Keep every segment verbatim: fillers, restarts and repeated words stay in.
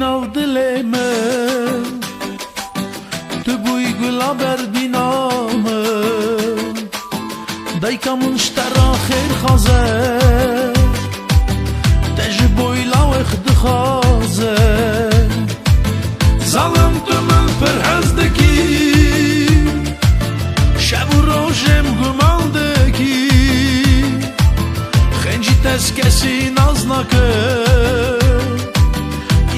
Nav dilê min, tu bûyî gula berdîna min. Dayika min ji te re xêr xwaze, te ji bo lawê xwe dixwaze. Zalim tu min pir hez dikî, şev û rojê min guman dikî. Xêncî te ji kesî nas nake,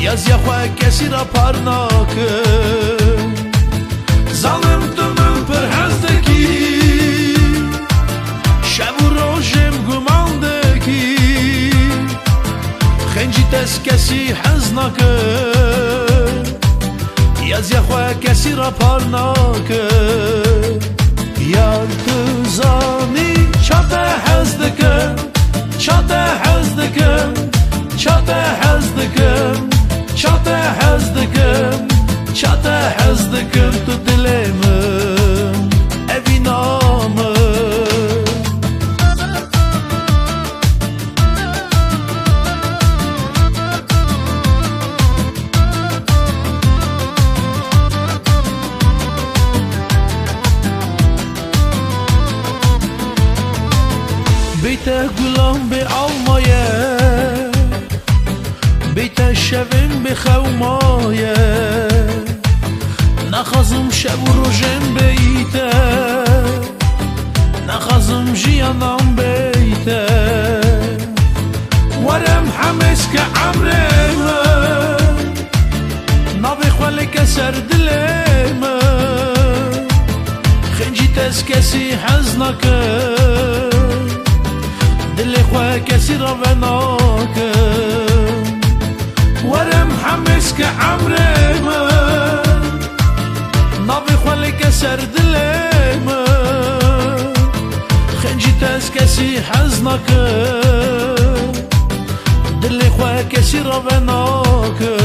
yaziya xwe kesî re par nake. Zalim tu min pir hez dikî, şev û rojê min guman dikî. Xêncî te ji kesî hez nake, yaziya xwe kesî re par nake. Yar tu zanî ça te hez dikim, ça te hez dikim, ça te hez dikim, ça te hez dikim, ça te hez dikim, tu dilê min, evîna min. Bê te gulan bê almaye, bê te şevên bê xewmaye. Naxwazim şev û rojên bê te, naxwazim jiyanan bê te. Were Mihemed ke emrê min, navê xwe lêke ser dilê min. Xêncî te ji kesî hez nake, dilê xwe kesî re venake. Were Mihemed ke emrê min, navê xwe lêke ser dilê min. Xêncî te ji kesî hez nake, dilê xwe kesî re venake.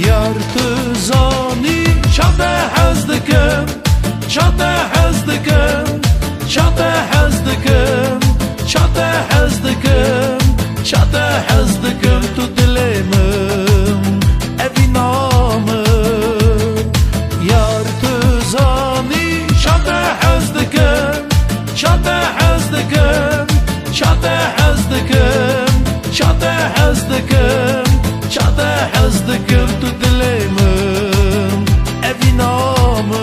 Yar tu zanî ça te hez dikim, ça te hez dikim, ça te hez dikim, ça te hez dikim, ça te hez dikim, tu dilê min, evîna min. Yar tu zanî ça te hez dikim, ça te hez dikim, ça te hez dikim, ça te hez dikim, ça te hez dikim, tu dilê min, evîna min.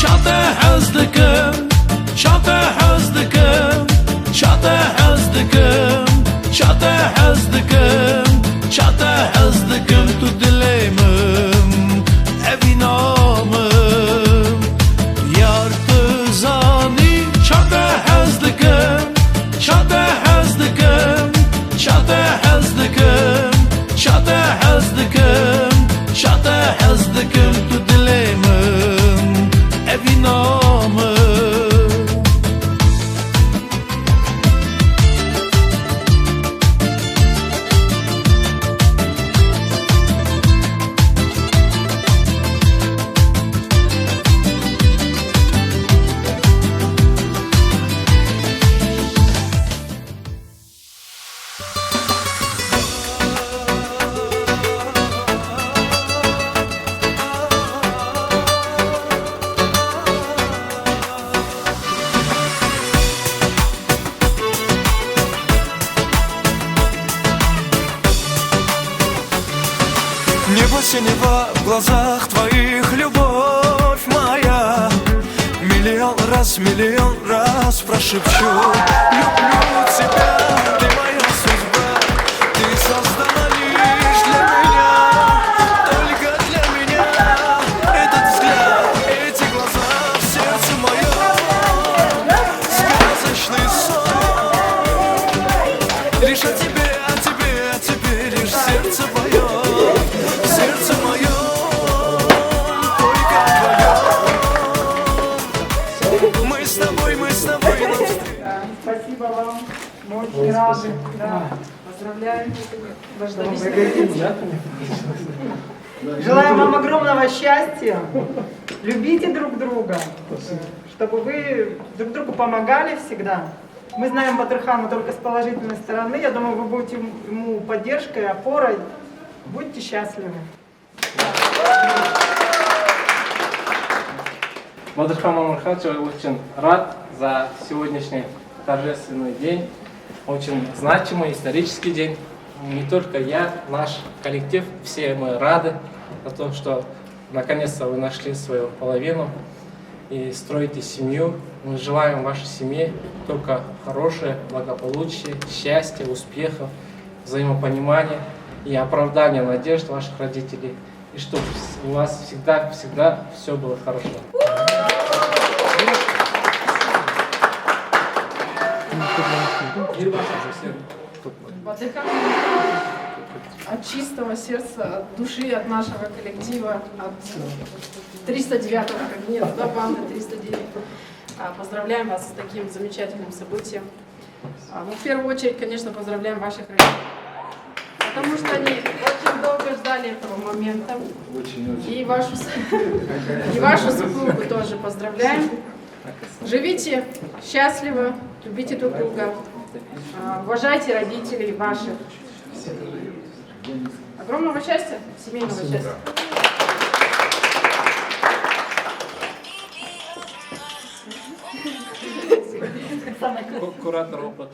Ça te hez dikim, ça te hez dikim, ça te hez dikim, ça te hez dikim, ça te hez dikim, tu dilê min, evîna min. Yar tu zanî ça te hez dikim, ça te hez dikim, ça te hez dikim, ça te hez dikim, ça te hez dikim, tu dilê min, evîna min. Небо синева, в глазах твоих любовь моя. Миллион раз, миллион раз прошепчу: люблю тебя, ты моя судьба. Ты создана лишь для меня, только для меня. Этот взгляд, эти глаза, в сердце моем сказочный сон. Лишь о тебе, о тебе, о тебе лишь сердце поёт, сердце моё только о твоём. Мы с тобой, мы с тобой навстречу. Спасибо Очень рады, да. Поздравляем. Дождались. Желаем вам огромного счастья. Любите друг друга, чтобы вы друг другу помогали всегда. Мы знаем Батырхана только с положительной стороны. Я думаю, вы будете ему поддержкой, опорой. Будьте счастливы. Батырхан Мамырханович, я очень рад за сегодняшний торжественный день. Очень значимый, исторический день. Не только я, наш коллектив, все мы рады за то, что наконец-то вы нашли свою половину и строите семью. Мы желаем вашей семье только хорошее благополучие, счастья, успехов, взаимопонимания и оправдания надежд ваших родителей. И чтобы у вас всегда, всегда все было хорошо. Батырхан, от чистого сердца, от души, от нашего коллектива, от триста девятого кабинета, да, банды триста девять. А, поздравляем вас с таким замечательным событием. А, ну, в первую очередь, конечно, поздравляем ваших родителей. Потому что они очень долго ждали этого момента. Очень, очень. И вашу с-, и вашу супругу тоже поздравляем. Живите счастливо, любите друг друга, а, уважайте родителей ваших. Огромного счастья, семейного счастья. Ку-, куратор опыта.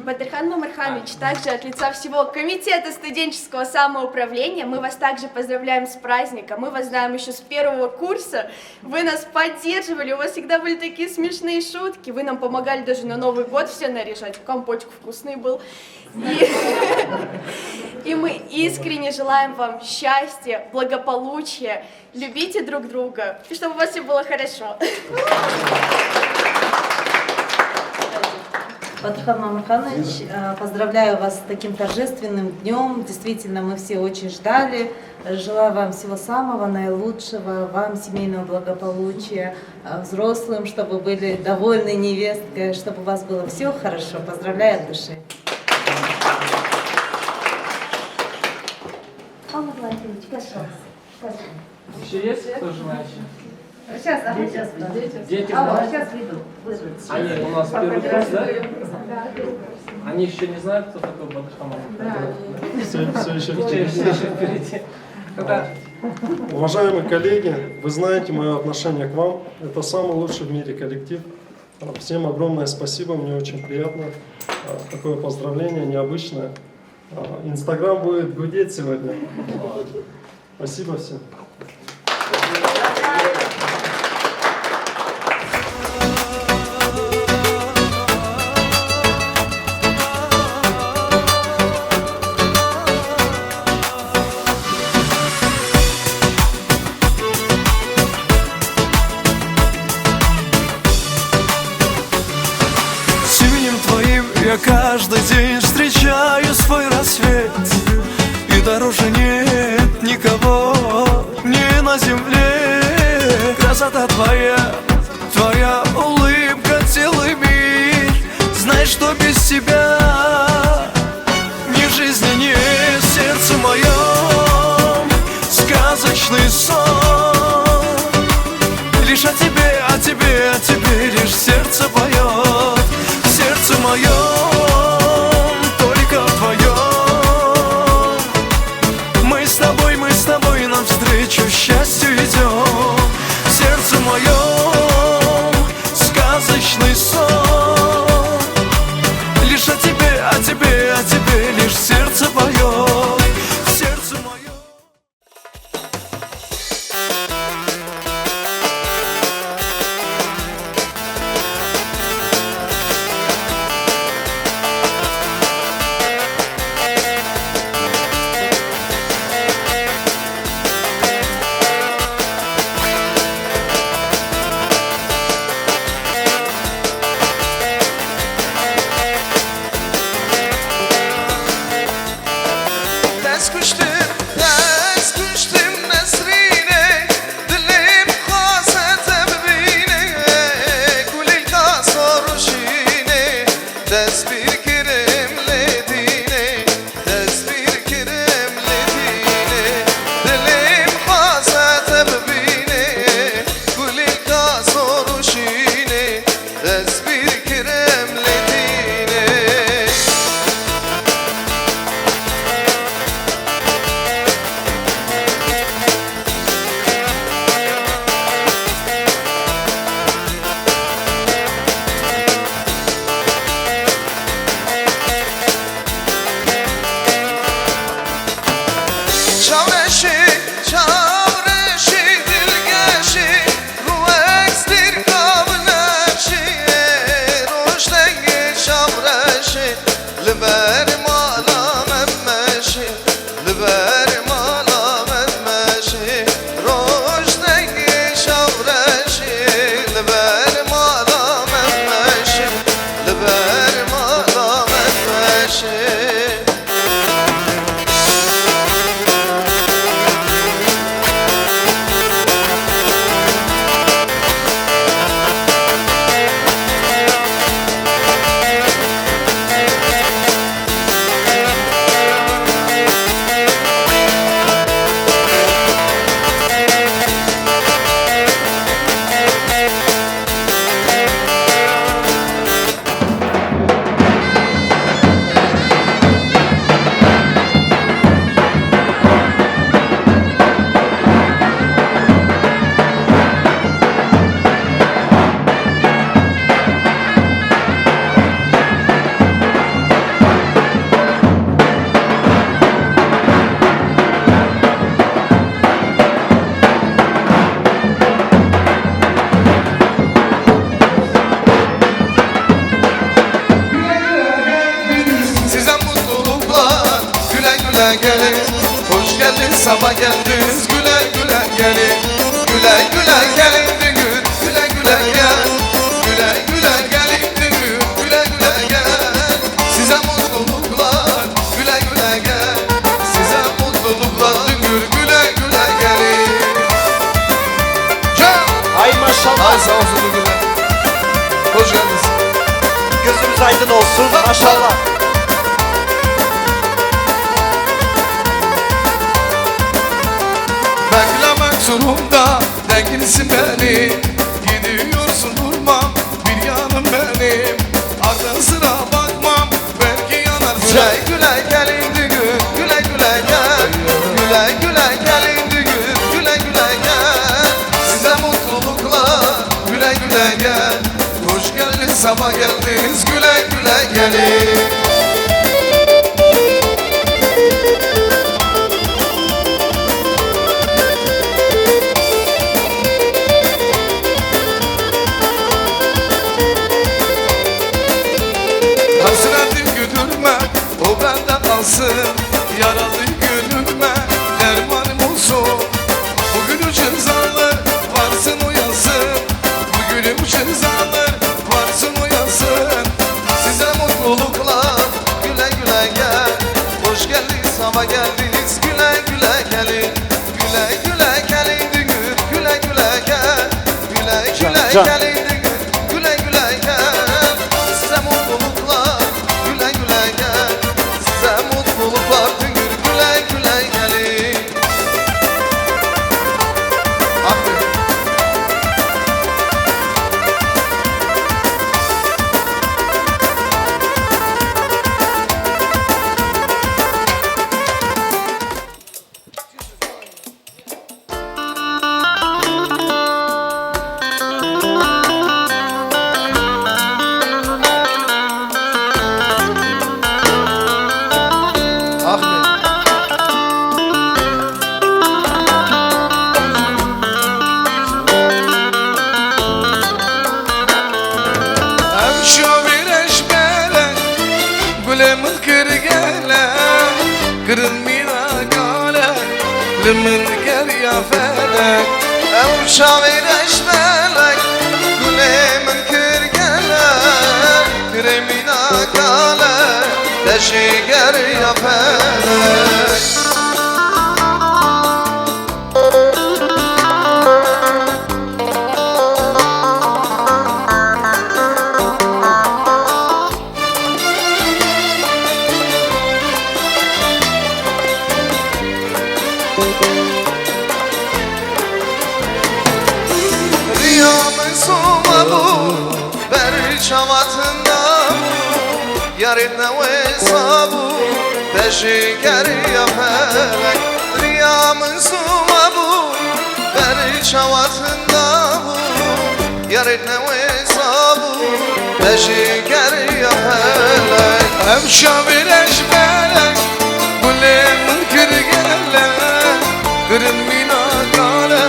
Батырхан Мамырханович, также от лица всего комитета студенческого самоуправления мы вас также поздравляем с праздником. Мы вас знаем еще с первого курса. Вы нас поддерживали, у вас всегда были такие смешные шутки. Вы нам помогали даже на Новый год все наряжать. Компотик вкусный был. И, и мы искренне желаем вам счастья, благополучия. Любите друг друга, и чтобы у вас все было хорошо. Батырхан Мамырханович, э, поздравляю вас с таким торжественным днём. Действительно, мы все очень ждали. Желаю вам всего самого наилучшего, вам семейного благополучия, э, взрослым, чтобы были довольны невесткой, чтобы у вас было все хорошо. Поздравляю от души. Павел Владимирович, пожалуйста. Пожалуйста. Еще есть кто желающий? Сейчас, ага, сейчас. Дети. Дети. А, знают? Сейчас выйду, выйду. Они у нас первый курс, да? Да. Они еще не знают, кто такой Батырхан Мамырханович? Да. Все, все еще впереди. Все еще впереди. Когда? Уважаемые коллеги, вы знаете мое отношение к вам. Это самый лучший в мире коллектив. Всем огромное спасибо, мне очень приятно. А, такое поздравление необычное. А, Инстаграм будет гудеть сегодня. Спасибо всем. С именем твоим я каждый день встречаю свой рассвет. И дороже нет никого, ни на земле. Красота твоя, твоя улыбка, целый мир. Знай, что без тебя ни жизни нет в сердце моем. Сказочный сон. Лишь о тебе, о тебе, о тебе лишь сердце поет. В сердце моем, только в твоем. Мы с тобой, мы с тобой навстречу счастью идем. В сердце моем сказочный сон. Лишь о тебе, о тебе, о тебе лишь сердце поет. В сердце моем. Gelin, hoş geldin, sabah geldiniz, güle güle gelin. Güle güle gelin Düngür, güle güle gel. Güle güle gelin Düngür, güle güle gel. Size mutluluklar, güle güle gel. Size mutluluklar Düngür, güle güle gelin. Can! Ay maşallah. Ay sağ olsun Düngür. Hoş geldiniz. Gözümüz aydın olsun. Maşallah. Beklemek zorunda değilsin beni. Gidiyorsun durma bir yanım benim. Ara sıra bakmam belki yanarsın. Güle güle gelin Düngür, güle güle gel. Güle güle gelin Düngür, güle güle gel. Size mutluluklar, güle güle gel. Hoş geldin, sabah geldiniz, güle güle gelin. Hasretin güldürme, o bende kalsın. Yaralı gönlüme dermanım olsun. Bugünü cezalı varsın uyansın. Bugünü cezalı varsın uyansın. Size mutluluklar, güle güle gel. Hoş geldin, sabah geldiniz, güle güle gelin. Güle güle gelin Düngür, güle güle gel. Güle güle gelin Düngür, güle güle gel. Size mutluluklar, güle güle gel. Size mutluluklar Düngür, güle güle gelin. Aferin. Ev şavê reşbere, gulê min kir gele, kirin mîna kale, li min geriya felek. Ew çavê reşbelek, gulê min kir gele, kirin mîna kale, te jî geriya felek. Riya min soma bû, ber çawa tunda bû, yarê te wê sa bû, te jî geriya felek. Riya min soma bû, ber çawa tunda bû, yarê te wê sa bû, te jî geriya felek. Ev şavê reşbelek, gulê min kir gele, kirin mîna kale,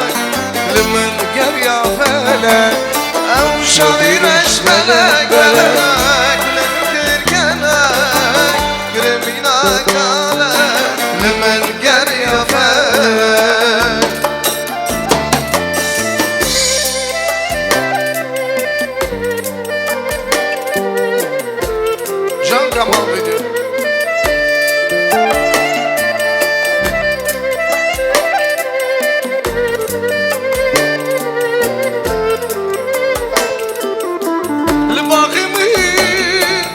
li min geriya felek. Ew şavê reşbelek, gulê min kir gele, kirin mîna kale, li min geriya felek. Can Kemal Bey diyor. Li baxê min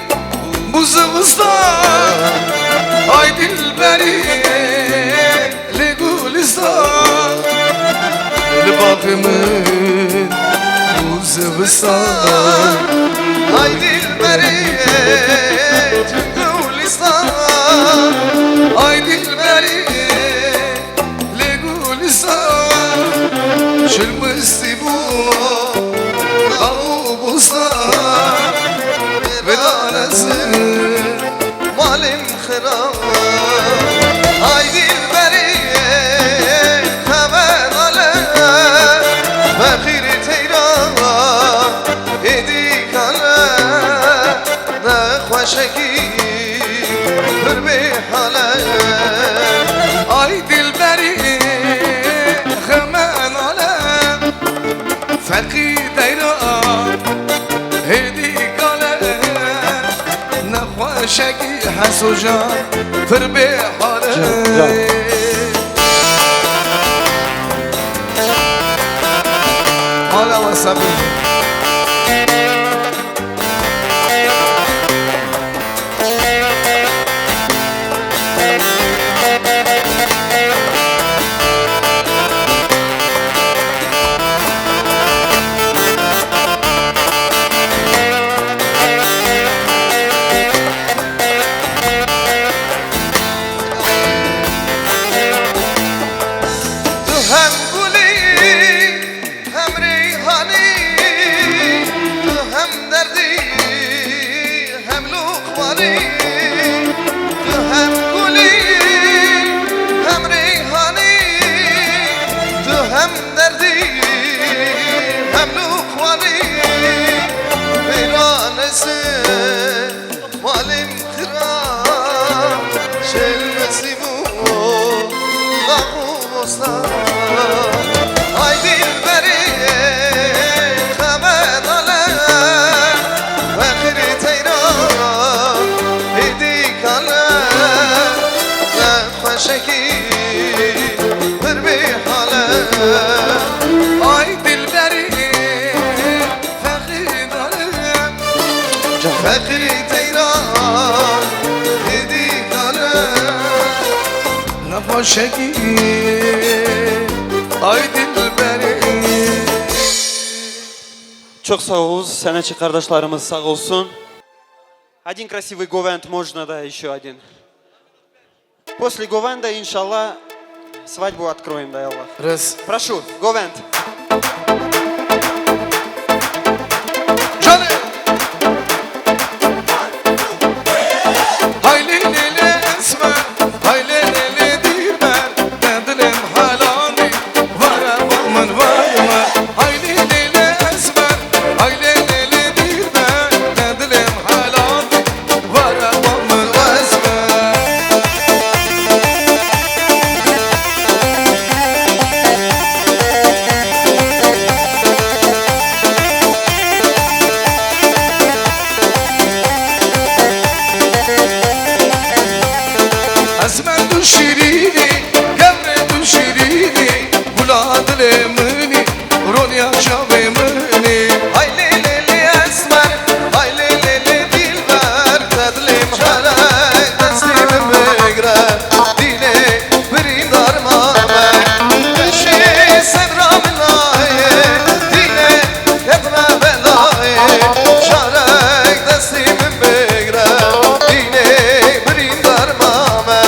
bû zivistan, ay dilberî. Li gulistan, li baxê min bû zivistan. Ay dilberê tu gulistan, ay dilberê li gulistan. Şilmistî bû bax û bostan, vê dalezin malên xira. Ay dilberê xeber ale, fexîrê teyra êdî kale, nexweşekî pir bê hale. Heso can, pir bê hale. Can, can. Hala we sabir. Tu hem gulî, hem reyhanî, tu hem derdî, hem lûqmanî. Tu hem gulî, hem reyhanî, tu hem derdî, hem lûqmanî. Veyran ez ê malê min xira, şêl mesîm û dax û bostan. Ay dilberê xemet ale, feqîrî teyra êdî kale, ne xweşekî pir bê hale. Ay dilberê Feqîr dale, Can. Feqîrî teyra êdî kale. Nexweşekî, ay dilberê. Çok sağ olun, sanatçı kardeşlerimiz sağ olsun. Один красивый говент можно, да, еще один? После говенда, иншалла, свадьбу откроем, дай Аллах. Раз. Прошу, говент. Canê. Hay lê lê lê esmer, hay lê lê lê dilber, ne dilê min helanî, vere ba min, vere ba min. Hay lê lê lê esmer, hay lê lê lê dilber, ne dilê min helanî, vere ba min, esmer. Esmer tu şîrînî, kevrê tu şîrînî, gula dilê min î, roniya çavê min î. Hay lê lê lê esmer, hay lê lê lê dilber, te dilê min here, destê min bigre, dîlê birîndar mame. Weşê sebra min nayê, dîlê Kevre belayê, şarek destî min bigre, dînê birîndar mame.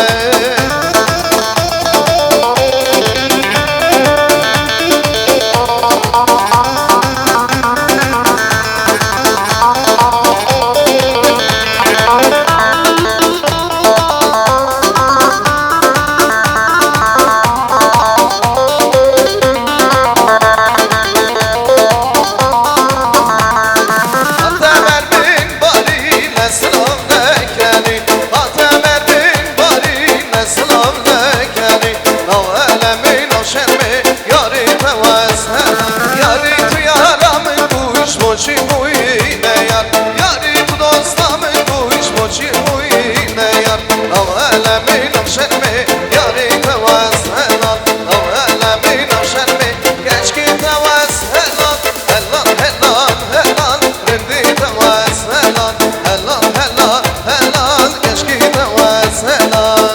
Hate merdin barî ne silav nekenî, hate merdin barî ne silav nekenî. Nav elemê, nav şermê, yarê te wes hena. Yarê tu yara min kuş, boçî bûyî ne yar. Yarê tu dosta min kuş, boçî bûyî ne yar. Nav elemê, nav şermê, yarê te wes helal. Nav elemê, nav şermê, keçkê te wes helal. Helal, helal, helal, rindê te wes helal. Helal, helal, helal, keçkê te wes helal.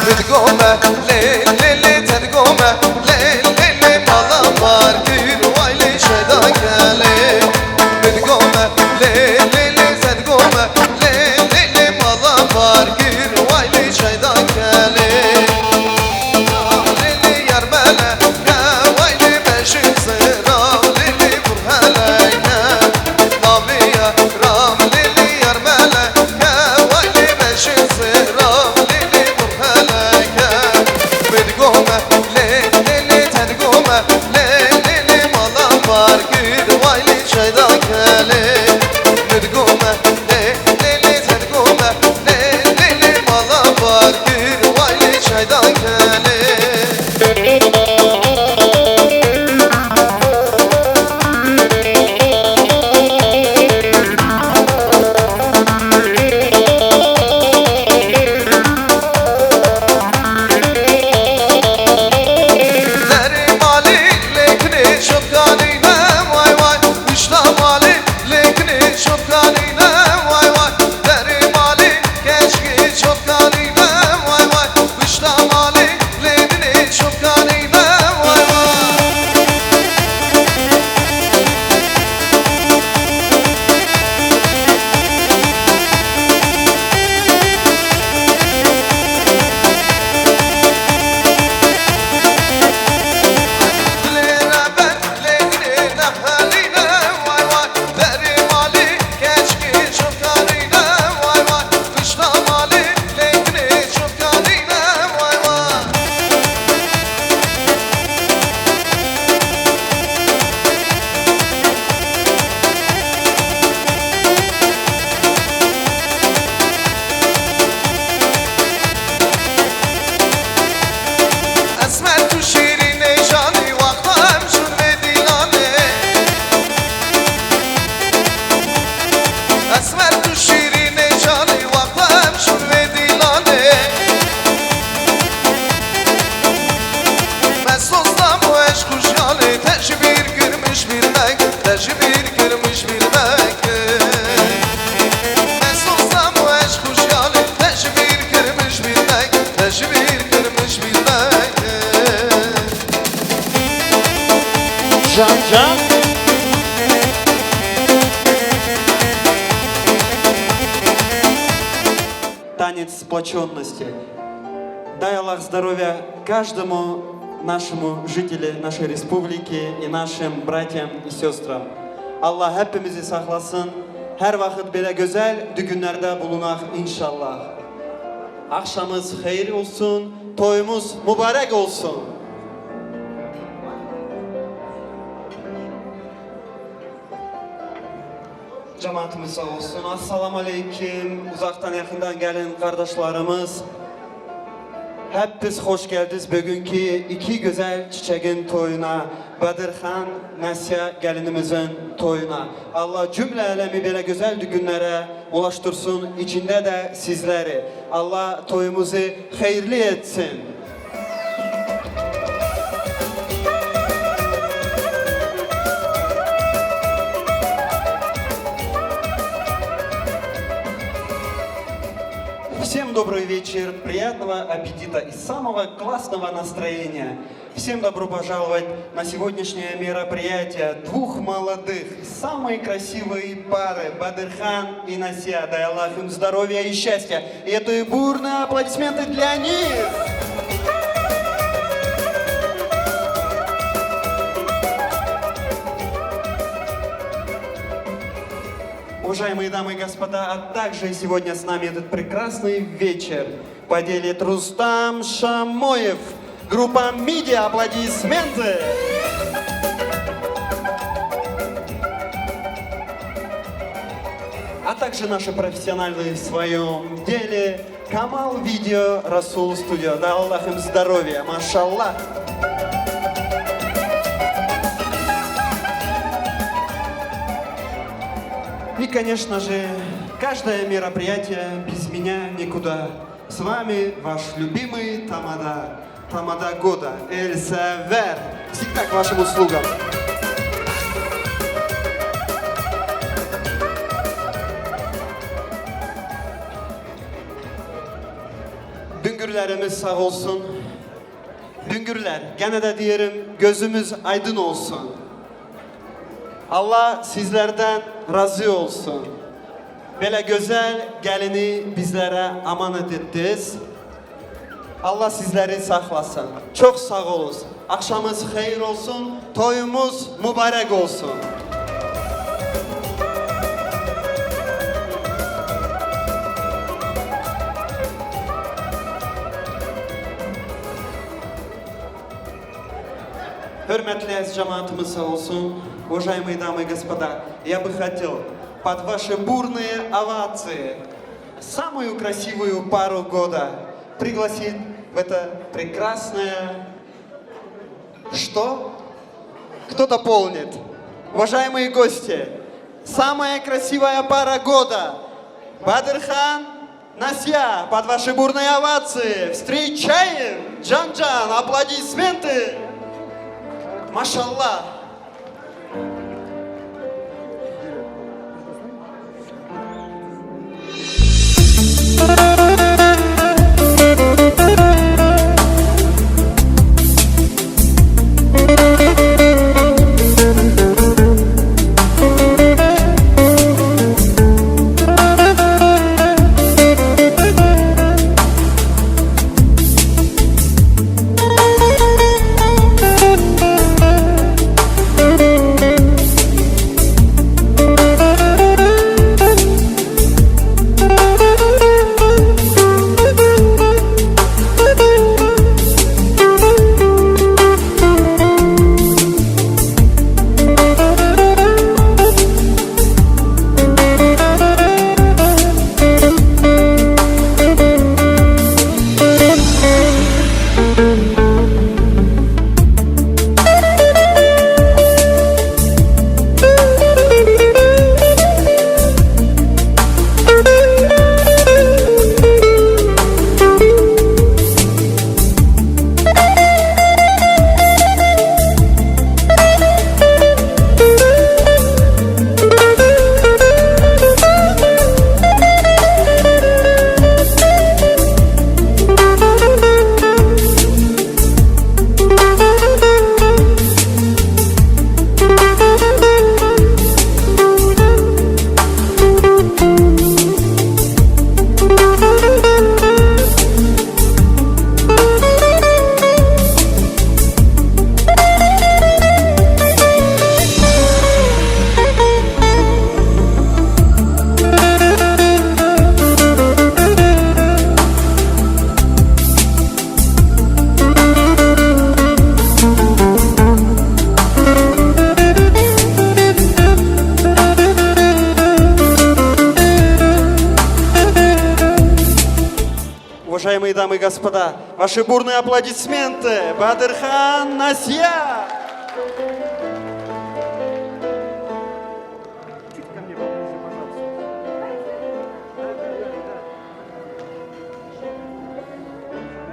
Min digome, lê, lê, lê, te digome, lê, lê, lê, mala mar kir, way lê şeda gelê. Min digome, lê, lê, lê, te digome, lê, lê, lê, mala mar kir, way lê şeda gelê. Lê, lê, yar mele, ke, way lê beşin sera, lê, lê, vur heleke. Navê yaram lê lê yar mele, ke, way lê beşin sera, lê lê vur heleke. Min digome, lê, lê, lê, te digome, lê, lê, lê, mala mar kir, way lê şeda gelê. Min digome, lê, lê, lê, te digome, lê, Сплоченности. Дай Аллах здоровья каждому нашему жителю нашей республики и нашим братьям и сестрам. Allah hepimizi saklasın. Her vakit böyle güzel düğünlerde bulunak inşallah. Akşamız hayır olsun, toyumuz mübarek olsun. Cemaatimiz sağ olsun. Assalamu aleyküm. Uzaktan yakından gelen kardeşlerimiz. Hepiniz hoş geldiniz bugünkü iki güzel çiçeğin toyuna, Bedirhan Nasya gelinimizin toyuna. Allah cümle alemi böyle güzel düğünlere ulaştırsın, içinde de sizleri. Allah toyumuzu hayırlı etsin. Всем добрый вечер, приятного аппетита и самого классного настроения. Всем добро пожаловать на сегодняшнее мероприятие двух молодых, самой красивой пары Бадырхан и Насия. Дай Аллах им здоровья и счастья. И это и бурные аплодисменты для них. Уважаемые дамы и господа, а также сегодня с нами этот прекрасный вечер поделит Рустам Шамоев. Группа «Миди», аплодисменты. А также наши профессионалы в своем деле Камал Видео, Расул Студио. Дай Аллах им здоровья, машаллах. И, конечно же, каждое мероприятие без меня никуда. С вами ваш любимый тамада, тамада года, Эль Север. Всегда к вашим услугам. Bingürlerimiz sağ olsun. Bingürler, gene de diyelim, gözümüz aydın olsun. Allah sizlerden razı olsun. Böyle güzel gelini bizlere emanet ettiniz. Allah sizleri saklasın. Çok sağ olun. Akşamınız hayır olsun. Toyumuz mübarek olsun. Hürmetli cemaatimiz sağ olsun, уважаемые дамы и господа, я бы хотел под ваши бурные овации самую красивую пару года пригласить в это прекрасное... Что? Кто дополнит? Уважаемые гости, самая красивая пара года. Бадырхан, Насия, под ваши бурные овации. Встречаем! Джан-Джан, аплодисменты! Машаллах! Уважаемые дамы и господа, ваши бурные аплодисменты, Бадырхан, Насия!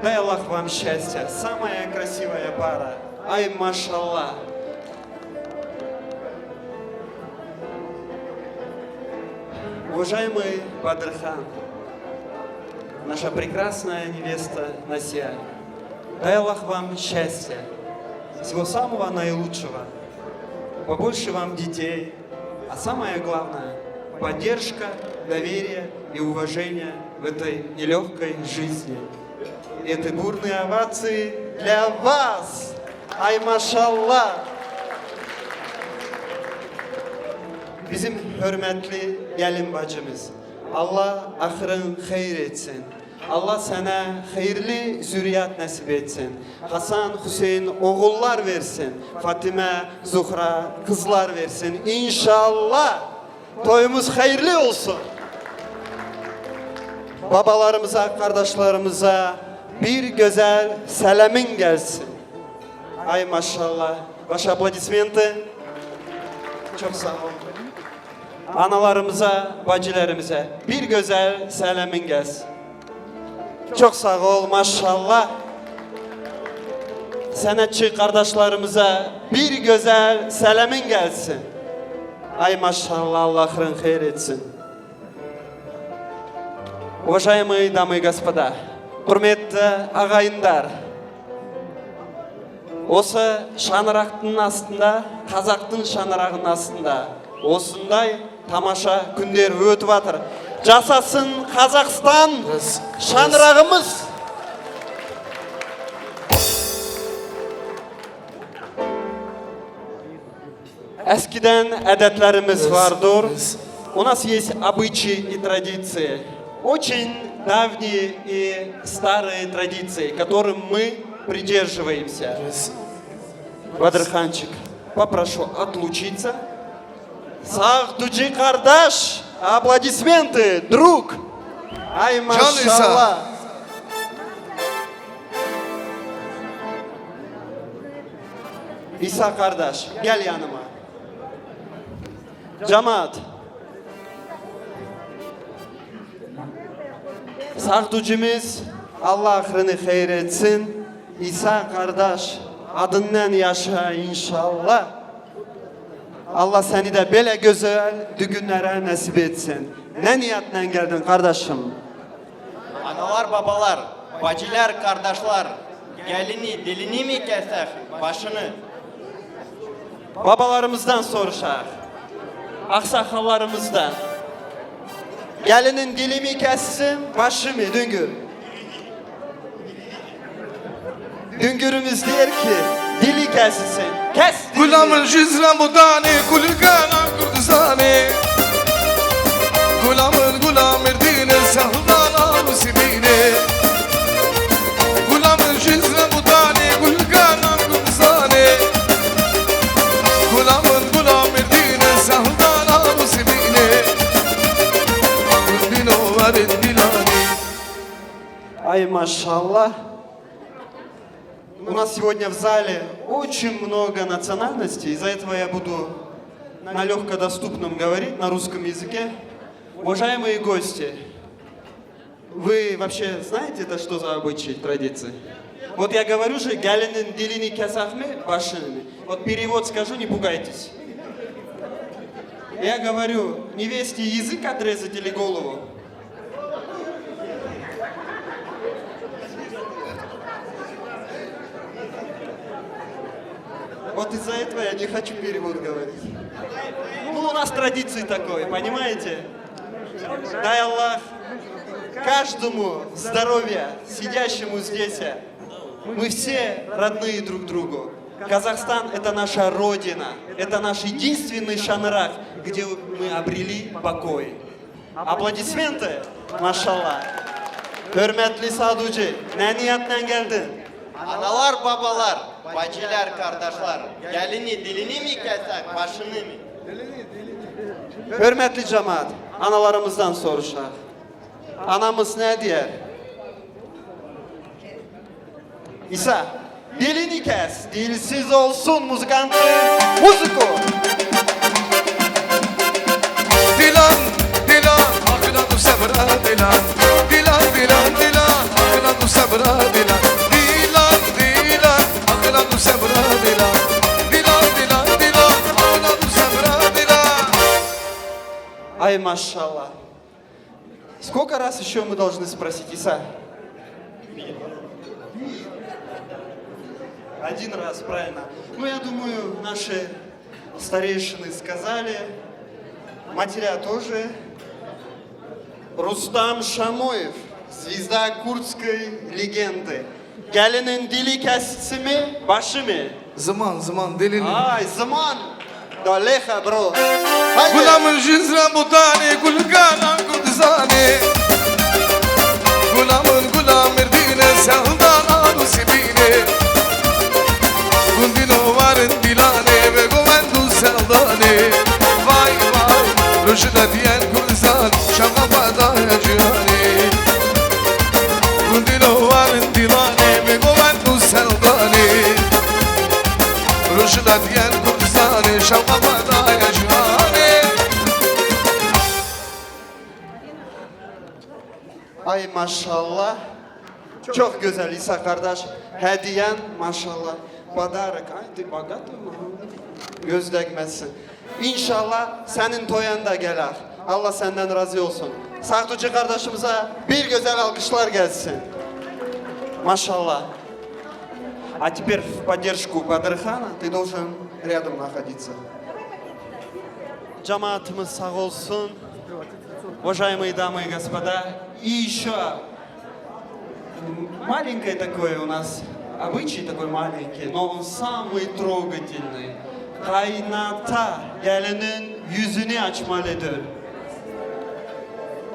Дай Аллах вам счастья, самая красивая пара. Ай, машаллах. Уважаемый Бадрхан, наша прекрасная невеста Насия, дай Аллах вам счастья, всего самого наилучшего, побольше вам детей, а самое главное, поддержка, доверие и уважение в этой нелегкой жизни. Эти бурные овации для вас! Ay maşallah! Bizim hürmetli gelin bacımız, Allah ahırın hayır etsin. Allah sana hayırlı zürriyet nasip etsin. Hasan, Hüseyin oğullar versin. Fatime, Zuhra kızlar versin. İnşallah. Toyumuz hayırlı olsun. Babalarımıza, kardeşlerimize bir güzel selamın gelsin. Ay maşallah. Ваши аплодисменты. Çok sağ olun. Analarımıza, bacılarımıza bir güzel selamın gelsin. Çok sağ ol, maşallah. Sanatçı kardeşlerimize bir güzel selamın gelsin. Ay maşallah, Allah hayır etsin. Уважаемые дамы и господа, hürmetli ağayinler, olsa şanıraqtın astında, Kazaqtın şanırağının astında, olsunday tamaşa künder ötüvatır. Casasın Kazaqstan şanırağımız. Eskiden adetlerimiz vardır. У нас есть обычаи и традиции. Очень давние и старые традиции, которым мы придерживаемся. Бадрханчик, попрошу отлучиться. Сагъдуджи къардаш, аплодисменты, друг. Ай, машалла. İsa kardeş, gel yanıma. Cemaat. Sağducumuz, Allah ahırını hayır etsin. İsa kardeş, adından yaşa inşallah. Allah seni de böyle güzel düğünlere nasip etsin. Ne niyetle geldin kardeşim? Analar, babalar, bacılar, kardeşler, gelini dilini mi kesek, başını? Babalarımızdan soruşaq, aksakallarımızdan. Gelinin dili mi kessin, başı mı, Düngür? Düngürümüz diyor ki, dili kesilsin. Kes dilini. Gula min jizra budanê kulgana Kurdistanê. Gula min gula Mêrdînê sehvana Rûsî bînê. Gula min jizra budanê kulgana Kurdistanê. Gula min gula Mêrdînê sehvana Rûsî bînê. Kurdîno werin dîlanê. Ay maşallah. У нас сегодня в зале очень много национальностей, из-за этого я буду на легкодоступном говорить, на русском языке. Уважаемые гости, вы вообще знаете, это что за обычаи, традиции? Вот я говорю же, gelinin dilini kesek mi, başını mı? Вот перевод скажу, не пугайтесь. Я говорю, невесте язык отрезать или голову? Вот из-за этого я не хочу перевод говорить. Ну, у нас традиции такой, понимаете? Дай Аллах каждому здоровья, сидящему здесь. Мы все родные друг другу. Казахстан — это наша родина, это наш единственный шанырак, где мы обрели покой. Аплодисменты! Maşallah. Hürmetli Saduci, ne niyetle geldin? Analar, babalar, bacılar, kardeşler, gelini dilini mi kesek, başını mı? Hürmetli cemaat, analarımızdan soruşaq. Anamız ne diyor? İsa, dilini kes, dilsiz olsun muzikantı, muziku. Dilan, dilan, hakla tu sebra dilan. Dilan, dilan, dilan, hakla tu sebra dilan. Dilan, dilan, hakla tu sebra dilan. Dilan, dilan, dilan, hakla tu sebra dilan. Ay maşallah. Сколько раз еще мы должны спросить, Иса? Один раз, правильно. Ну, я думаю, наши старейшины сказали, матеря тоже. Рустам Шамоев, звезда курдской легенды. Gelinin dili kessi mi, başı mı? Ziman, ziman, dilini. Ay, ziman. Da lexa, bro. Haydi. Gula min jizra butanê gulgana Kurdistanê. Gula min gula mirdîne sevdana Rûsîbînê. Gundîno warin dîlanê ve govend û sevdanê. Vay vay, rojina diyen Kurdistan, şevqa xwe daye cihanê. Gundîno warin dîlanê ve govend û sevdanê. Rojina diyen Kurdistanê, şevqa xwe daye cihanê. Ay maşallah. Çok güzel İsa kardeş. Hediyen maşallah. Подарок. Ay, ты богатый mı? Göz degmesin. İnşallah senin toyan da geler. Allah senden razı olsun. Sahtucu kardeşimize bir güzel alkışlar gelsin. Maşallah. А теперь в поддержку Бадырхана ты должен рядом находиться. Cemaatimiz sağ olsun. Уважаемые дамы и господа, и еще маленькое такое у нас обычай, такой маленький, но он самый трогательный. Kaynata gelinin yüzünü açmalıdır.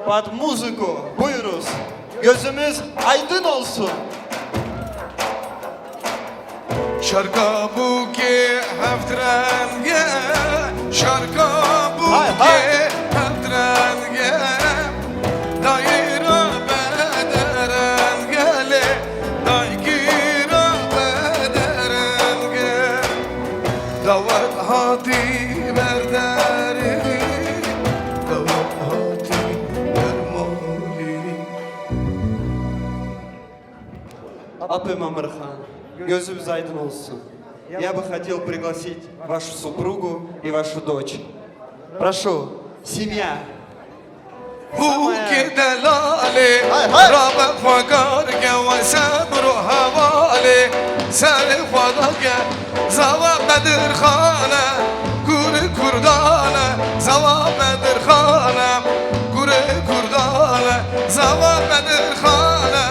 Под музыку, buyuruz. Gözümüz aydın olsun. Şarka bûkê heft reng e, şarka bûkê heft reng e. Dayî ra bedereng e lê, daykî ra bedereng e. Dawet hatî berderî, dawet hatî bermalî. Apê Mamirxan, gözümüz aydın olsun. Я бы хотел пригласить вашу супругу и вашу дочь. Прошу, семья. Bûkê delalê, rabe xwe kar ke we sebr û hevalê, serê xwe dake, zava Bedirxan e, kurê Kurdan e, zava Bedirxan e, kurê Kurdan e, zava Bedirxan e,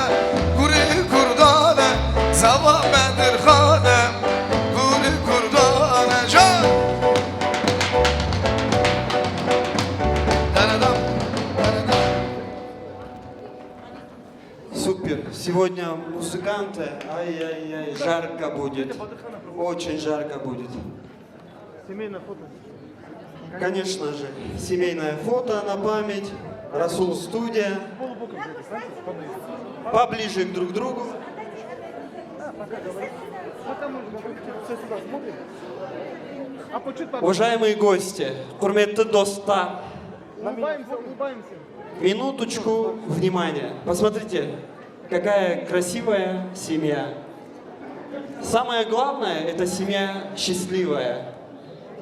kurê Kurdan e, zava Bedirxan e, kurê Kurdan e. Can! Супер. Сегодня музыканты, ай-яй-яй, жарко будет. Очень жарко будет. Семейное фото. Конечно же, семейное фото на память. Расул студия. Поближе к друг другу. Уважаемые гости, hürmetli dostlar, минуточку внимания. Посмотрите, какая красивая семья. Самое главное, эта семья счастливая.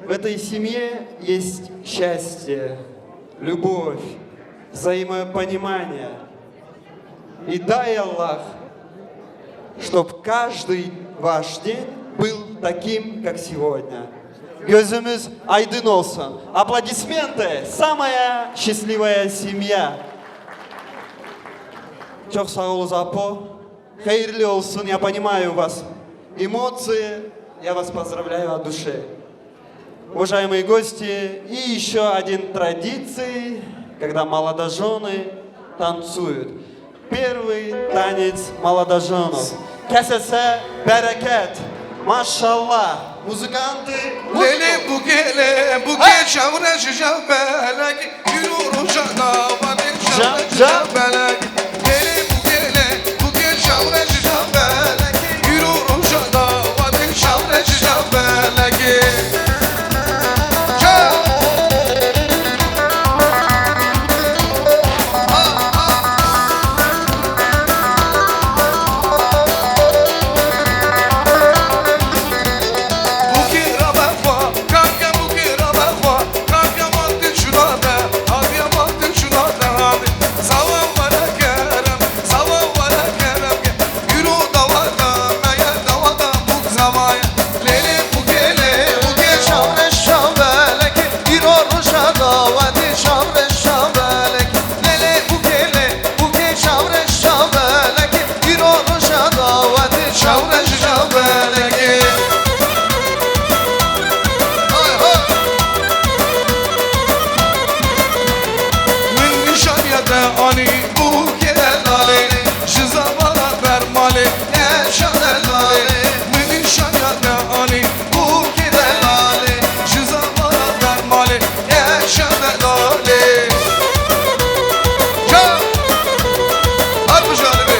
В этой семье есть счастье, любовь, взаимопонимание. И дай Аллах, чтоб каждый ваш день был таким, как сегодня. Gözümüz aydın olsun. Аплодисменты. Самая счастливая семья. Çok sağ ol, Apo. Hayırlı olsun. Я понимаю у вас эмоции. Я вас поздравляю от души. Уважаемые гости, и еще один традиции, когда молодожены танцуют. Первый танец молодоженов. Kesese bereket. Maşallah. Музыканты, Lêlê музыку. bûkê lê bûkê çewre ji jev belek. Îro roja nava lê çewre ji jev belek. Lêlê bûkê lê bûkê çewre ji jev belek. Anî bûkê delalê, ji zavara bermalê, keşa delalê, min nîşaniya te anî bûkê delalê, ji zavara bermalê, keşa delalê. Can! Hat bijalibê.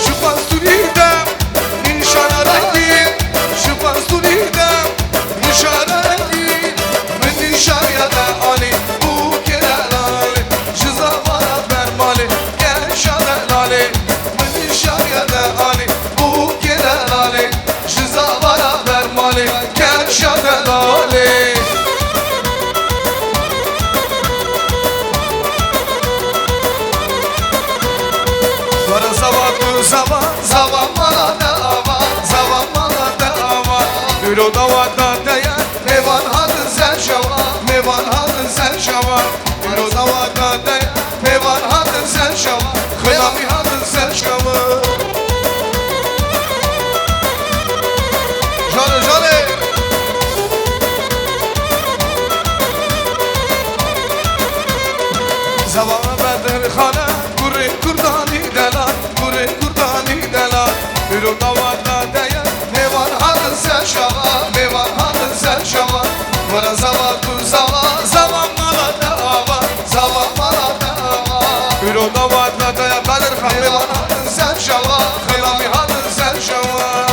Ji pasturî de nîşana rengî, ji pasturî de nîşana rengî, min nîşaniya te anî bûkê delalê, ji zavara bermalê, keşa delalê, min nîşaniya te anî bûkê delalê, ji zavara bermalê, keşa delalê. Were zava tu zava, zava mala te ava, zava mala te ava. Îro daweta te ye, mêvan hatin ser şewa, mêvan hatin ser şewa. Îro daweta te ye, mêvan hatin ser şewa, xelamî hatin ser şewa. Jale, jale. Zava Bedirxane, kurê Kurdanî delal, kurê Kurdanî delal. Îro daweta te ye, mêvan hatin ser şewa, mêvan hatin ser şewa. Were zava tu zava, zava mala te ava, zava mala te ava. Îro daweta te ye, Bedirxan, mêvan hatin ser şewa, xelamî hatin ser şewa.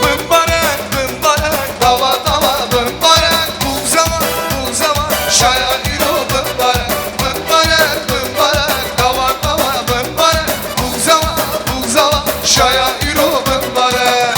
Bimbarek, bimbarek, dava, dava, bimbarek. Bûkzava, bûkzava, şaya îro bimbarek. Bimbarek, bimbarek, dava, dava, bimbarek. Bûkzava, bûkzava, şaya îro bimbarek.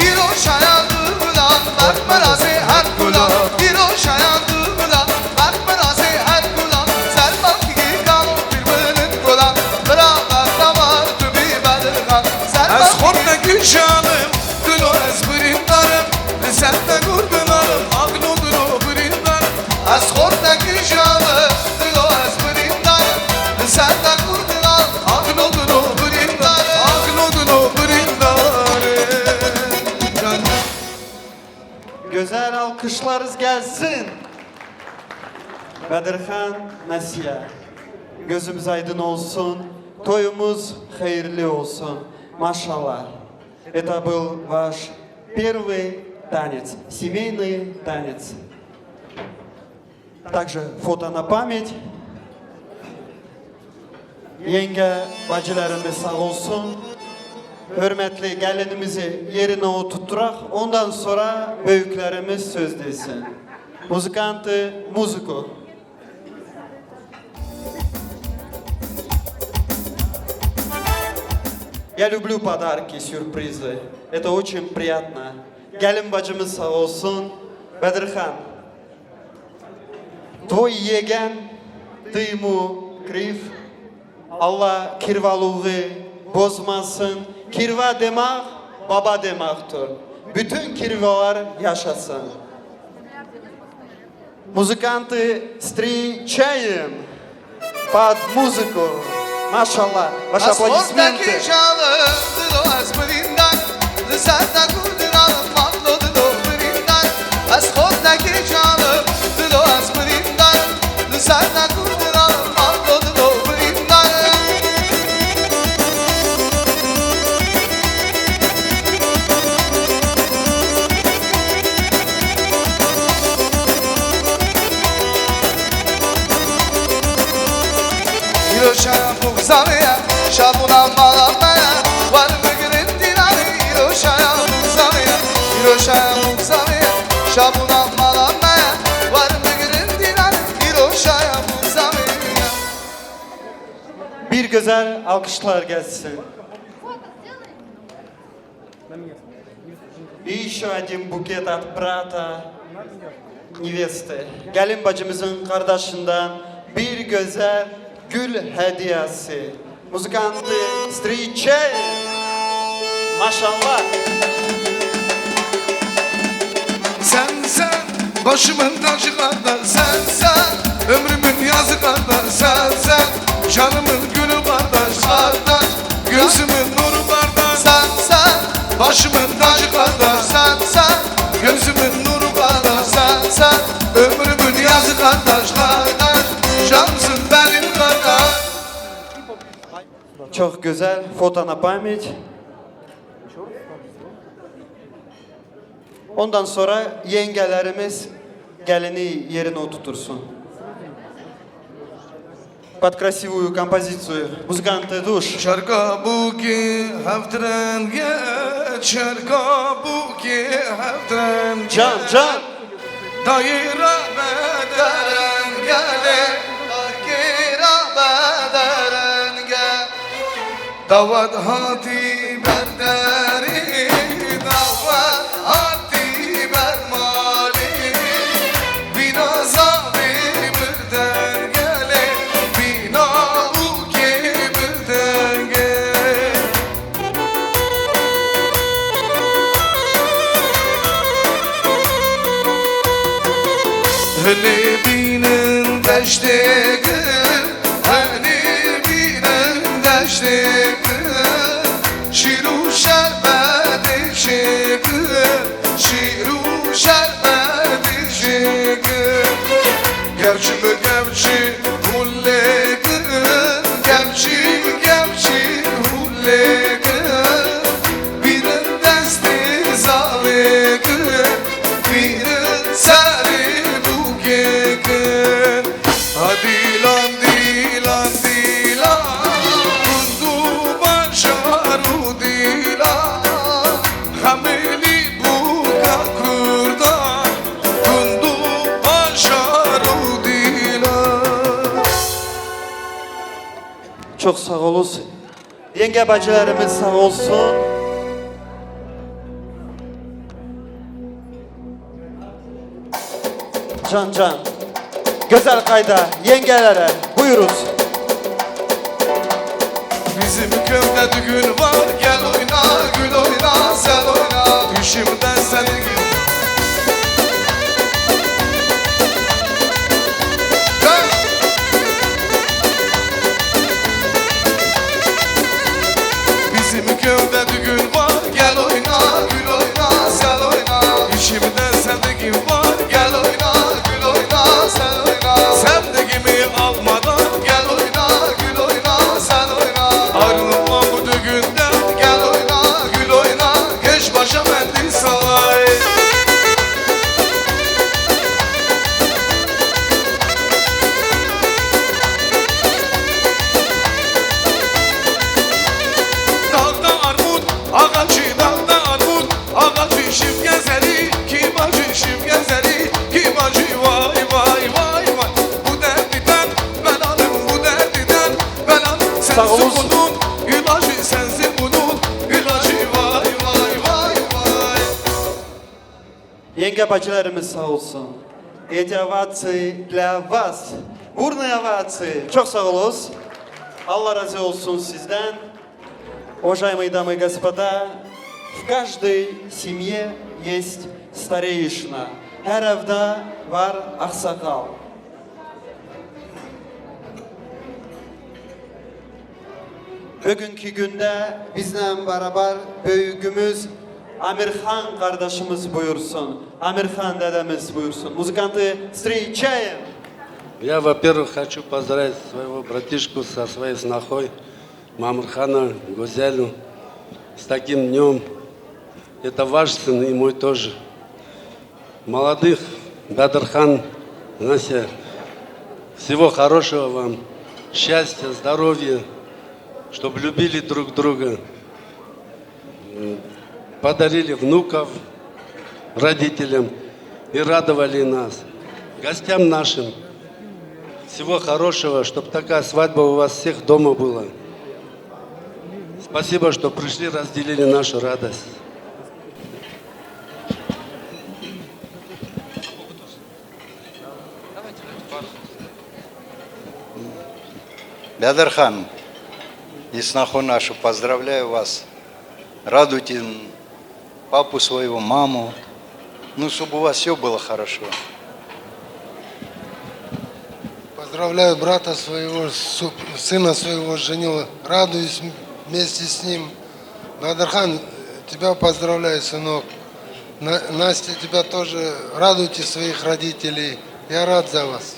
Îro şaya du gulan, berq mirazê her gulan. Îro şaya du gulan, berq mirazê her gulan. Ser balkî kalo pîr bilind gulan. Bira berq damar tu bî Bedirxan. Ser Ez balkî xortekî janim, dilo ez birîndarim. Li ser te gurdilarim, agno dilo birîndarim. Ez xortekî janim, dilo ez birîndarim. Li ser te gurdilarim, agno dilo birîndarim. Agno dilo birîndarim. Güzel alkışlarınız gelsin. Bedirxan Nesiye. Gözümüz aydın olsun. Toyumuz hayırlı olsun. Maşallah. Это был ваш первый танец, семейный танец. Также фото на память. Yenge bacılarımız sağ olsun. Hürmetli gelinimizi yerine oturtturak, ondan sonra büyüklerimiz söz desin. Музыканты, музыку. Я люблю подарки, сюрпризы. Это очень приятно. Gelin bacımız sağ olsun. Bedirxan. Твой єген, ти му крив. Алла кирвалугу бозмасин. Кирва демак, баба демакдир. Bütün kirvalar yaşasın. Музыканты, встречаем под музыку. Машалла. Ваши аплодисменты. Ez xortekî canim, dilo ez birîndar im. Li ser te kurdina, maqlo dilo birîndar im. Îro şaya Bûxzavê ye, şabûna mala me ye. Werin bigirin dînarê, îro şaya Bûxzavê ye. Îro şaya Bûxzavê ye, şabûna mala me ye. Werin bigirin dînarê, îro şaya Bûxzavê ye. Bir güzel alkışlar gelsin. И ещё один букет от брата. Невесты. Gelin bacımızın kardeşinden bir güzel gül hediyesi. Muzikantı Striçe. Maşallah. Sen sen başımın tacı kardeş, sen sen ömrümün yazı kardeş, sen sen canımın gülü kardeş, kardeş gözümün nuru kardeş, sen sen başımın tacı kardeş, sen sen gözümün nuru kardeş, sen sen ömrümün yazı kardeş, kardeş canımsın benim kardeş. Çok güzel, фото на память. Ondan sonra yengelerimiz gelini yerine oturtursun. Под красивую композицию. Музыканты душ. Çerkabûkê hevtrenge, çerkabûkê hevtrenge. Can, can. Dayê rabe derengele, dayê rabe derenge. Dawet hatî ber derî, dawet hatî ber malî. Bîna zavê bir dergelê, bîna bûkê bir dergelê. Hinê bînin deştê gul, hinê bînin deştê gul. Şîr û şerbetê çêkir, şîr û şerbetê çêkir. Kevçî bi kevçî hûlê kir, kevçî bi kevçî hûlê kir. Bînin destê zalê kir, bînin serê bûkê kir. Ha dîlan, dîlan, dîlan, gund û bajar û dîlan, xemilî bûka kurdan, gund û bajar û dîlan. Çok sağ olun. Yenge bacılarımız sağ olsun. Can can. Güzel kayda yengelere buyuruz. Bizim köyde düğün var, gel oyna, gül oyna, sen oyna. Düşümden seni gül. Bizim köyde düğün var, gel oyna, gül oyna, sen oyna. İçimde sevdiğim var, gel oyna, gül oyna, sen oyna. Sevdiğimi almadan gel oyna, gül oyna, sen oyna. Ayrılma bu düğünden, gel oyna, gül oyna, geç başa mendil salay. Dağda armut ağacı, dağda armut ağacı, şif gezeri, kim acı şif gezeri, kim acı, vay, vay, vay, vay. Bu derdiden ben alım, bu derdiden ben alım. Sağ olun. Sensin bunun ilacı, sensin bunun ilacı, vay, vay, vay, vay. Yenge bacılarımız sağ olsun. Эти овации для вас. Бурные овации. Çok sağ olun. Allah razı olsun sizden. Уважаемые дамы и господа, в каждой семье есть старейшина. Her evde var aksakal. Bugünkü günde bizle beraber büyüğümüz Amirhan kardeşimiz buyursun. Amirhan dedemiz buyursun. Музыканты, встречаем! Я, во-первых, хочу поздравить своего братишку со своей снохой, Мамырхана Гузелю, с таким днём. Это ваш сын и мой тоже. Молодых, Бадрхан, Настя, всего хорошего вам, счастья, здоровья, чтоб любили друг друга, м, подарили внуков родителям и радовали нас, гостям нашим. Всего хорошего, чтоб такая свадьба у вас всех дома была. Спасибо, что пришли, разделили нашу радость. Бядархан, из Нахон нашу, поздравляю вас. Радуйте папу своего, маму. Ну, чтобы у вас все было хорошо. Поздравляю брата своего, су-, сына своего женил. Радуюсь м-, вместе с ним. Бядархан, тебя поздравляю, сынок. На-, Настя, тебя тоже. Радуйте своих родителей. Я рад за вас.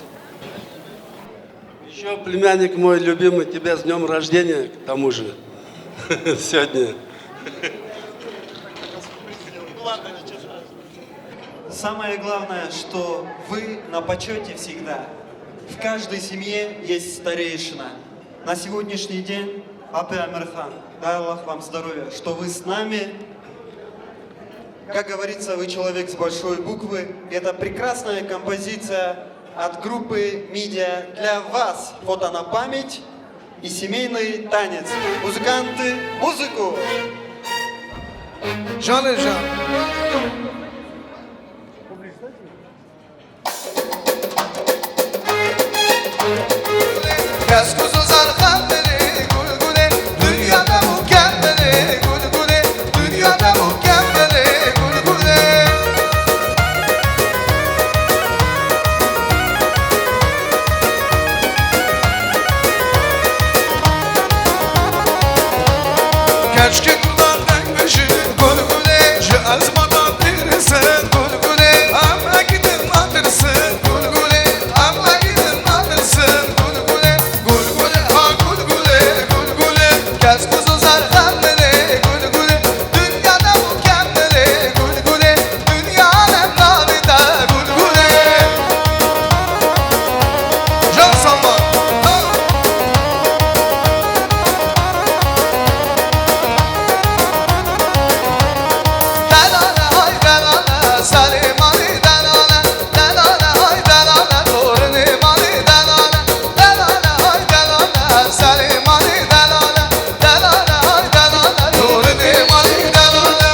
Ещё, племянник мой любимый, тебя с днём рождения, к тому же, сегодня. Самое главное, что вы на почёте всегда. В каждой семье есть старейшина. На сегодняшний день, Апе Амирхан, дай Аллах вам здоровья, что вы с нами. Как говорится, вы человек с большой буквы. Это прекрасная композиция от группы Мидия для вас. Фото на память и семейный танец. Музыканты, музыку! Canê can. Kes ku zozar xemilê gulgulê, dünyada mükemmelê gulgulê, dünyada mükemmelê gulgulê. Keçkê guldan reng bijî gulgulê, ji ezmana dirisin gulgulê, em ekî din natirsin gulgulê, em ekî din natirsin gulgulê, gulgulê, ha gulgulê, gulgulê, kes ku zozar xemilê gulgulê, dünyada mükemmelê gulgulê, dünya alemdarî te gulgulê. Can Salman. Delale ay delale, serê malê delale. Delale ay delale, torinê malê delale. Delale ay delale, serê malê delale. Delale ay delale, torinê malê delale.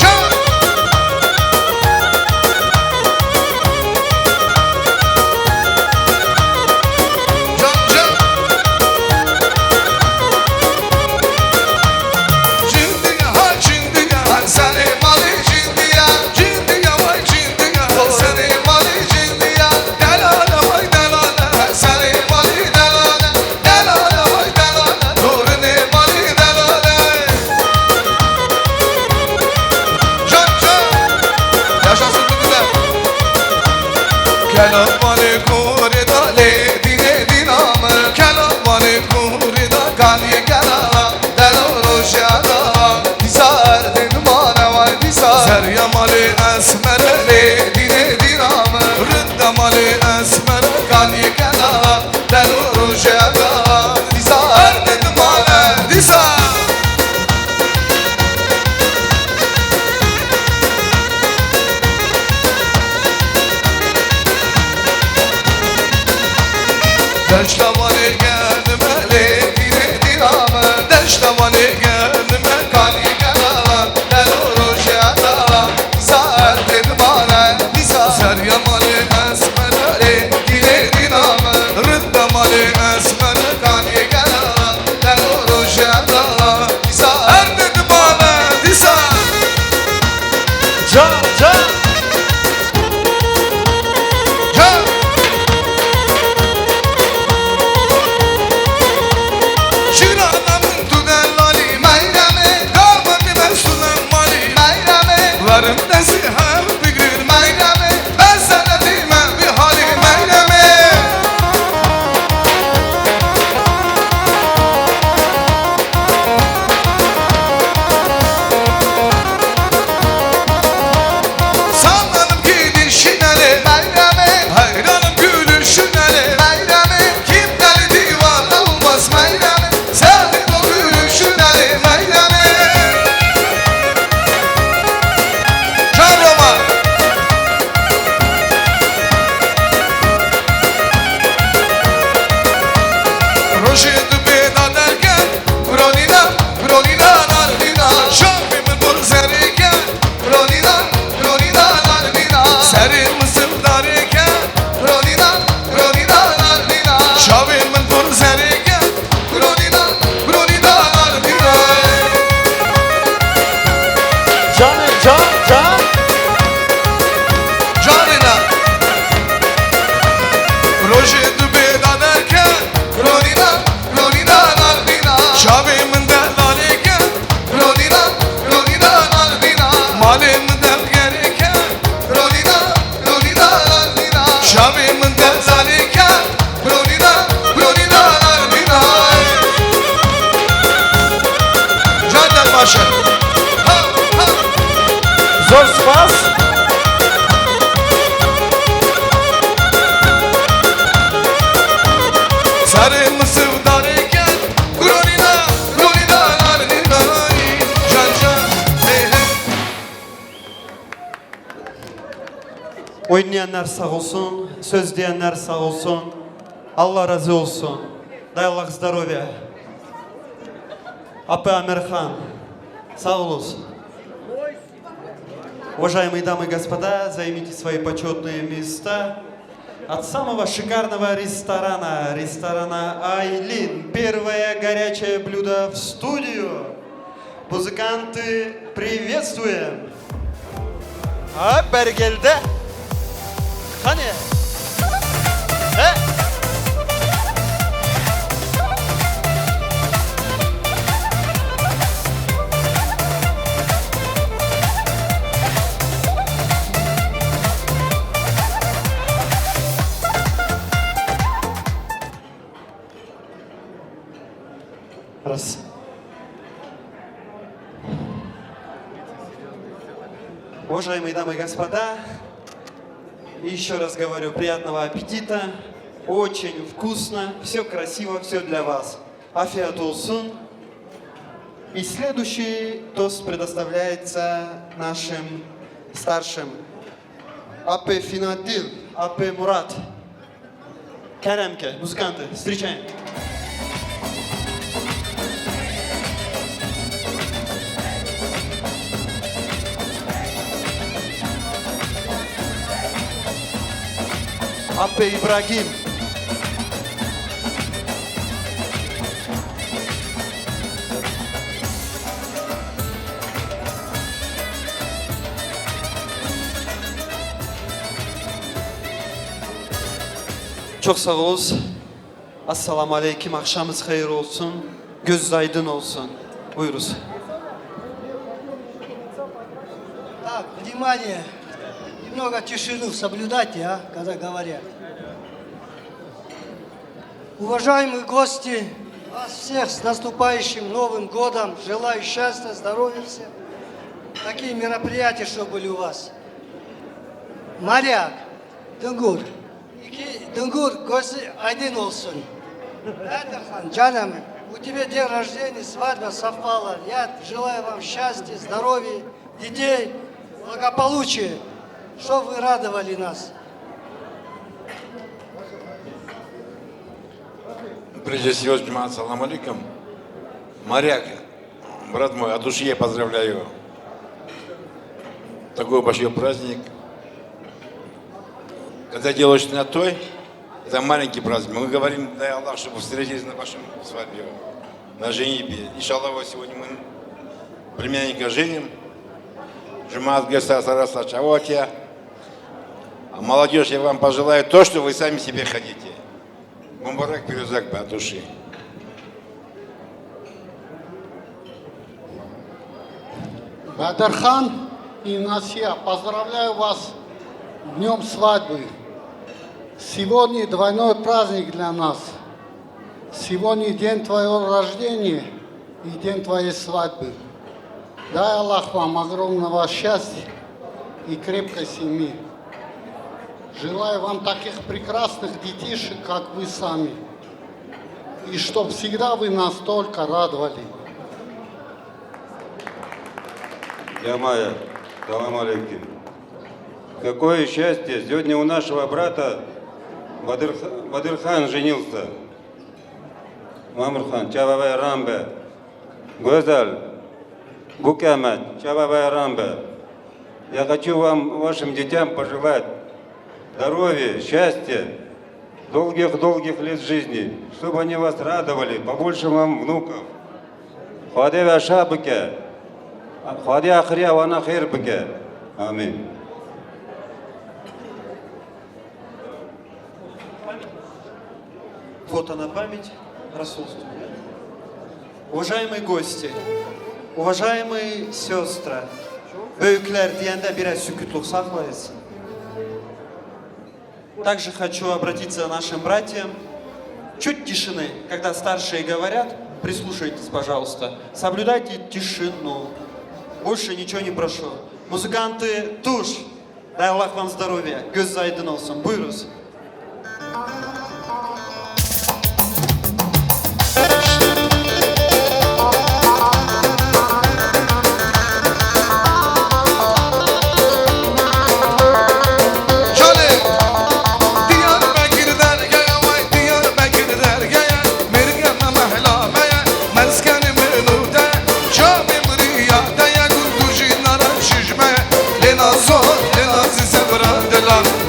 Can! Can, can! Cindiya, ha cindiya, serê malê cindiya. Cindiya, vay cindiya, serê malê cindiya. Delale, vay delale, serê malê delale. Delale, vay delale, torinê malê delale. Can, can. Yaşasın Gülgüler. Kela malê kurê da lê dînê dîna me. Kela malê kurê da kaniyê kela. Delo rojê da. Dîsa erdê dimane vay dîsa. Zerya malê esmere lê dînê dîna me. Rinda malê esmere kaniyê kela. Delo rojê da dîsa erdê dimane dîsa. Deşta Vanê genime lê dînê dîna me. Deşta Vanê genime kanî gela. Delo rojê da. Dîsa erdê dimane dîsa. Serya malê esmere lê dînê dîna me. Rinda malê esmere kanî gela. Delo rojê da. Dîsa erdê dimane dîsa. Can, can. Can. Sevdarê ked, ronîna, ronîna, ronîna, jan, jan, hey, hey. Oynayanlar sağ olsun, söz diyenler sağ olsun. Allah razı olsun. Дай Аллах здоровья. Апе Амирхан, sağ olasın. Уважаемые дамы и господа, займите свои почётные места. От самого шикарного ресторана, ресторана Айлин, первое горячее блюдо в студию. Музыканты, приветствуем! Ha, bergelde. Hani? He? Раз. Уважаемые дамы и господа, ещё раз говорю, приятного аппетита. Очень вкусно, всё красиво, всё для вас. Afiyet olsun. И следующий тост предоставляется нашим старшим. Апе Финатил, апе Мурат. Kerem ke, музыканты, встречаем. Апе Ибрагим. Çok sağ olun. Esselamu aleyküm, akşamınız hayır olsun, gözünüz aydın olsun. Buyuruz. Так, внимание. Немного тишину соблюдайте, а, когда говорят. Уважаемые гости, вас всех с наступающим Новым годом! Желаю счастья, здоровья всем. Такие мероприятия, чтобы были у вас. Марьяк, Дунгур, iki Дунгур, gözü aydın olsun. Батырхан, canım, у тебя день рождения, свадьба совпала. Я желаю вам счастья, здоровья, детей, благополучия, чтоб вы радовали нас. Прежде всего, жамаат, салам алейкум. Марьяк, брат мой, от души я поздравляю. Такой большой праздник. Когда делаешь на той, это маленький праздник. Мы говорим, дай Аллах, чтобы встретились на вашем свадьбе, на женитьбе. Иншаллах, вот сегодня мы племянника женим. Жамаат, гостя, сараса, чаватья. А молодёжь, я вам пожелаю то, что вы сами себе хотите. Мубарак пирӯзак ба души. Батырхан и Насия, поздравляю вас с днём свадьбы. Сегодня двойной праздник для нас. Сегодня день твоего рождения и день твоей свадьбы. Дай Аллах вам огромного счастья и крепкой семьи. Желаю вам таких прекрасных детишек, как вы сами. И чтоб всегда вы нас только радовали. Ямая, салам алейкум. Какое счастье! Сегодня у нашего брата Бадырх-, Бадырхан женился. Мамырхан, çava we ram be. Güzel, Bukemet, çava we ram be. Я хочу вам, вашим детям пожелать здоровья, счастья, долгих-долгих лет жизни, чтобы они вас радовали, побольше вам внуков. Xwedê we şa bike. Xwedê axiriya wana xêr bike. Amîn. Фото на память. Расулсту. Уважаемые гости, уважаемые сёстры, büyükler diyende biraz sükütlük saklayız. Также хочу обратиться к нашим братьям. Чуть тишины, когда старшие говорят, прислушайтесь, пожалуйста. Соблюдайте тишину. Больше ничего не прошу. Музыканты, туш. Дай Аллах вам здоровья. Gözünüz aydın olsun. Buyuruz.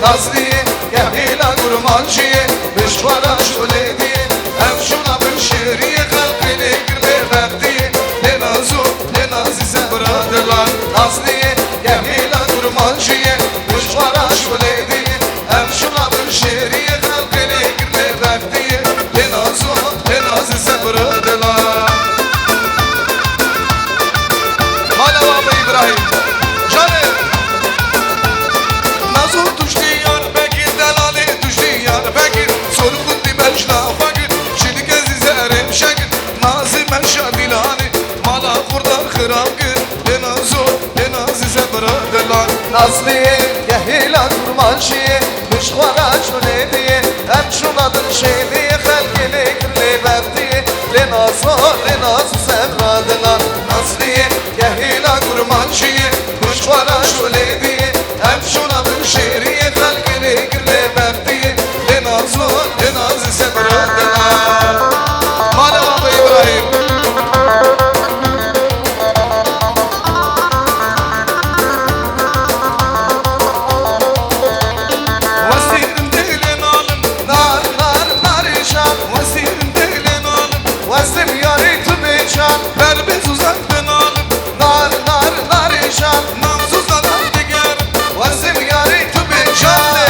Nazliyê, gehêla kurmanciyê, bi ji xwe re şolê diyê. Em şûna bin şêriyê, xelkê lê kir lê bextiyê. Lê nazo, lê nazî sebra dilan. Nazliyê, gehêla kurmanciyê, bi ji xwe re şolê diyê. Em şûna bin şêriyê, xelkê lê kir lê bextiyê. Lê nazo, lê nazî sebra dilan. Mala Baba Îbrahîm. Canê. Nazo tuştî yar Bekir, delalê tuştî yar Bekir. Sor xundî bejna xwe kir, şidike zî zerê şekir. Nazî meşa dîlanê, mala xurdan xirab kir. Lê nazo, lê nazî sebra dilan. Nazliyê, gehêla kurmanciyê, bi ji xwe re şolê diyê. Em şûna din şêdiyê, xelkê lê kir lê bextiyê. Lê nazo, lê nazî sebra dilan. Nazliyê, gehêla kurmanciyê, bi ji xwe re şolê diyê. Em şûna bin şêriyê, xelkê lê kir lê bextiyê. Lê nazo, lê nazî sebra dilan. Mala Baba Îbrahîm. Westî rindê lê nalim. Nar, nar, narê şan. Westî rindê lê nalim. Westê yarê tu bê can. Ber bi zûzan bi nalim. Nar, nar, narê şan. Nam zûzanan digerim. Westê yarê tu bê can. Canê.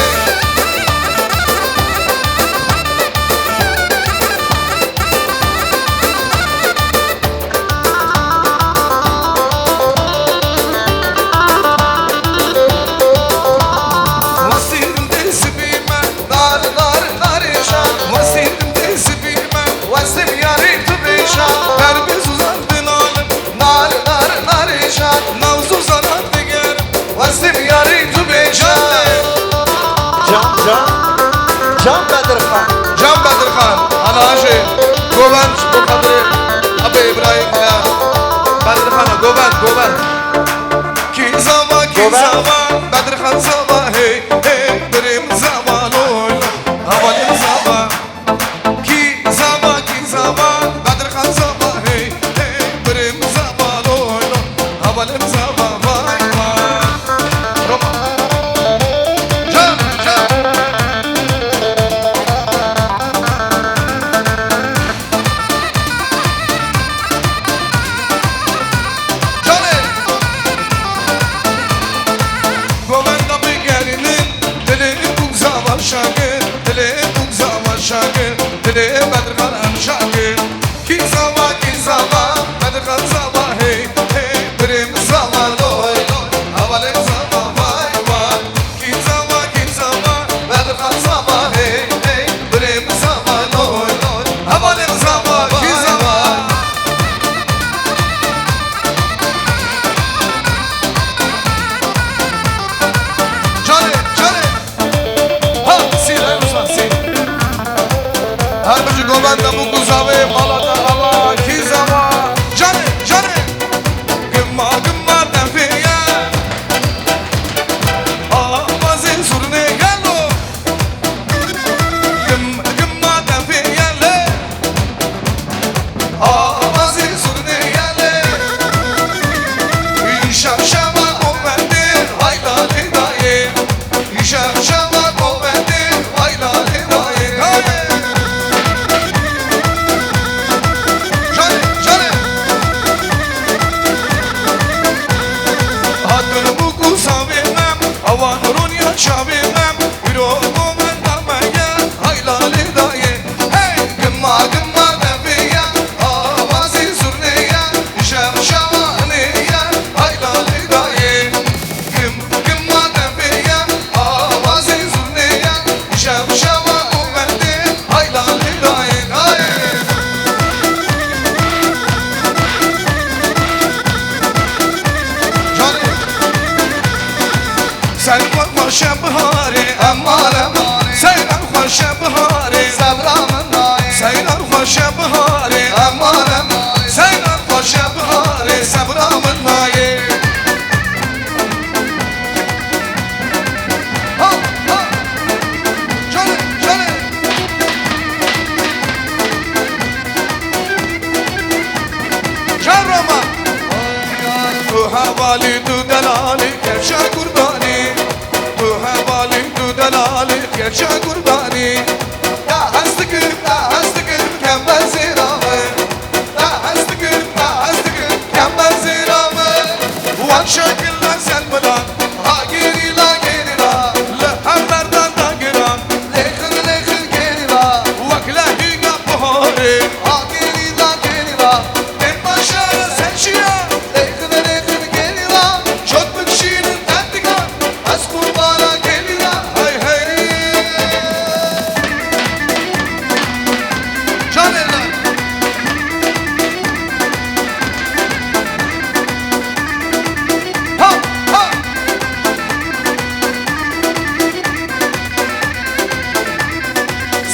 Westî rindê sibî me. Nar, nar, narê şan. Westî rindê sibî me. Westê yarê tu bê şan. Ber bi zûzan bi nalim. Nar, nar, narê şan. Nav zûzanan digerim. Westê yarê tu bê şan. Can, can. Can Bedirxan. Can Bedirxan. Ana ajê. Govend, bo xatirê Ebê Îbrahîm ya. Bedirxana, govend, govend. Kî zava, kî Govend. Zava, Bedirxan zava, hey, hey, birê min zava, loy, loy, hevalê min zava. Kî zava, kî zava, Bedirxan zava, hey, hey, birê min zava, loy, loy, hevalê min zava, vay, vay. Roma. Can, can. Canê. Govenda bigerînin, dilê bûk zava şakir, dilê bûk zava şakir, dilê Bedirxan em şakir. Kî zava, kî zava, Bedirxan zava, hey, hey, birê min zava, loy, loy, hevalê min zava, vay, vay. Kî zava, kî zava, Bedirxan zava, hey, hey, birê min zava, loy, loy, hevalê min zava, kî zava. Canê, canê. Ha, sî, Reynosan, sî. Her biçî govenda bûk û zavê, mala te ava, kî zava. Canê, canê. Gimma, gimma te vê ye. Awazê zurnê gelo. Gim, gimma te vê ye lê. Awazê zurnê ye lê. Îşev şeva govendê, hayla lê dayê. Îşev şeva govendê, hayla lê dayê. Hey! Canê, canê. Hatin bûk û zavê me, awan rûniya çavê me, îro govenda me ye, hayla lê dayê. Hey, gimma, gimma devê ye, awazê zurnê ye, şev şevanê ye, hayla lê dayê. Gim, gimma devê ye, awazê zurnê ye, şev şeva govendê, hayla lê dayê, dayê. Canê. Seyran xweş e biharê, emare mare. Seyran xweş e biharê, sebra min nayê. Seyran xweş e biharê, emare mare. Seyran xweş e biharê, sebra min nayê. Ha, ha. Canê, canê. Can Roma. Tu hevalî, tu delalî, kevşa kurbanî. Tu hevalî. Lim tu delalê keça kurbanî. Ya hest dikim, ya hest dikim, kem bezêra min. Ya hest dikim, ya hest dikim, kem bezêra min. Wan şekil ne sen bilan, ha gerîla, gerîla. Li hev merdan dagiran, lêxin, lêxin gerîla. Wek lehîna buharê, ha gerîla, gerîla. Tên başa sen şiya, lêxin, lêxin gerîla. Şot bikşînin tendigan, ez qurbana gerîla. Hey, hey. Canê me. Ha, ha.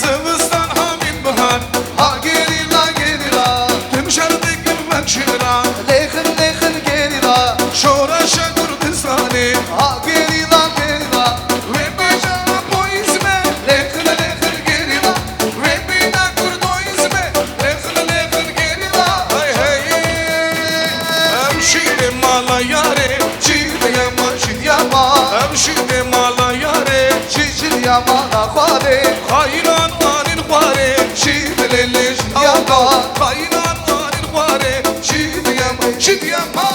Zivistan hamîn bihar, ha gerîla, gerîla. Tim şer dikim vekşîra, lêxin, lêxin gerîla. Şoreşa Kurdistanê, ha gerîla, gerîla. Wê bêje apoyîzme, lêxin, lêxin gerîla. Wê bîne kurdoyîzme, lêxin, lêxin gerîla. Hey, hey. Em şîrê mala yarê, şîrê ma, şîrê ma. Em şîrê mala yarê, şî, şîrê mala xwarê. Xayînan anîn xwarê, şîrê lê, lê, şîrê ma. Xayînan anîn xwarê, şîrê ma, şîrê ma.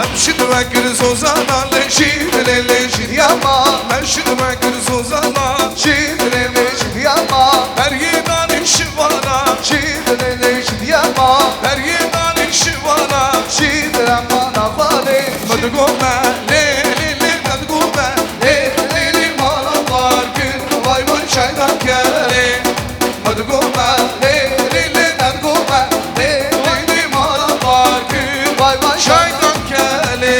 Em şît vekir zozana, lê şît lê lê şît yama. Me şît vekir zozana, şît lê lê şît yama. Beriyê danî şivana, şît lê lê şît yama. Beriyê danî şivana, şît remana xwalê. Me digo me lê lê lê, me digo me lê lê lê, mala bar kir, vay vay şayda kerê. Me digo me lê lê lê, me digo me lê lê lê, mala bar kir, vay vay şayda kerê.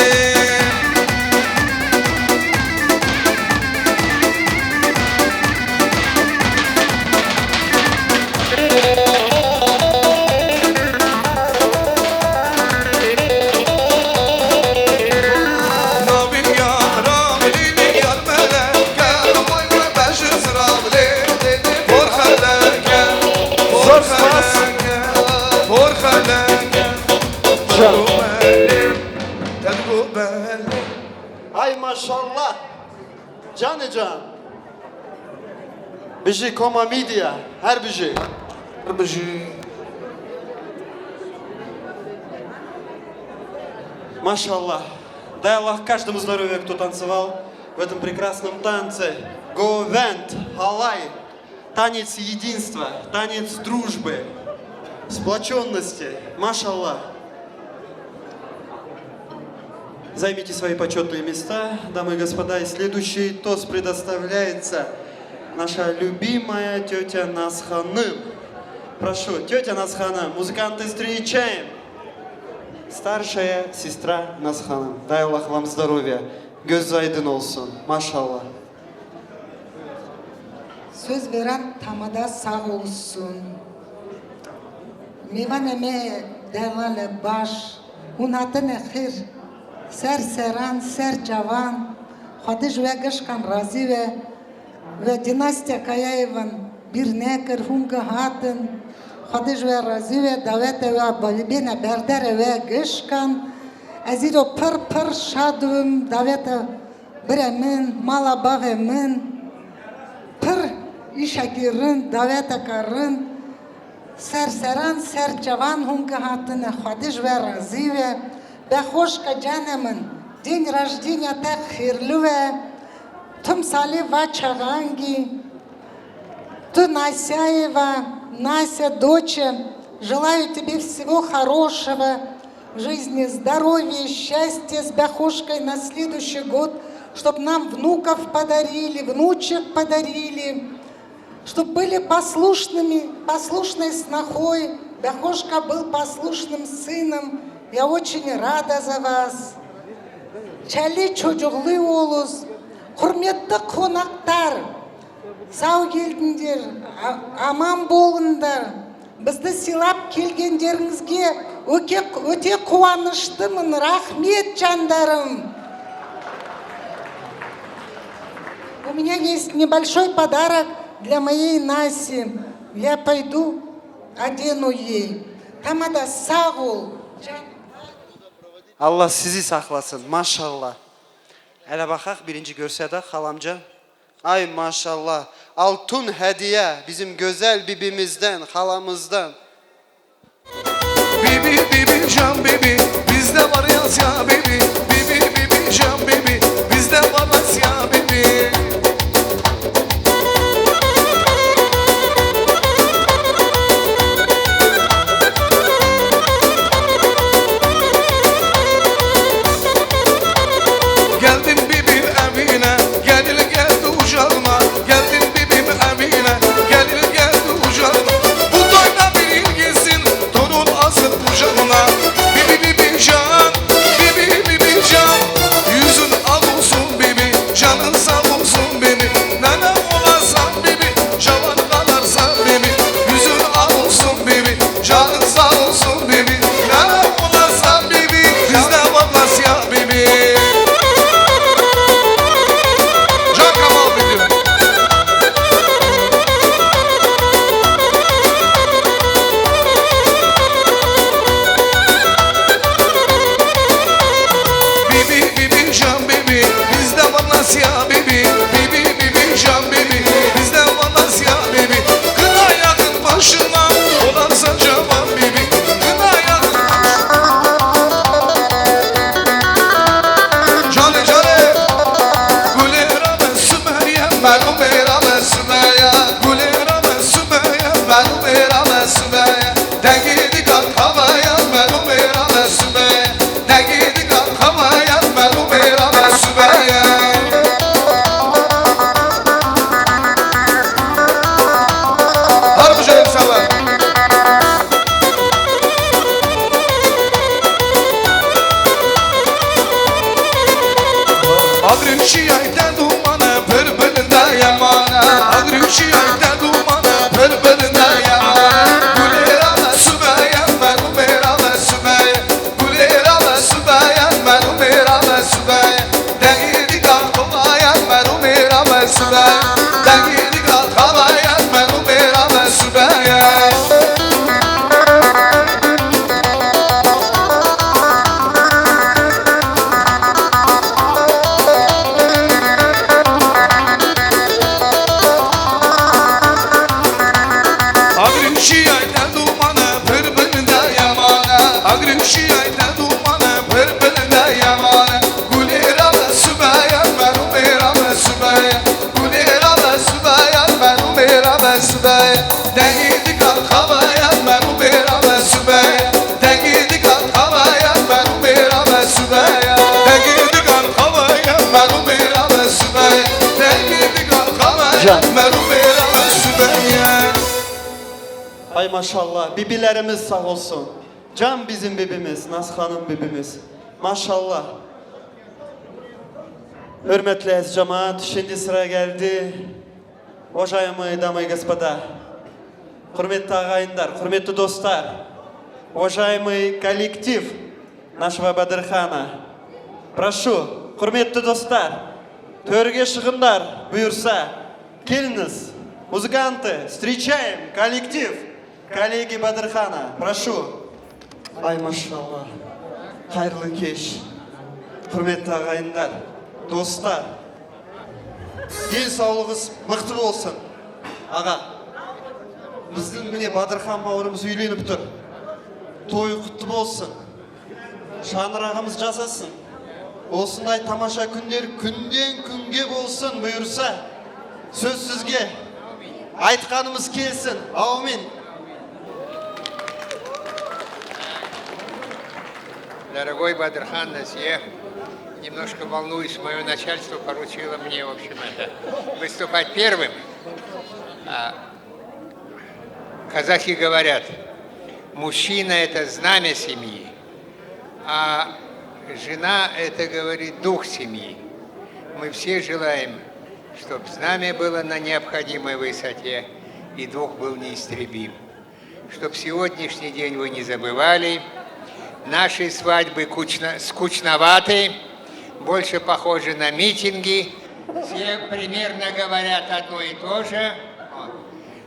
Navîn yara, bilî yar meleke, vay vay beşi zira bilê, bilê, bilê, bor xeleke, bor xeleke, bor xeleke. Can. Te digo belê, te digo belê. Ay maşallah. Canê can. Bijî Koma Media. Her bijî. Her bijî. Maşallah. Дай Аллах каждому здоровья, кто танцевал в этом прекрасном танце. Govend, halay. Танец единства, танец дружбы, сплочённости. Машаллах. Займите свои почётные места, дамы и господа. И следующий тост предоставляется наша любимая тётя Наз Ханым. Прошу, тётя Наз Ханым, музыканты, встречаем! Старшая сестра Наз Ханым. Дай Аллах вам здоровья. Göz aydın olsun. Maşallah. Söz veren tamada sağ olsun. Mêvanê me delal e baş, hûn hatine xêr. Ser seran, ser çavan, Xwedê ji we gişkan razî be. We Dînastya Kayayêvan bîr nekir, hûn gihatin. Xwedê ji we razî be, dawete we bêne berdere we gişkan. Ez îro pir pir şad bim, dawete Birê min, mala bavê min, pir îşekî rind, daweteke rind, ser seran, ser çavan hûn gihatine, Xwedê ji we razî be. Be xweşke canê min, din rajdinya te xêrli be, tim salê va çaxangî. Ты Настя, Настя, дочь, желаю тебе всего хорошего, жизни, здоровья, счастья, с бяхушкой на следующий год, чтоб нам внуков подарили, внучек подарили, чтоб были послушными, послушной снохой, бяхушка был послушным сыном. Я очень рада за вас. Çelî çocuklu oluz, hurmetli konaklar. Sağ geldinler, a-, aman bolunlar. Bizde silap kelgenlerinizge öte, öte kuvanıştımın, rahmet canlarım. У меня есть небольшой подарок для моей Наси. Я пойду одену ей. Hema da sağ ol. Can. Allah sizi saklasın, maşallah. Hele bakak birinci görse de halamca. Ay maşallah. Altın hediye bizim güzel bibimizden, halamızdan. Bibi, bibi, can bibi, bizde var yaz ya bibi. Bibi, bibi, can bibi, bizde var yaz ya bibi. Geldim bibim evine, gelin geldi ucağıma. Geldim bibim evine, gelin geldi ucağıma. Bu toyda bir yıl geçsin, torun alsın kucağına. Bibi, bibi, can, bibi, bibi, can. Yüzün al olsun bibi, canın sağ olsun bibi. Nana olasan bibi, cavan kalarsan bibi. Yüzün al olsun bibi, canın sağ olsun bibi. Nana olasan bibi, bizde var nasya bibi. Can Kamal bibi. Bibi, bibi, can bibi, bizde var nasya bibi. Bibi, bibi, can bibi, bizde var nasya bibi. Kına yakın başına, olarsa cavan bibi. Kına yakın başına. Canı canı. Gulera ben Sümeyye, merhum era ben Sümeyye. Gulera ben Sümeyye, merhum era ben Sümeyye. Dengidi kan havaya, merhum era ben Sümeyye. Dengidi kan havaya, merhum era ben Sümeyye. Har bu canım sağ ol. Agrim şiyayte dumane, pir bilinde yemane. Agrim şiyayte dumane, pir bilinde yemane. Gulera ve Sümeyye, merhum era ve Sümeyye. Gulera ve Sümeyye, merhum era ve Sümeyye. Dengidi kan kovaya, merhum era ve Sümeyye. Dengidi kan kovaya, merhum era ve Sümeyye. Agrim şiyayte dumane, pir bilinde yemane. Agrim şiyayte dumane, pir bilinde yemane. Gulera ve Sümeyye, merhum era ve Sümeyye. Gulera ve Sümeyye, merhum era ve Sümeyye. Dengidi kan havaya, merhum era ve Sümeyye. Dengidi kan havaya, merhum era ve Sümeyye. Dengidi kan havaya, merhum era ve Sümeyye. Dengidi kan havaya, merhum era ve Sümeyye. Ay maşallah, bibilerimiz sağ olsun. Can bizim bibimiz, Naz Hanım bibimiz. Maşallah. Hürmetli ez cemaat, şimdi sıra geldi. Уважаемые дамы и господа, hürmetli ağayınlar, hürmetli dostlar, уважаемый коллектив нашего Бадырхана. Прошу, hürmetli dostlar, törge şığınlar buyursa, geliniz, музыканты, встречаем коллектив. Коллеги Бадырхана, прошу. Ay maşallah. Hayırlı keş. Hürmetli ağayınlar, dostlar. Gelin sağlığınız mıhtır olsun. Ağa. Bizim bile Badırhan bağrımız üyleniptir. Toy kutlu olsun. Şanırağımız casasın. Olsun day tamaşa künler künden künge bolsun buyursa. Söz sizge. Aytkanımız kelsin. Amin. Дорогой Бадырхан Насиев, немножко волнуюсь, мое начальство поручило мне, в общем, это, выступать первым. А, Казахи говорят, мужчина — это знамя семьи, а жена — это, говорит, дух семьи. Мы все желаем, чтоб знамя было на необходимой высоте и дух был неистребим. Чтоб сегодняшний день вы не забывали. Наши свадьбы кучно-, скучноваты, больше похожи на митинги. Все примерно говорят одно и то же. Вот.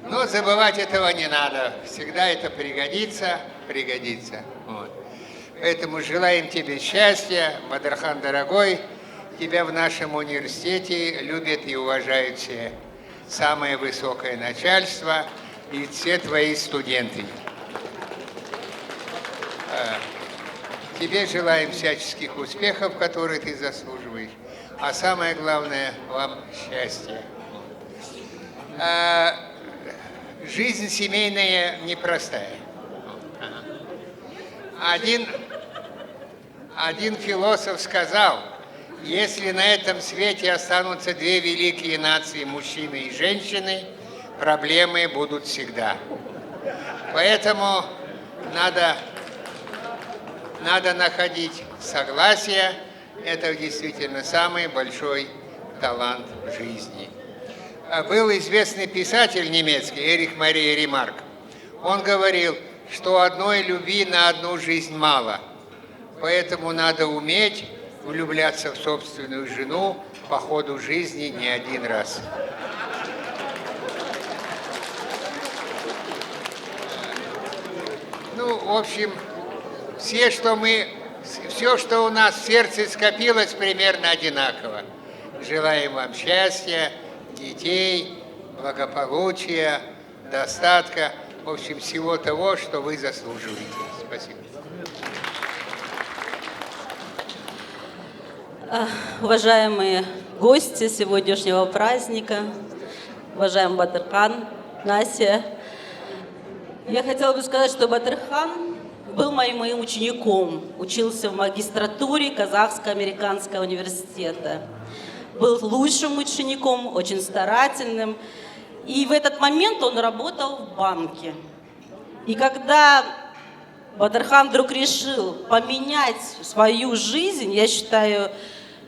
Но забывать этого не надо. Всегда это пригодится. пригодится. Вот. Поэтому желаем тебе счастья, Бадрхан, дорогой. Тебя в нашем университете любят и уважают все. Самое высокое начальство и все твои студенты. Э, Тебе желаем всяческих успехов, которые ты заслуживаешь. А самое главное, вам счастья. Э, Жизнь семейная непростая. Один, один философ сказал: если на этом свете останутся две великие нации, мужчины и женщины, проблемы будут всегда. Поэтому надо, надо находить согласие. Это действительно самый большой талант в жизни. А был известный писатель немецкий Эрих Мария Ремарк. Он говорил, что одной любви на одну жизнь мало. Поэтому надо уметь влюбляться в собственную жену по ходу жизни не один раз. Ну, в общем, все, что мы, все, что у нас в сердце скопилось, примерно одинаково. Желаем вам счастья, детей, благополучия, достатка, в общем, всего того, что вы заслуживаете. Спасибо. Уважаемые гости сегодняшнего праздника, уважаемый Батырхан, Настя, я хотела бы сказать, что Батырхан был моим, моим учеником, учился в магистратуре Казахско-Американского университета. Был лучшим учеником, очень старательным. И в этот момент он работал в банке. И когда Батырхан вдруг решил поменять свою жизнь, я считаю,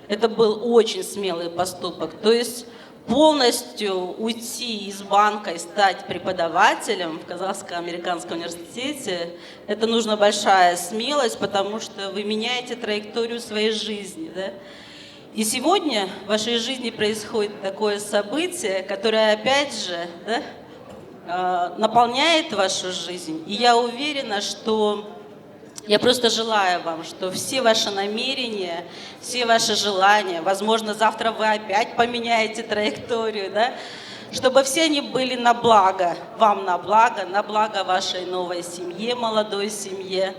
это был очень смелый поступок. То есть полностью уйти из банка и стать преподавателем в Казахско-Американском университете, это нужна большая смелость, потому что вы меняете траекторию своей жизни, да? И сегодня в вашей жизни происходит такое событие, которое опять же, да, наполняет вашу жизнь. И я уверена, что я просто желаю вам, что все ваши намерения, все ваши желания, возможно, завтра вы опять поменяете траекторию, да, чтобы все они были на благо, вам на благо, на благо вашей новой семье, молодой семье.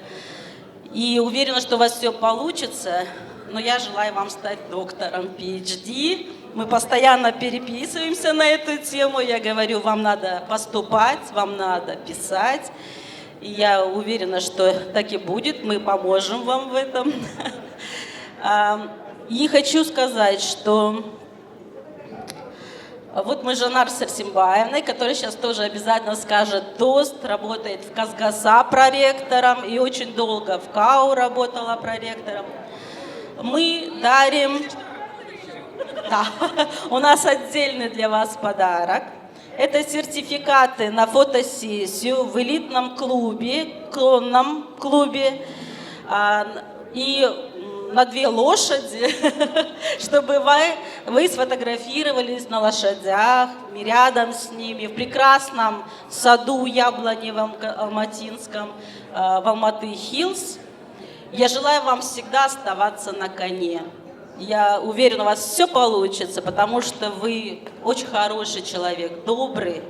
И уверена, что у вас все получится, но я желаю вам стать доктором, PhD. Мы постоянно переписываемся на эту тему. Я говорю, вам надо поступать, вам надо писать. И я уверена, что так и будет. Мы поможем вам в этом. И хочу сказать, что вот мы с Жанар Сарсимбаевной, которая сейчас тоже обязательно скажет тост, работает в Казгаса проректором и очень долго в КАУ работала проректором. Мы дарим... Да, у нас отдельный для вас подарок. Это сертификаты на фотосессию в элитном клубе, конном клубе. И на две лошади, чтобы вы, вы сфотографировались на лошадях, рядом с ними, в прекрасном саду яблоневом алматинском, в Алматы Хиллз. Я желаю вам всегда оставаться на коне. Я уверена, у вас все получится, потому что вы очень хороший человек, добрый,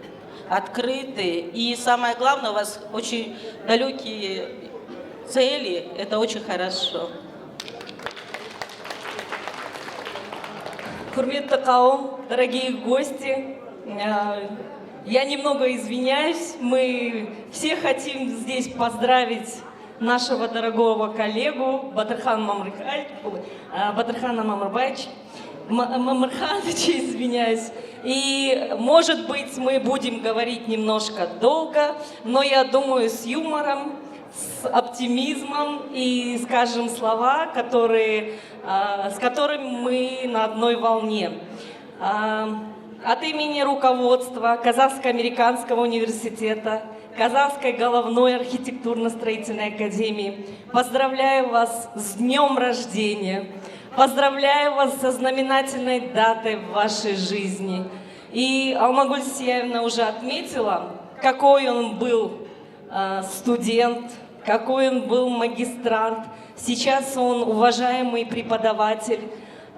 открытый. И самое главное, у вас очень далекие цели. Это очень хорошо. Hürmetli kavim, дорогие гости, я немного извиняюсь, мы все хотим здесь поздравить нашего дорогого коллегу Батырхан Мамырхай, Батырхана Мамырбаевич, Мамырханович, извиняюсь. И, может быть, мы будем говорить немножко долго, но я думаю, с юмором, с оптимизмом и скажем слова, которые, с которыми мы на одной волне. От имени руководства Казахско-Американского университета, Казахской головной архитектурно-строительной академии поздравляю вас с днем рождения. Поздравляю вас со знаменательной датой в вашей жизни. И Алмагуль Сияевна уже отметила, какой он был э, студент, Какой он был магистрант, сейчас он уважаемый преподаватель.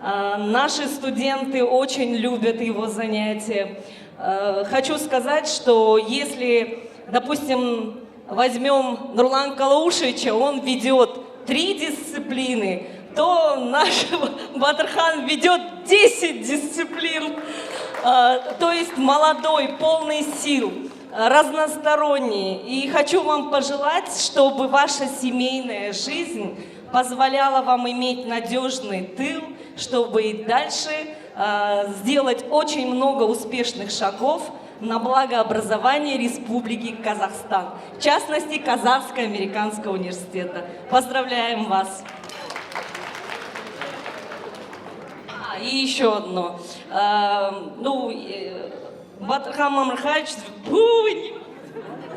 А, наши студенты очень любят его занятия. Э, хочу сказать, что если, допустим, возьмем Нурлан Калаушевича, он ведет три дисциплины, то наш Батырхан ведет десять дисциплин. А, то есть молодой, полный сил, разносторонний. И хочу вам пожелать, чтобы ваша семейная жизнь позволяла вам иметь надежный тыл, чтобы и дальше, а, сделать очень много успешных шагов на благо образования Республики Казахстан, в частности, Казахско-Американского университета. Поздравляем вас! А, и еще одно. А, ну, э, Батырхан Мамырханыч, фу, не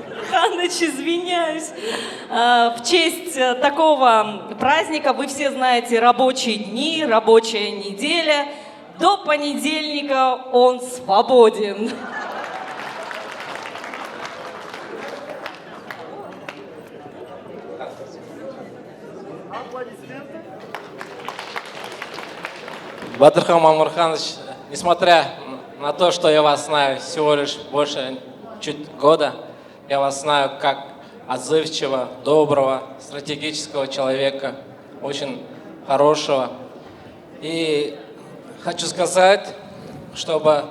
Мамырханыч, извиняюсь. А, в честь, э, такого праздника, вы все знаете, рабочие дни, рабочая неделя. До понедельника он свободен. Батырхан Мамырханович, несмотря на то, что я вас знаю всего лишь больше чуть года, я вас знаю как отзывчивого, доброго, стратегического человека, очень хорошего. И хочу сказать, чтобы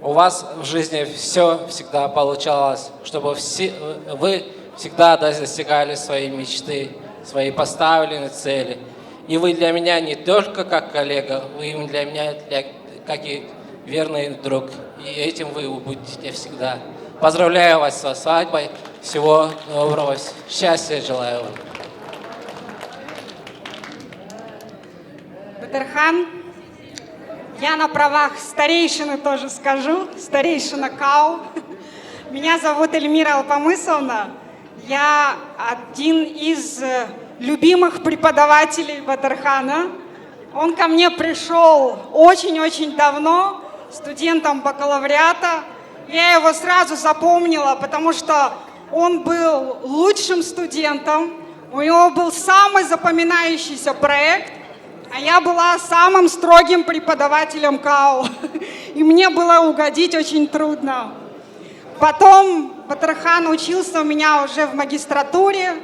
у вас в жизни все всегда получалось, чтобы все, вы всегда достигали свои мечты, свои поставленные цели. И вы для меня не только как коллега, вы для меня для, как и верный друг. И этим вы будете всегда. Поздравляю вас со свадьбой. Всего доброго, счастья желаю вам. Батырхан, я на правах старейшины тоже скажу, старейшина КАУ. Меня зовут Эльмира Алпамысовна. Я один из, э, любимых преподавателей Батырхана. Он ко мне пришёл очень-очень давно, студентом бакалавриата. Я его сразу запомнила, потому что он был лучшим студентом, у него был самый запоминающийся проект, а я была самым строгим преподавателем КАУ. И мне было угодить очень трудно. Потом Батырхан учился у меня уже в магистратуре.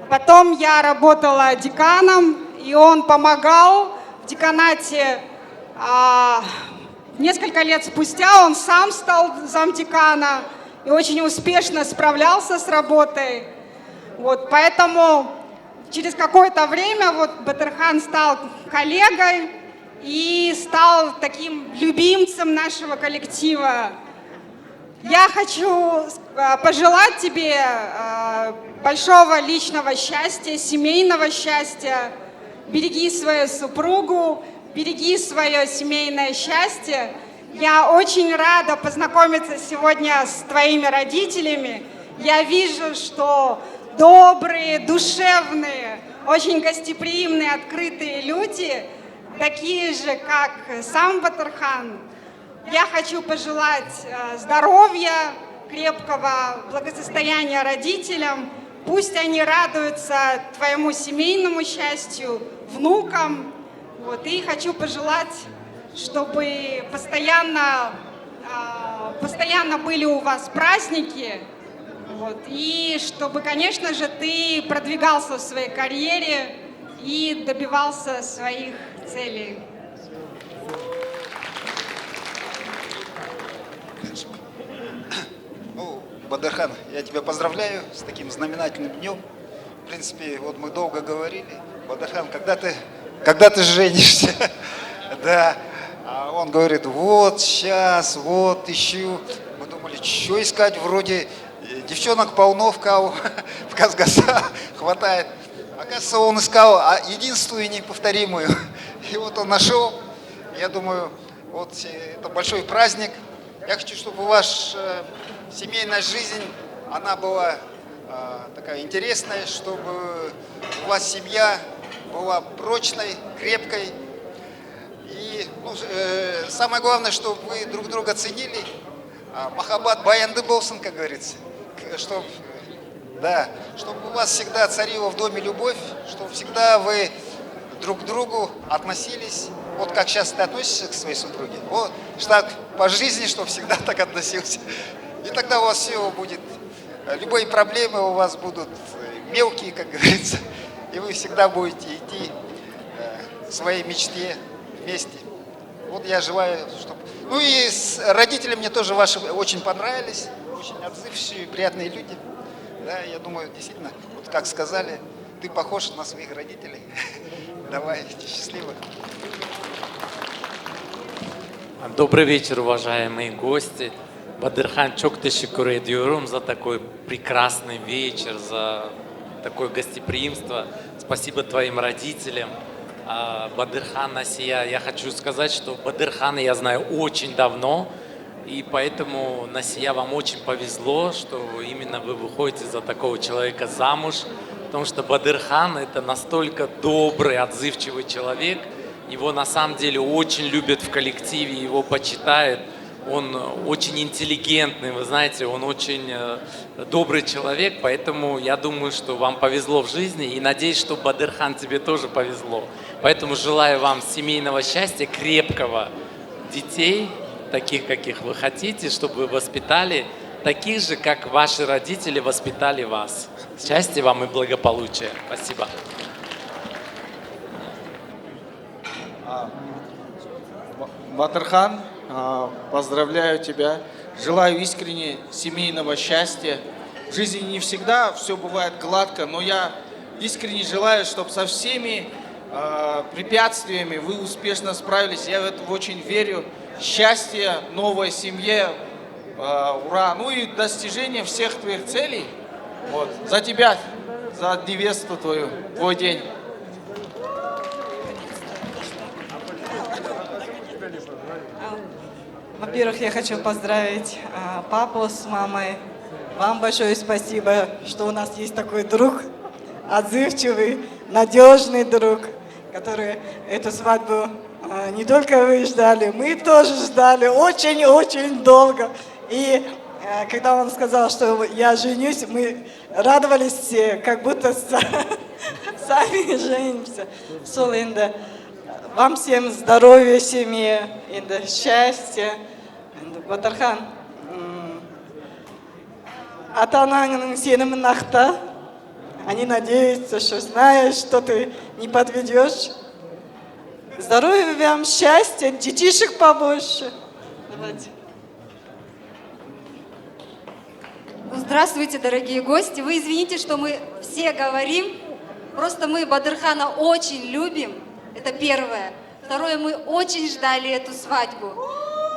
Потом я работала деканом, и он помогал в деканате. А, несколько лет спустя он сам стал замдекана и очень успешно справлялся с работой. Вот, поэтому через какое-то время вот Батырхан стал коллегой и стал таким любимцем нашего коллектива. Я хочу, э, пожелать тебе, э, большого личного счастья, семейного счастья. Береги свою супругу, береги свое семейное счастье. Я очень рада познакомиться сегодня с твоими родителями. Я вижу, что добрые, душевные, очень гостеприимные, открытые люди, такие же, как сам Батырхан. Я хочу пожелать, э, здоровья, крепкого благосостояния родителям. Пусть они радуются твоему семейному счастью, внукам. Вот. И хочу пожелать, чтобы постоянно, а, постоянно были у вас праздники. Вот. И чтобы, конечно же, ты продвигался в своей карьере и добивался своих целей. Ну, Бадырхан, я тебя поздравляю с таким знаменательным днём. В принципе, вот мы долго говорили. Бадырхан, когда ты, когда ты женишься? Да. А он говорит: «Вот сейчас, вот ищу». Мы думали, что искать, вроде, э, девчонок полно в Кау, в Казгаса хватает. Оказывается, он искал, а, единственную и неповторимую. И вот он нашёл. Я думаю, вот, э, это большой праздник. Я хочу, чтобы ваша, э, семейная жизнь, она была, э, такая интересная, чтобы у вас семья была прочной, крепкой. И, ну, э, самое главное, чтобы вы друг друга ценили. А, махаббат баянды болсын, как говорится. Чтоб Да, чтобы у вас всегда царила в доме любовь, чтобы всегда вы друг к другу относились, вот как сейчас ты относишься к своей супруге, вот, так по жизни, чтобы всегда так относился. И тогда у вас все будет, э, любые проблемы у вас будут, э, мелкие, как говорится, и вы всегда будете идти, э, к своей мечте вместе. Вот я желаю, чтобы... Ну и с... родители мне тоже ваши очень понравились, очень отзывчивые, приятные люди. Да, я думаю, действительно, вот как сказали, ты похож на своих родителей. Давай, счастливо. Добрый вечер, уважаемые гости. Бадырхан, çok teşekkür ediyorum за такой прекрасный вечер, за такое гостеприимство. Спасибо твоим родителям. А, Бадырхан, Насия, я хочу сказать, что Бадырхана я знаю очень давно, и поэтому, Насия, вам очень повезло, что именно вы выходите за такого человека замуж, потому что Бадырхан — это настолько добрый, отзывчивый человек, его на самом деле очень любят в коллективе, его почитают. Он очень интеллигентный, вы знаете, он очень э, добрый человек, поэтому я думаю, что вам повезло в жизни, и надеюсь, что, Бадырхан, тебе тоже повезло. Поэтому желаю вам семейного счастья, крепкого, детей, таких, каких вы хотите, чтобы вы воспитали, таких же, как ваши родители воспитали вас. Счастья вам и благополучия. Спасибо. А, Ба- Батырхан, а, поздравляю тебя. Желаю искренне семейного счастья. В жизни не всегда все бывает гладко, но я искренне желаю, чтобы со всеми а, препятствиями вы успешно справились. Я в это очень верю. Счастья новой семье, а, ура. Ну и достижения всех твоих целей. Вот. За тебя, за невесту твою, твой день. Во-первых, я хочу поздравить а, папу с мамой. Вам большое спасибо, что у нас есть такой друг, отзывчивый, надежный друг, который эту свадьбу а, не только вы ждали, мы тоже ждали очень-очень долго. И а, когда он сказал, что я женюсь, мы радовались все, как будто са- сами женимся. Sol endi. Вам всем здоровья в семье, endi счастья. Endi Батырхан, м, ата-анаң сенің мынақта. Они надеются, что знаешь, что ты не подведешь. Здоровья вам, счастья, детишек побольше. Давайте. Здравствуйте, дорогие гости. Вы извините, что мы все говорим. Просто мы Бадырхана очень любим. Это первое. Второе, мы очень ждали эту свадьбу.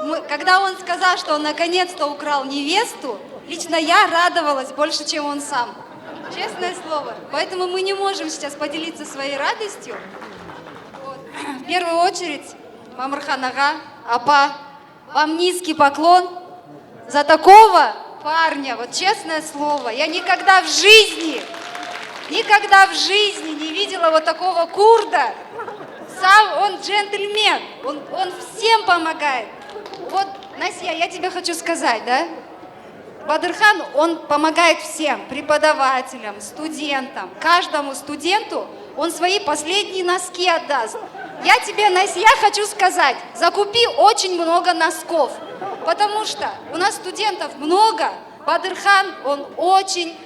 Мы, когда он сказал, что он наконец-то украл невесту, лично я радовалась больше, чем он сам. Честное слово. Поэтому мы не можем сейчас поделиться своей радостью. Вот. В первую очередь, Мамырхан ага, апа, вам низкий поклон за такого парня, вот честное слово, я никогда в жизни, никогда в жизни не видела вот такого курда. Сам он джентльмен, он, он всем помогает. Вот, Насия, я тебе хочу сказать, да? Бадырхан, он помогает всем, преподавателям, студентам, каждому студенту он свои последние носки отдаст. Я тебе, Насия, хочу сказать, закупи очень много носков, потому что у нас студентов много. Бадырхан, он очень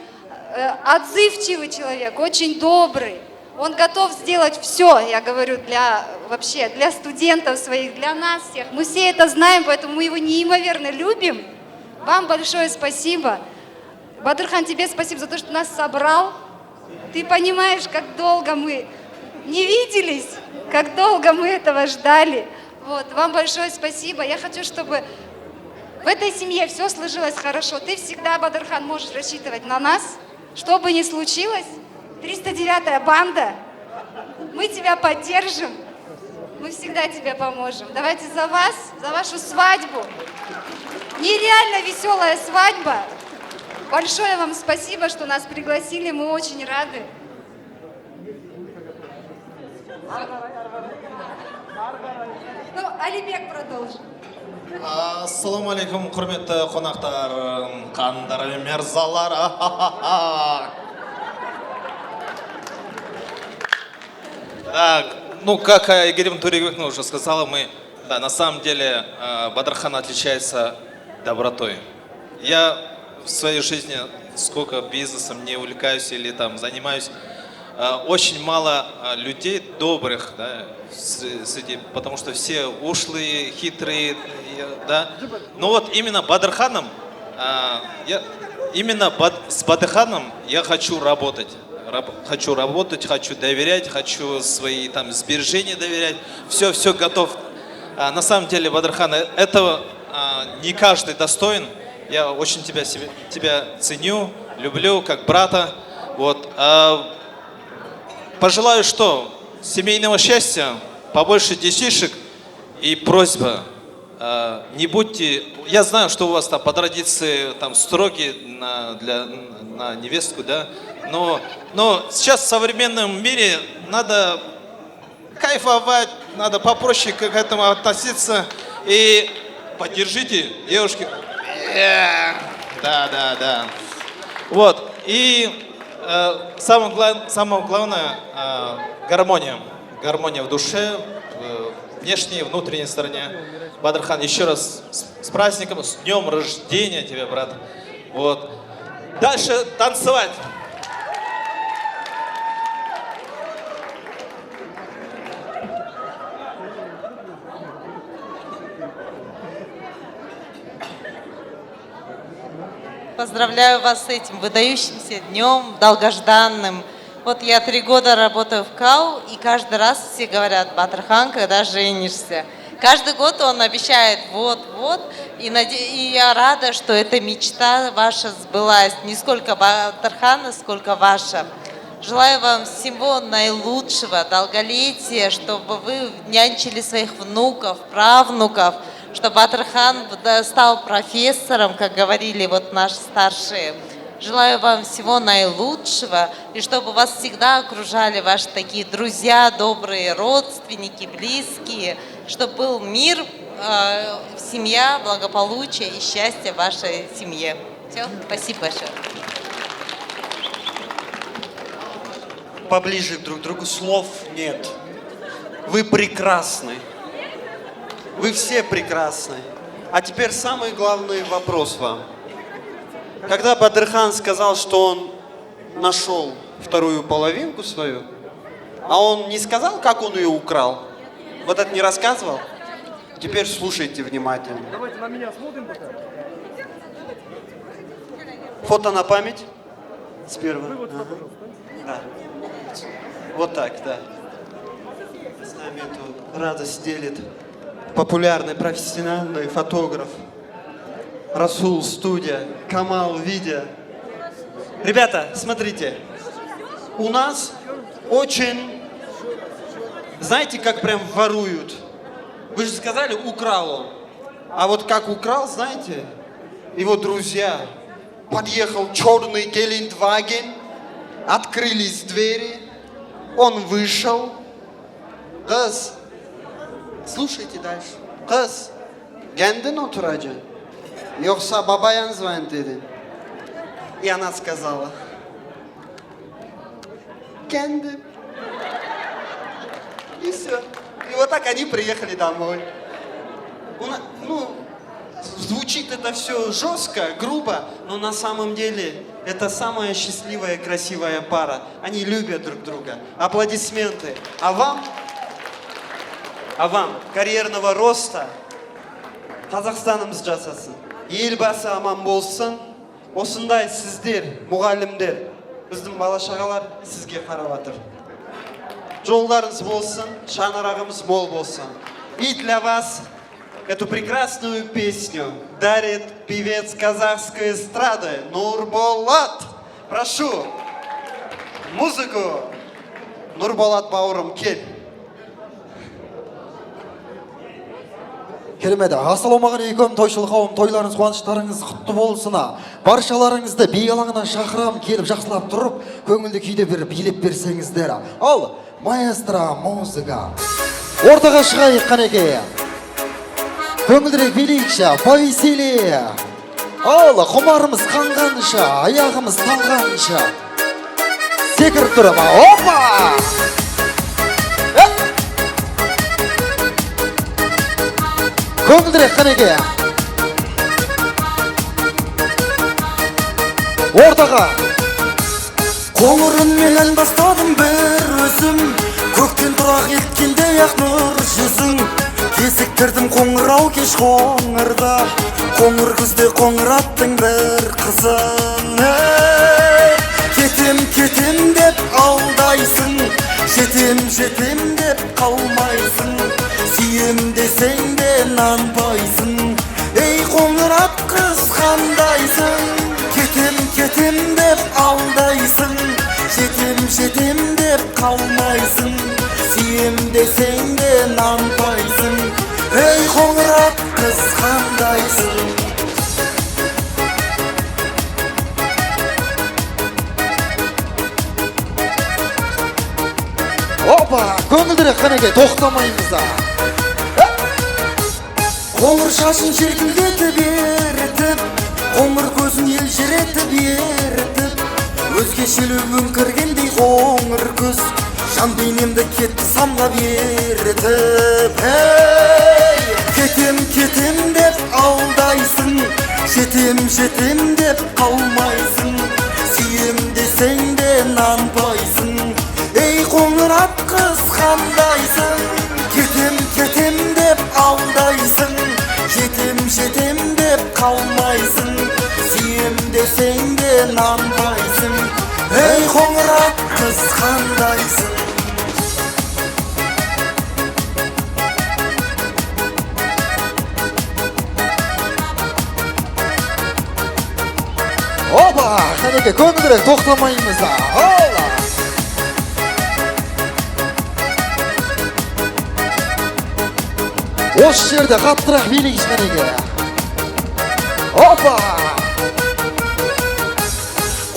э, отзывчивый человек, очень добрый. Он готов сделать все, я говорю, для вообще, для студентов своих, для нас всех. Мы все это знаем, поэтому мы его неимоверно любим. Вам большое спасибо. Бадырхан, тебе спасибо за то, что нас собрал. Ты понимаешь, как долго мы не виделись, как долго мы этого ждали. Вот, вам большое спасибо. Я хочу, чтобы в этой семье все сложилось хорошо. Ты всегда, Бадырхан, можешь рассчитывать на нас. Что бы ни случилось, триста девятая банда, мы тебя поддержим. Мы всегда тебе поможем. Давайте за вас, за вашу свадьбу. Нереально веселая свадьба. Большое вам спасибо, что нас пригласили. Мы очень рады. Ну, Алибек продолжит. Ассаламу алейкум, hürmetli qonaqlar, qandar ve merzalar. Так, ну, как, э, Игорь Туриевна уже сказала, мы, да, на самом деле, э, Бадрхан отличается добротой. Я в своей жизни, сколько бизнесом не увлекаюсь или там занимаюсь, э, очень мало, э, людей добрых, да, с- среди, потому что все ушлые, хитрые, э, да. Ну вот именно Бадрханом, э, я, именно Бад- с Бадрханом я хочу работать. Раб- хочу работать, хочу доверять, хочу свои там сбережения доверять. Все, все готов. А, на самом деле, Бадрхан, э- этого, а, не каждый достоин. Я очень тебя, себе- тебя ценю, люблю как брата. Вот. А, пожелаю что? Семейного счастья, побольше детишек и просьба. А, не будьте, я знаю, что у вас там по традиции там строгие на, для, на невестку, да, но, но сейчас в современном мире надо кайфовать, надо попроще к этому относиться и поддержите девушки. Э, Да, да, да. Вот. И э, самое, глав- самое главное, э, гармония. Гармония в душе, в внешней и внутренней стороне. Бадрхан, еще раз с, с праздником, с днем рождения тебя, брат. Вот. Дальше танцевать. Поздравляю вас с этим выдающимся днем, долгожданным. Вот я три года работаю в Кау, и каждый раз все говорят: «Батырхан, когда женишься?» Каждый год он обещает: «Вот, вот». И, наде- и я рада, что эта мечта ваша сбылась. Не сколько Батырхана, сколько ваша. Желаю вам всего наилучшего, долголетия, чтобы вы нянчили своих внуков, правнуков, чтобы Батырхан стал профессором, как говорили вот наши старшие. Желаю вам всего наилучшего, и чтобы вас всегда окружали ваши такие друзья, добрые родственники, близкие, чтобы был мир, э, семья, благополучие и счастье в вашей семье. Все, спасибо большое. Поближе друг к другу, слов нет. Вы прекрасны. Вы все прекрасны. А теперь самый главный вопрос вам. Когда Бадрхан сказал, что он нашел вторую половинку свою, а он не сказал, как он ее украл? Вот это не рассказывал? Теперь слушайте внимательно. Давайте на меня смотрим пока. Фото на память. С первого. Ага. Да. Вот так, да. С нами эту радость делит популярный профессиональный фотограф Расул Студия, Камал Видео. Ребята, смотрите, у нас очень, знаете, как прям воруют. Вы же сказали, украл он. А вот как украл, знаете, его друзья, подъехал черный Гелендваген, открылись двери, он вышел. Kız, слушайте дальше. Kız, kendin oturacaksın. Yoksa babayan звонит dedin. И она сказала: Kendim. И все. И вот так они приехали домой. У на- Ну, звучит это все жестко, грубо, но на самом деле это самая счастливая, красивая пара. Они любят друг друга. Аплодисменты. А вам, а вам карьерного роста, Казахстанımız yaşasın. Елбасы аман болсын. Осындай сиздер, мугаллимдер, биздин бала-шагалар сизге карап атыр. Жолдарыныз болсын, шаңырагымыз мол болсын. И для вас эту прекрасную песню дарит певец казахской эстрады Нурболат. Прошу музыку. Нурболат бауырым, кел. Kelime de. Assalamu aleykum, toyçul kavim, toylarınız, kuvançlarınız kutlu olsun ha. Barşalarınızda bir yalangdan şahram gelip, jahsılap turup, köngülde kiyde bir bilip berseñizler. Al, maestro, muzika. Ortağa şıgayıq, qaneke. Köngüldirek birlikte, Pavisili. Ola, xumarımız kanganşa, ayağımız talganşa. Sekirip durma, hoppa! Hop! Köngüldirek kanege. Ortağa. Qoňuryn menen başladym bir özüm, kökden turak etginde ýak nur ýüzüň. Gezikdirdim goňraw keş goňurda, goňur güzde goňur atdyň bir gyzyn. Heý, ketem, ketem dep aldaýsyň, jetem, jetem dep galmaýsyň, süýem deseň-de nanpaýsyň. Eý, goňur at gysgandaýsyň, ketem, ketem dep aldaýsyň, jetem, jetem dep galmaýsyň, süýem deseň-de nanpaýsyň. Eý, goňur at gysgandaýsyň. Hoppa, köňüldirek kanege, toktamaýmyz-a. Goňur şaşyn jelkildetip ýeritip, goňur gözün ýeljiretip ýeritip, özgeçelik öňkürgen deý goňur güz, jan beýnemde ketdi samlap ýeritip. Heý, ketem, ketem dep aldaýsyň, jetem, jetem dep galmaýsyň, süýem deseň-de nanpaýsyň. Eý, goňur at gysgandaýsyň, ketem, ketem dep aldaýsyň, jetem, jetem dep galmaýsyň, süýem deseň-de nanpaýsyň. Eý, goňur at gysgandaýsyň. Hoppa, hany köňüldirek toktamaýmyz-a. Hola. O şerde gatrak bile işlerege. Hoppa.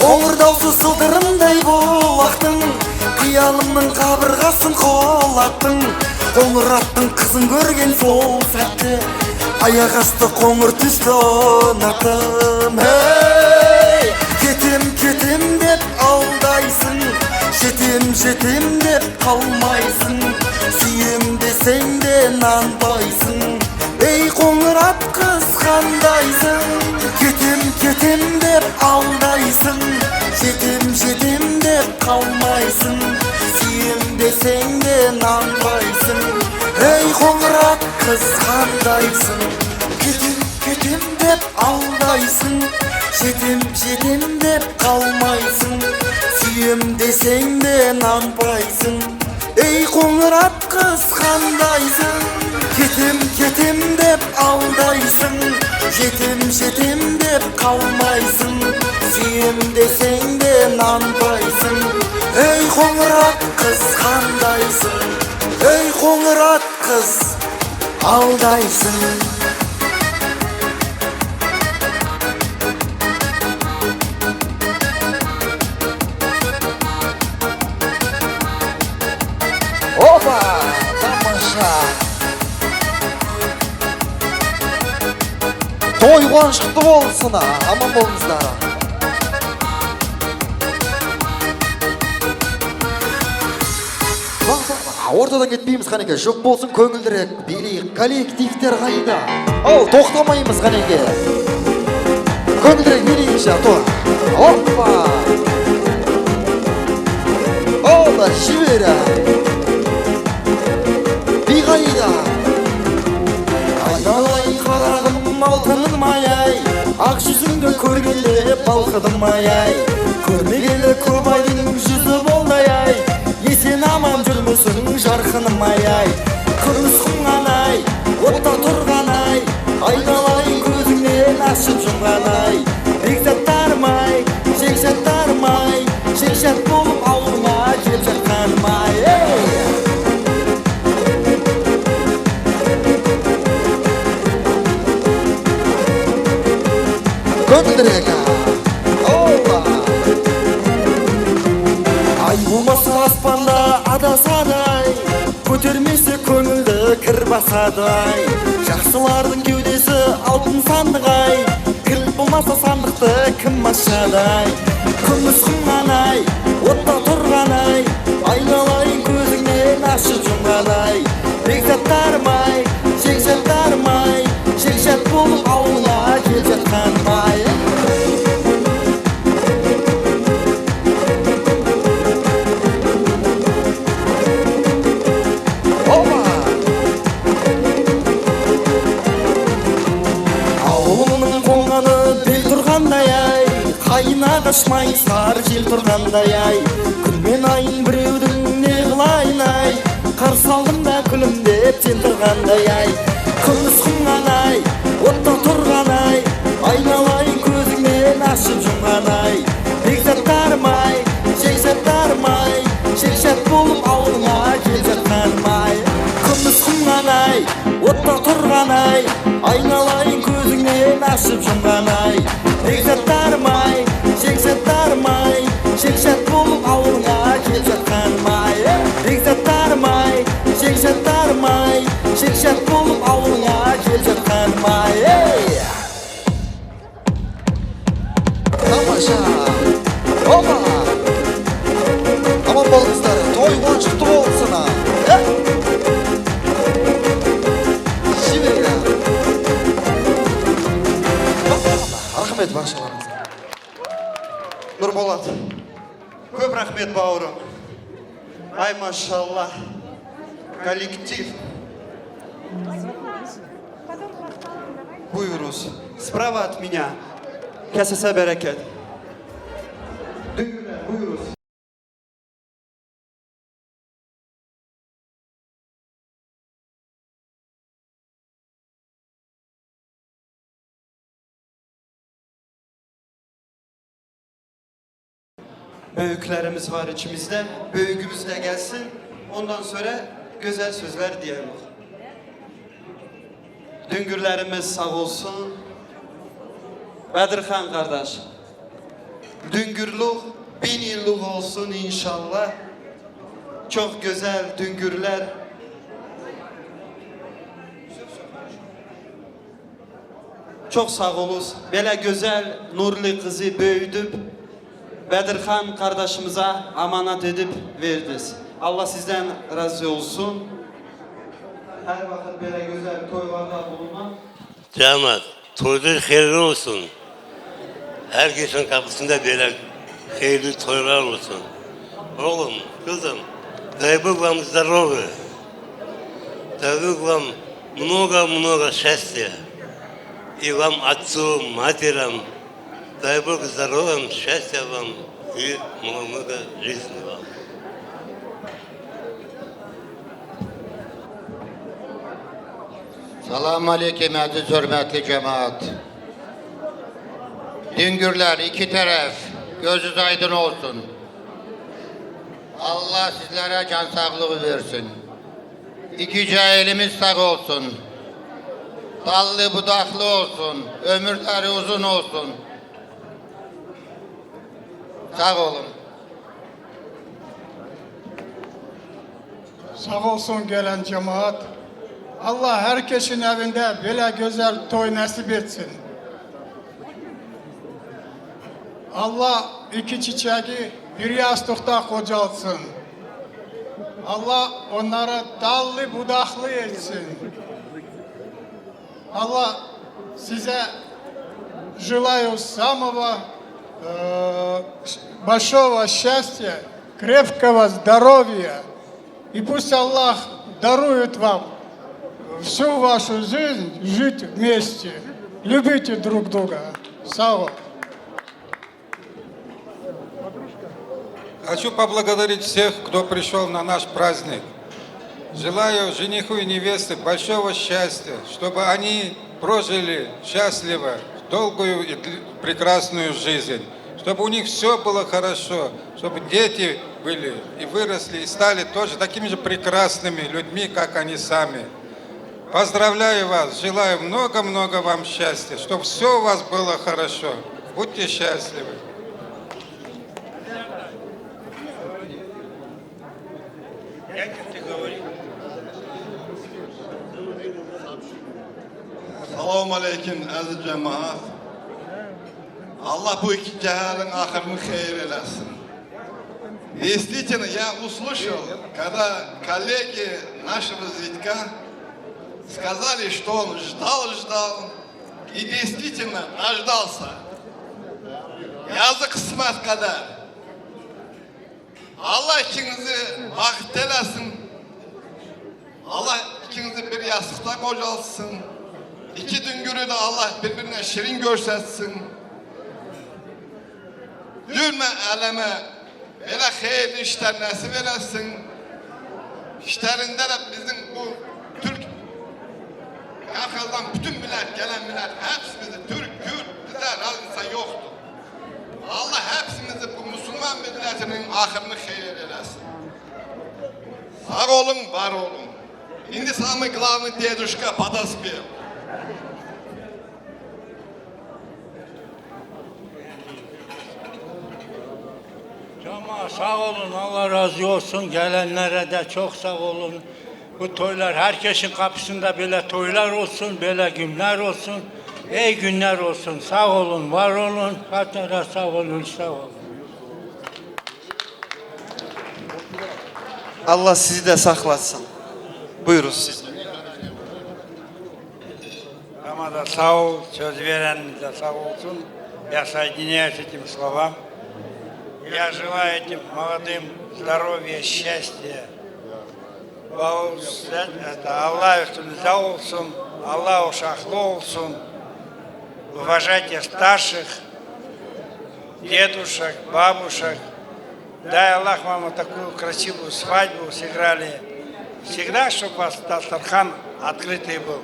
Goňur dawsy syldyrymdaý bul akdyň, hyýalymyň gabyrgasyn golatdyň. Goňur atdyň gyzyň görgen sow sähte, aýak asty goňur tüsli onatdym. Heý, ketem, ketem dep aldaýsyň, jetem, jetem dep galmaýsyň, süýem deseň-de nanpaýsyň. Eý, goňur at gysgandaýsyň, ketem, ketem dep aldaýsyň, jetem, jetem dep galmaýsyň, süýem deseň-de nanpaýsyň. Eý, goňur at gysgandaýsyň, ketem, ketem dep aldaýsyň, jetem, jetem dep galmaýsyň, süýem deseň-de nanpaýsyň. Eý, goňur at gysgandaýsyň, ketem, ketem dep aldaýsyň, jetem, jetem dep galmaýsyň, süýem deseň-de nanpaýsyň. Eý, goňur at gysgandaýsyň, eý, goňur at gys aldaýsyň. Opa! Tamaşa! Toý guwanç gutly bolsun-a, aman boluňyzlar. Wah, wah, wah, ortadan gitmeyimiz, haneke, şop bolsun, köňüldirek, bili, kollektivler gaýda. Al, toktamayymyz, haneke. Köňüldirek, bili, işe, to. Hoppa. Ola, şibere. Bir gaýda. Aýdalaý, garagym, altynmaýaý, ak ýüzüňde körgende balkydym-aýaý. Körmegenler köp aýdyň, ýüzi boldaýaý. Esen-aman ýörmüsüň, jarkynym-aýaý. Kyrmysgym ganaý, otda turganaý. Aýdalaý, gözüňden açyp ýumganaý. Bekzatdarym-aý, Şemşatdarym-aý, Şemşat bolup awurma, Şemşat hanym-aý, eý! Köňüldirek-a. Oba! Aý bolmasa aspanda adasadaý, götermese köňülde Kırbasaday, şahsılardan gövdesi altın sandıgay. Kil bu masa sandıkta kim aşağıday? Kümüs kumganay, otta turganay. Aynalayın gözüne nasıl cumganay. Bekset tarmay, şekset tarmay. Şekset bulup avuna gelecek tanmay. Oba! Avulunun konganı dil turgandayay, kayına kaçmay sar cil turgandayay. Külmen ayın brüdün ne gılaynay, kar saldım da külüm de cil turgandayay. Kümüs kumganay, otta turganay, aynalayın gözüne nasıl cumganay. Bekset tarmay, şekset tarmay, şekset bulup avuna gelecek tanmay. Kümüs kumganay, otta turganay, aynalayın gözüne nasıl cumganay. Bekset tarmay, şekset tarmay, şekset bulup avuna gelecek tanmay. Bekset tarmay, şekset tarmay, şekset bulup avuna gelecek tanmay. Tamaşa. Oba. Aman bal kızları, toy boncuklu olsun ha. He? Şive ya. Rahmet başlarınıza. Nurpolat. Köp rahmet baurum. Ay maşallah. Kollektiv. Buyuruz. Справа от меня. Kesese bereket. Düğünler, buyuruz. Büyüklerimiz var içimizde. Büyüğümüz de gelsin. Ondan sonra güzel sözler diyelim. Düngürlerimiz sağ olsun. Bedirhan kardeş. Düngürlük bin yıllık olsun inşallah. Çok güzel düngürler. Çok sağ olun. Böyle güzel, nurlu kızı büyütüp Bedirhan kardeşimize emanet edip verdiniz. Allah sizden razı olsun. Her vakit böyle güzel toylarda bulunmak. Cemaat, toylar hayırlı olsun. Herkesin kapısında böyle hayırlı toylar olsun. Oğlum, kızım, дай Бог вам здоровья. Дай Бог вам много-много счастья. И вам, отцу, матерям, дай Бог здоровья, счастья вам и много-много жизни вам. Salam aleykum, əziz hörmətli cəmaət. Düngürlər, iki tərəf, gözünüz aydın olsun. Allah sizlərə can sağlığı versin. İkicə elimiz sağ olsun. Dallı budaqlı olsun. Ömürləri uzun olsun. Sağ olun. Sağ olsun gelen cemaat. Allah herkesin evinde böyle güzel toy nasip etsin. Allah iki çiçeği bir yastıkta kocalsın. Allah onları dallı budaklı etsin. Allah size желаю самого э, большого счастья, крепкого здоровья. И пусть Аллах дарует вам всю вашу жизнь жить вместе. Любите друг друга. Сао. Хочу поблагодарить всех, кто пришёл на наш праздник. Желаю жениху и невесте большого счастья, чтобы они прожили счастливо долгую и дл- прекрасную жизнь, чтобы у них всё было хорошо, чтобы дети были и выросли, и стали тоже такими же прекрасными людьми, как они сами. Поздравляю вас, желаю много-много вам счастья, чтобы всё у вас было хорошо. Будьте счастливы. Selamun aleyküm, aziz cemaat. Allah bu iki cehelin ahirini hayır eylesin. Действительно, я услышал, когда коллеги нашего Зятька сказали, что он ждал, ждал, и действительно дождался. Yazık, kısmet, kader. Allah ikinizi baht eylesin. Allah ikinizi bir yastıkta kocalsın. İki Düngürü de Allah birbirine şirin görsetsin. Cümle aleme böyle hayırlı işler nasip eylesin. İşlerinde de bizim bu Türk, Kafkas'tan bütün millet, gelen millet, hepsimizi, Türk, Kürt, bizde razı insan yoktur. Allah hepsimizi, bu Müslüman milletinin ahirini hayır eylesin. Sağ olun, var olun. Şimdi самый главный дедушка подоспел. Cemaat sağ olun, Allah razı olsun. Gelenlere de çok sağ olun. Bu toylar, herkesin kapısında böyle toylar olsun, böyle günler olsun. İyi günler olsun. Sağ olun, var olun. Hatırla sağ olun, sağ olun. Allah sizi de saklasın. Buyurun siz. Ama da sağ ol, söz veren de sağ olsun. Я соединяюсь с этим словам. Я желаю этим молодым здоровья, счастья. Bol sağlık, Allah üstünüzde olsun. Allah uşaklı olsun. Уважайте старших, дедушек, бабушек. Дай Аллах вам вот такую красивую свадьбу сыграли. Всегда, чтобы у вас дастархан открытый был.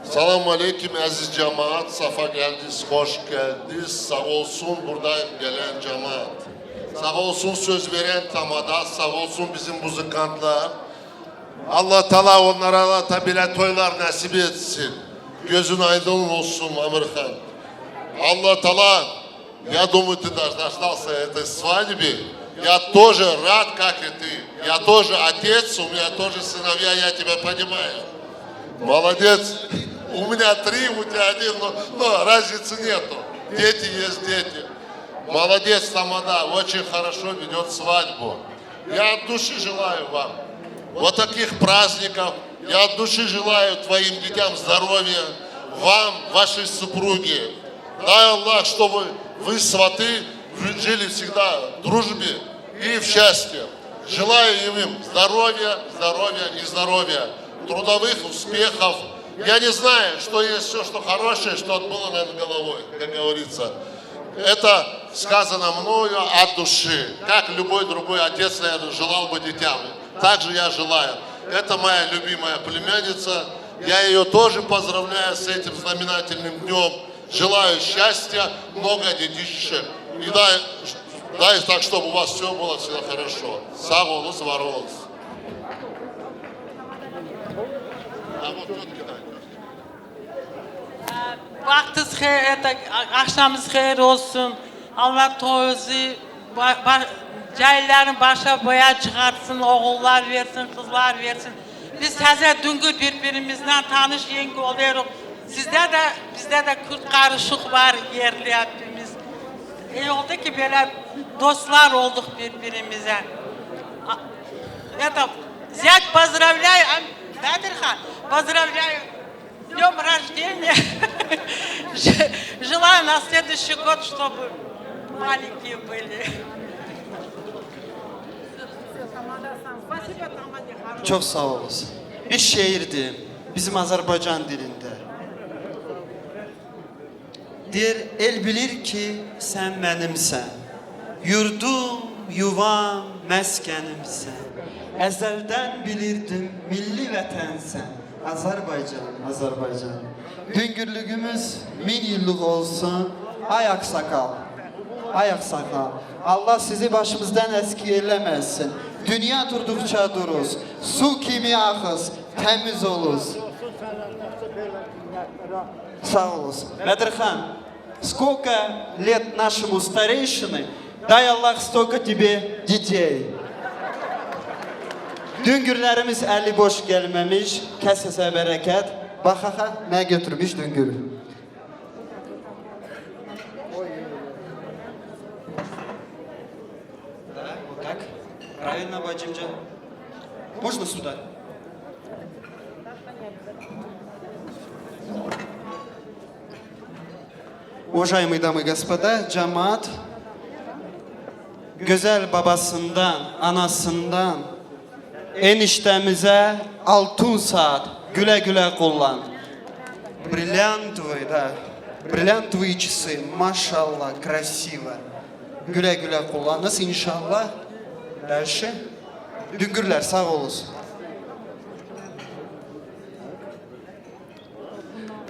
Salam aleyküm, aziz cemaat, safa geldiniz, hoş geldiniz. Sağ olsun burada gelen cemaat. Sağ olsun söz veren tamada, sağ olsun bizim muzikantlar. Allah Teala onlara da tabile toylar nasip etsin. Gözün aydın olsun, Amirhan. Allah Teala, я думаю, ты дождался этой свадьбы. Я тоже рад, как и ты. Я тоже отец, у меня тоже сыновья, я тебя понимаю. Молодец. У меня три, у тебя один, но, но разницы нету. Дети есть дети. Молодец, тамада, очень хорошо ведет свадьбу. Я от души желаю вам вот таких праздников. Я от души желаю твоим детям здоровья, вам, вашей супруге. Дай Аллах, чтобы вы, сваты, жили всегда в дружбе и в счастье. Желаю им здоровья, здоровья и здоровья, трудовых успехов. Я не знаю, что есть все, что хорошее, что было над головой, как говорится. Это сказано мною от души, как любой другой отец, наверное, желал бы дитям. Так же я желаю. Это моя любимая племянница. Я ее тоже поздравляю с этим знаменательным днем. Желаю счастья, много детишек. И дай, дай так, чтобы у вас все было всегда хорошо. Sağ olun, var olun. Wextiniz xêr, axşamınız xêr olsun. Allah toyunuzu ba- ba- cahillerin başa boya çıkartsın, oğullar versin, kızlar versin. Biz taze dünkü birbirimizle tanış yenge oluyoruz. Sizde de, bizde de Kürt karışık var yerli hepimiz. İyi oldu ki böyle dostlar olduk birbirimize. А, Это, зять, поздравляю, а, Бадрхан, поздравляю. С днём рождения! Желаю на следующий год, чтобы маленькие были. Çok sağ olasın. Bir şiirdi bizim Azerbaycan dilinde. Deyir, el bilir ki sen benimsen. Yurdum, yuvam, meskenimsen. Ezelden bilirdim milli vetensen. Azerbaycan, Azerbaycan. Düngürlüğümüz min yıllık olsun. Ay aksakal, ay aksakal. Allah sizi başımızdan eksik eylemesin. Dünya durdukça duruz. Su kimi akız, temiz oluz. Sağ olasın. Бадрхан, сколько лет нашему старейшины, дай Аллах столько тебе детей. Dün gürlerimiz eli boş gelmemiş, kesese bereket. Bak, ha, ha, ne götürmüş dün gür. Да, вот так. Правильно, бачымча. Можно сюда? Уважаемые дамы и господа, cemaat, güzel babasından, anasından, eniştemize altın saat, güle güle kullan. Бриллиантовые, да, бриллиантовые часы, машалла, красиво. Güle güle kullanınız inşallah. Дальше. Dün gürler, sağ olasın.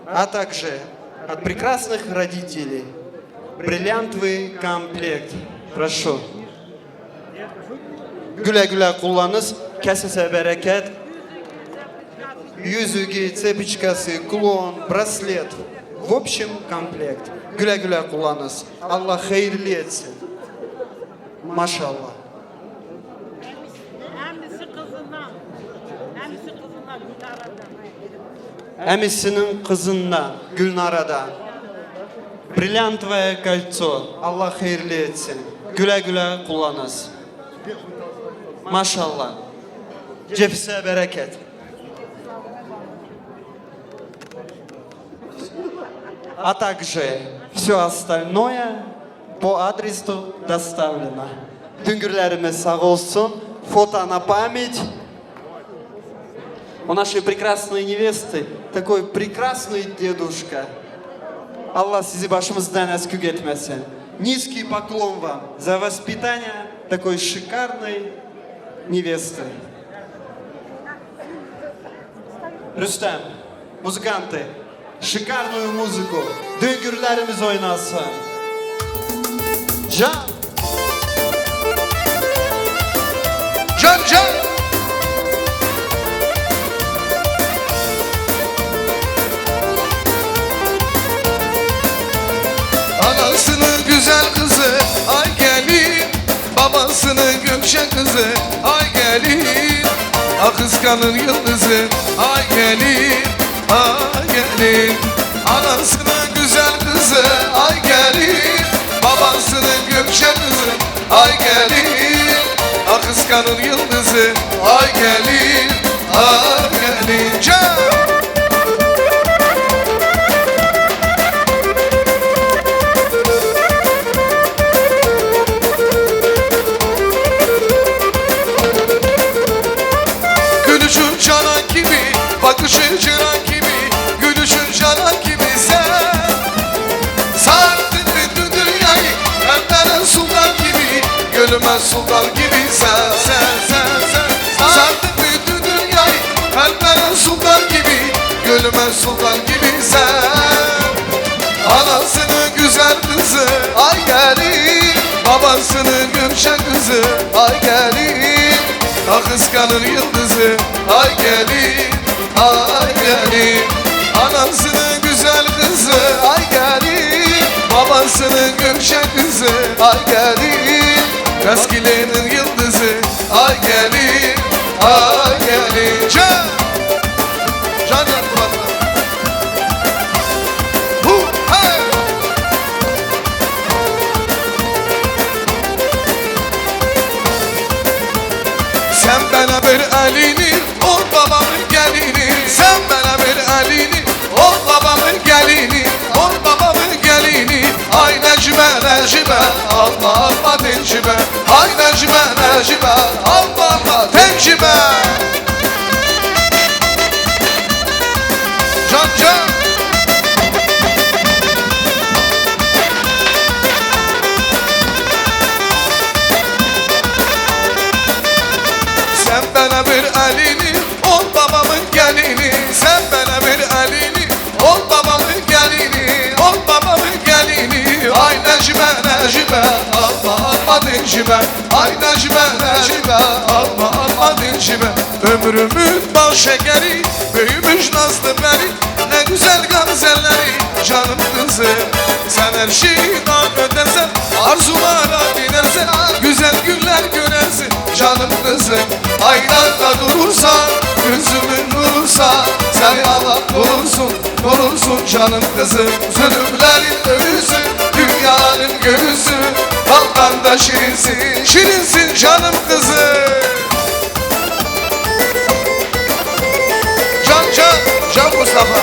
А также от прекрасных родителей бриллиантовый комплект. Прошу. Güle güle kullanınız. Kesese bereket. Yüzüğü, цепочкасы, кулон, браслет. В общем, комплект. Güle güle kullanınız. Allah hayırlı etsin. Maşallah. Emisi kızından. Emisi kızından, Gülnara'dan. Emisinin kızından, Gülnara'dan. Бриллиантовое кольцо. Allah hayırlı etsin. Güle güle kullanınız. Maşallah. Cefise bereket. А также всё остальное по адресу доставлено. Dün gürlerimiz sağ olsun. Фото на память. У нашей прекрасной невесты такой прекрасный дедушка. Allah sizi başımızdan eksik etmesin. Низкий поклон вам за воспитание такой шикарной невесты. Рустам, музыканты, шикарную музыку. Dün gürlerimiz oynasın. Can. Can, can. Anasının güzel kızı, ay gelin. Babasının gökçe kızı, ay gelin. Ah, kıskanın yıldızı, ay gelin, ay gelin. Anasının güzel kızı, ay gelin. Babasının gökçe kızı, ay gelin. Ah, kıskanın yıldızı, ay gelin, ay gelin. Can! Gülüşün çanak gibi, bakışın çırak gibi, gülüşün çanak gibi sen. Sardık bütün dünyayı, kalplere sultan gibi, gönlüme sultan gibi sen, sen, sen, sen. Sardık bütün dünyayı, kalplere sultan gibi, gönlüme sultan gibi sen. Anasının güzel kızı, ay gelin. Babasının gökçe kızı, ay gelin. Ah, kıskanın yıldızı, ay gelin, ay gelin. Anasının güzel kızı, ay gelin. Babasının gökçe kızı, ay gelin. Kaskilenin yıldızı, ay gelin, ay gelin. Can! Can yapmadı. Hu, hey! Sen bana bir elini, ol babamın gelini. Sen bana bir elini, ol babamın gelini. Ol babamın gelini. Ay Necme, Necme, alma, alma dincime. Ay Necme, Necme, alma, alma dincime. Can, can. Sen bana bir elini, ol babamın gelini. Sen bana bir elini, ol babamın gelini, ol babamın gelini. Ay Necme, Necme, alma, alma dincime. Ay Necme, Necme, alma, alma dincime. Ömrümün bal şekeri, büyümüş nazlı peri. Ne güzel gamzeleri, canım kızım. Sen her şeyden ötesin, arzulara binersin. Güzel günler göresin, canım kızım. Aydan da Üzümün nursa, seni Allah korusun, korusun canım kızım. Zulümlerin öğüsü, dünyanın göğüsü, baldan da şirinsin, şirinsin canım kızım. Can, can, can Mustafa.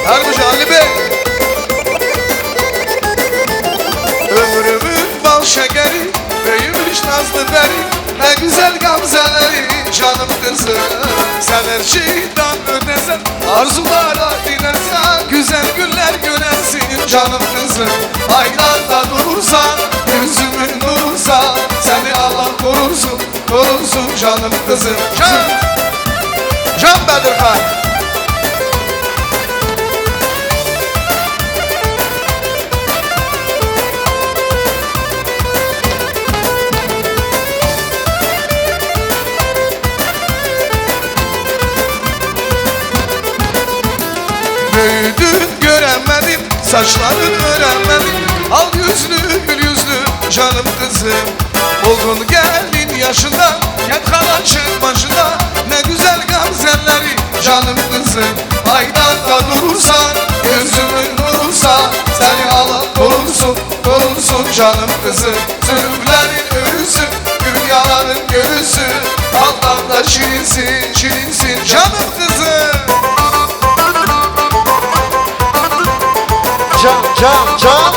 Her bir Ali Bey. Ömrümün bal şekeri, büyümüş nazlı peri, ne güzel gamzeleri canım kızım. Sen her şeyden ötesin, arzulara dinersen, güzel günler göresin canım kızım. Aydan da durursan, yüzümün nursa, seni Allah korusun, korusun canım kızım. Can, Can Bedirhan. Büyüdün göremedim, saçların öremedim. Al yüzlü, gül yüzlü canım kızım. Oldun gelin yaşında, yat kalan çiğ başında. Ne güzel gamzeleri canım kızım. Aydan da durursan, gözümün nursa, seni Allah korusun, korusun canım kızım. Zülüflerin öğüsü, dünyanın göğüsü, baldan da şirinsin, şirinsin canım kızım. Can, can, can.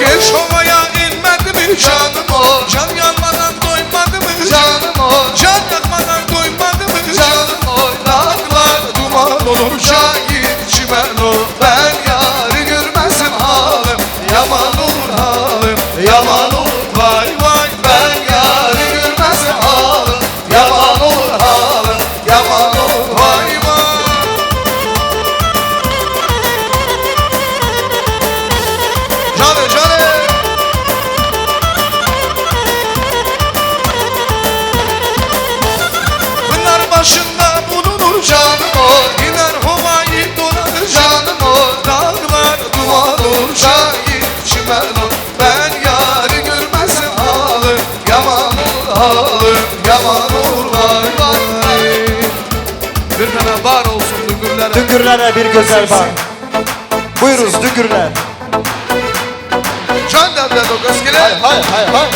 Geç ovaya inmedi mi canım o? Can yanmadan doymadı mı canım o? Can yakmadan doymadı mı canım o? Dağlar duman olunca git çimen o. Ben yarı görmezim halim, yaman olur halim, yaman olur vay vay. Ben yarı görmezim halim, yaman olur halim, yaman olur vay vay. Canım, canım. Bunlar başında bulunur canım o. Gider hovayı dolanır canım o. Dağlar duman olur şahit çimen o. Ben yarı görmezim halim, yaman olur halim, yaman olur vay vay. Bir tane bar olsun Düngürlere. Düngürlere bir güzel bar. Buyuruz Düngürler. Can devlet o göskile. Hay hay hay hay.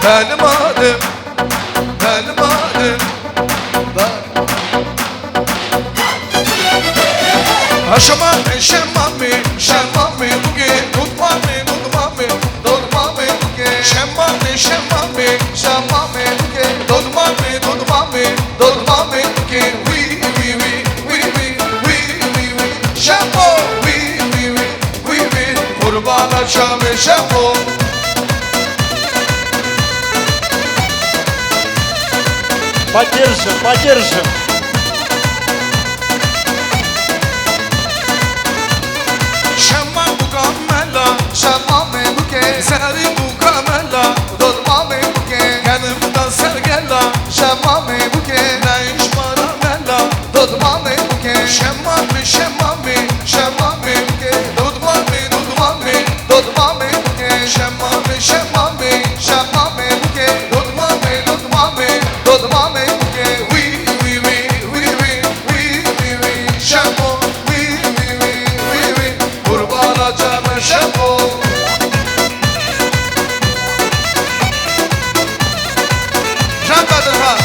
Benim adım, benim adım. Şemame, şemame, şemame buke, dodmame, dodmame, dodmame buke. Şemame, şemame, şemame buke, dodmame, dodmame, dodmame buke. Wi, wi, wi, wi, wi, wi, wi, wi. Şemo, wi, wi, wi, wi, wi. Qurbana çavê şemo. Поддержим, поддержим. Şema buka mela, şema me buke, zerî buka mela, dodma me buke, genim da sergela, şema me buke, ne iş para mela, dodma me buke, şema me, şema me, şema me buke, dodma me, dodma me, dodma me buke, şema me, şema me, şema me buke, dodma me, dodma me, dodma me buke, wi, wi, wi, wi, wi. Wi, wi, wi, şemo. Wi, wi, wi, wi, wi. Qurbana çavê şemo. Can Bedirhan.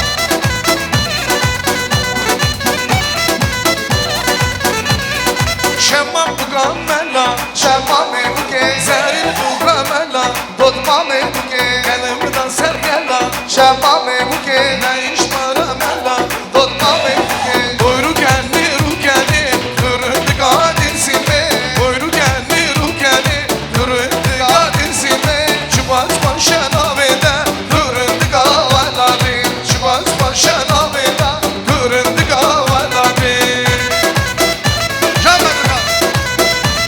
Şema buka mela, şema me buke, zerî buka mela, dodma me buke, genim da sergela, şema me buke, ne iş para mela. Dodma me buke, boy rukeni, rukeni, durun dika dizime. Boy rukeni, rukeni, durun dika dizime. Çibat paşa navê de, durun dika wela bî. Çibat paşa navê de, durun dika wela bî. Can Bedirhan.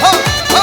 Ha, ha.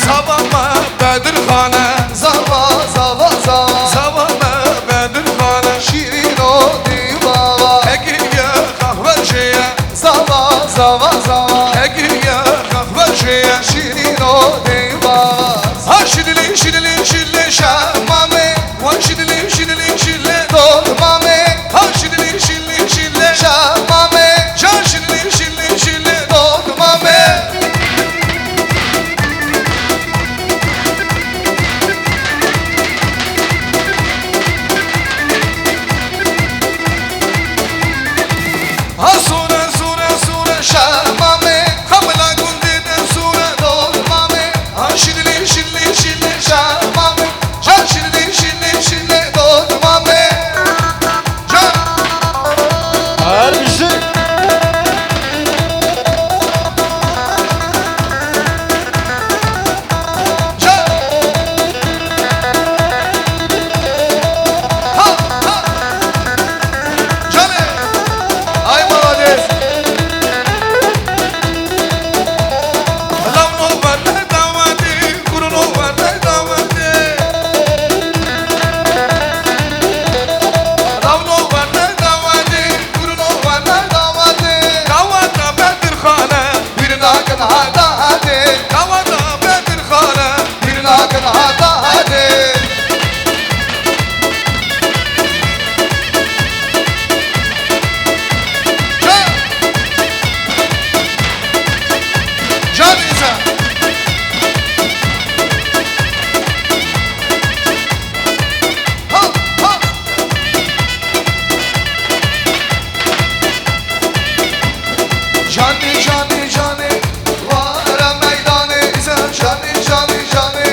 Zava me Bedirxane. Zava, zava, zava. Zava me Bedirxane. Şîrîno dî bava. Hegiriye qehwe jeye. Zava, zava, zava. Hegiriye qehwe jeye. Şîrîno dî bava. Ha şidilî, şidilî, şidilî şemamê. Wa şidilî, şidilî, şidilî dotmamê. Ha şidilî, şidilî, şidilî şemamê. Şa şidilî, şidilî, şidilî dotmamê. Ha sure, sure, sure şemamê. Xemla gundê de sure dotmamê. Ha şidilî, şidilî, şidilî şemamê. Ha şidilî, şidilî, şidilî dotmamê. Can. Her bir şey. Can. Ha, ha. Canê. Ay, malades. Lavno verne dawetê, kurno verne dawetê. Lavno verne dawetê, kurno verne dawetê. Daweta Bedirxane. Bîr nakin heta hedê. Daweta Bedirxane. Bîr nakin heta hedê. Can! Can Îsa! Ha, ha! Canê, canê, canê, were meydanê, Îsa, canê, canê, canê,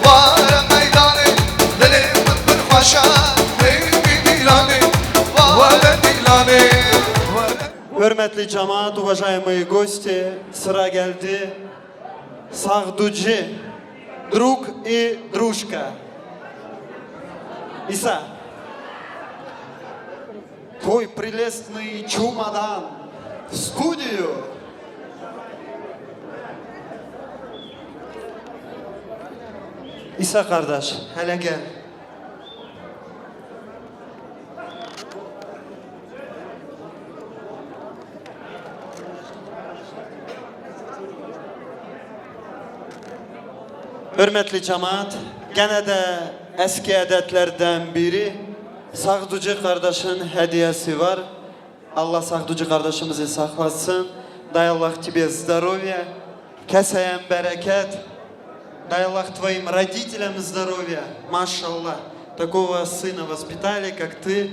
were meydanê, dilê min pir xweş e, bêbî dîlanê, were dîlanê, were. Hörmetli cemaat, уважаемые гости, sıra geldi Sagduci, друг и дружка. İsa. Твой прелестный чемодан в студию. İsa kardeş, hele gel. Hürmetli cemaat, gene de eski adetlerden biri, Sagduci kardeşin hediyesi var. Allah Sagduci kardeşimizi saklasın. Дай Аллах тебе здоровья. Keseyen bereket. Дай Аллах твоим родителям здоровья. Машаллах. Такого сына воспитали, как ты.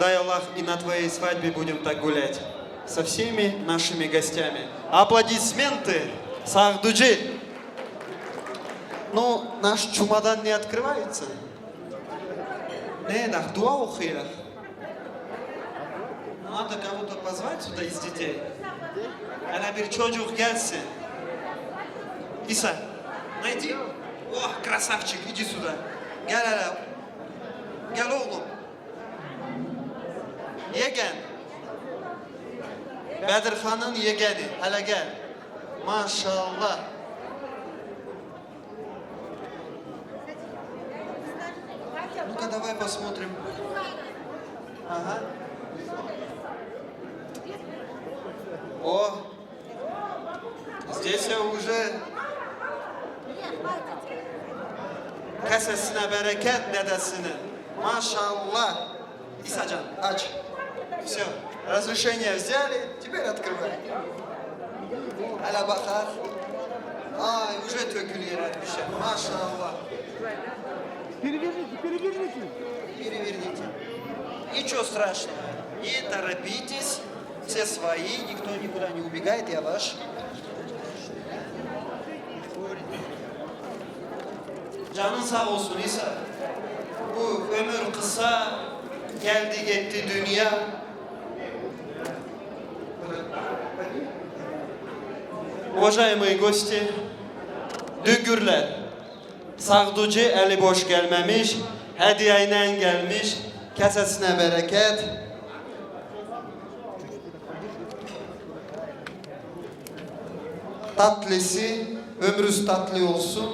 Дай Аллах и на твоей свадьбе будем так гулять. Со всеми нашими гостями. Аплодисменты. Sagduci. Ну, наш чемодан не открывается. Не, нах, дуа окуя. Надо кого-то позвать сюда из детей. Hele bir çocuk gelsin. İsa, найди. О, красавчик, иди сюда. Gel hele. Gel oğlum. Yegen. Bedirxan'ın yegeni. Hele gel. Maşallah. Ну-ка, давай посмотрим. Ага. О, здесь я уже. Kesesine bereket dedesinin. Maşallah. İsacan, aç. Всё. Разрешение взяли, теперь открывай. Hele bakar. Ay, уже tökülüyor her bir şey. Maşallah. Переверните, переверните. Переверните. Ничего страшного. Не торопитесь. Все свои, никто никуда не убегает, я ваш. Canın sağ olsun İsa. Bu ömür kısa, geldi gitti dünya. Уважаемые гости, Dügürler. Sagduci eli boş gelmemiş, hediyeyle gelmiş. Kesesine bereket. Tatlisi, ömrüz tatlı olsun.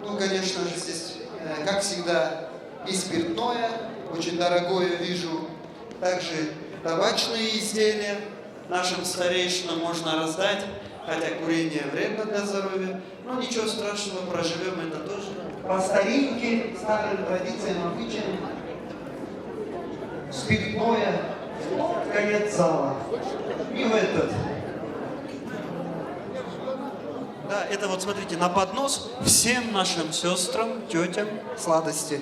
Ну, конечно же, здесь, э, как всегда, и спиртное, очень дорогое вижу. Также табачные изделия нашим старейшинам можно раздать, хотя курение вредно для здоровья. Но ничего страшного, проживем это тоже. По старинке, старым традициям, обычаям, спиртное в тот конец зала. И в этот. Да, это вот, смотрите, на поднос всем нашим сестрам, тетям сладости.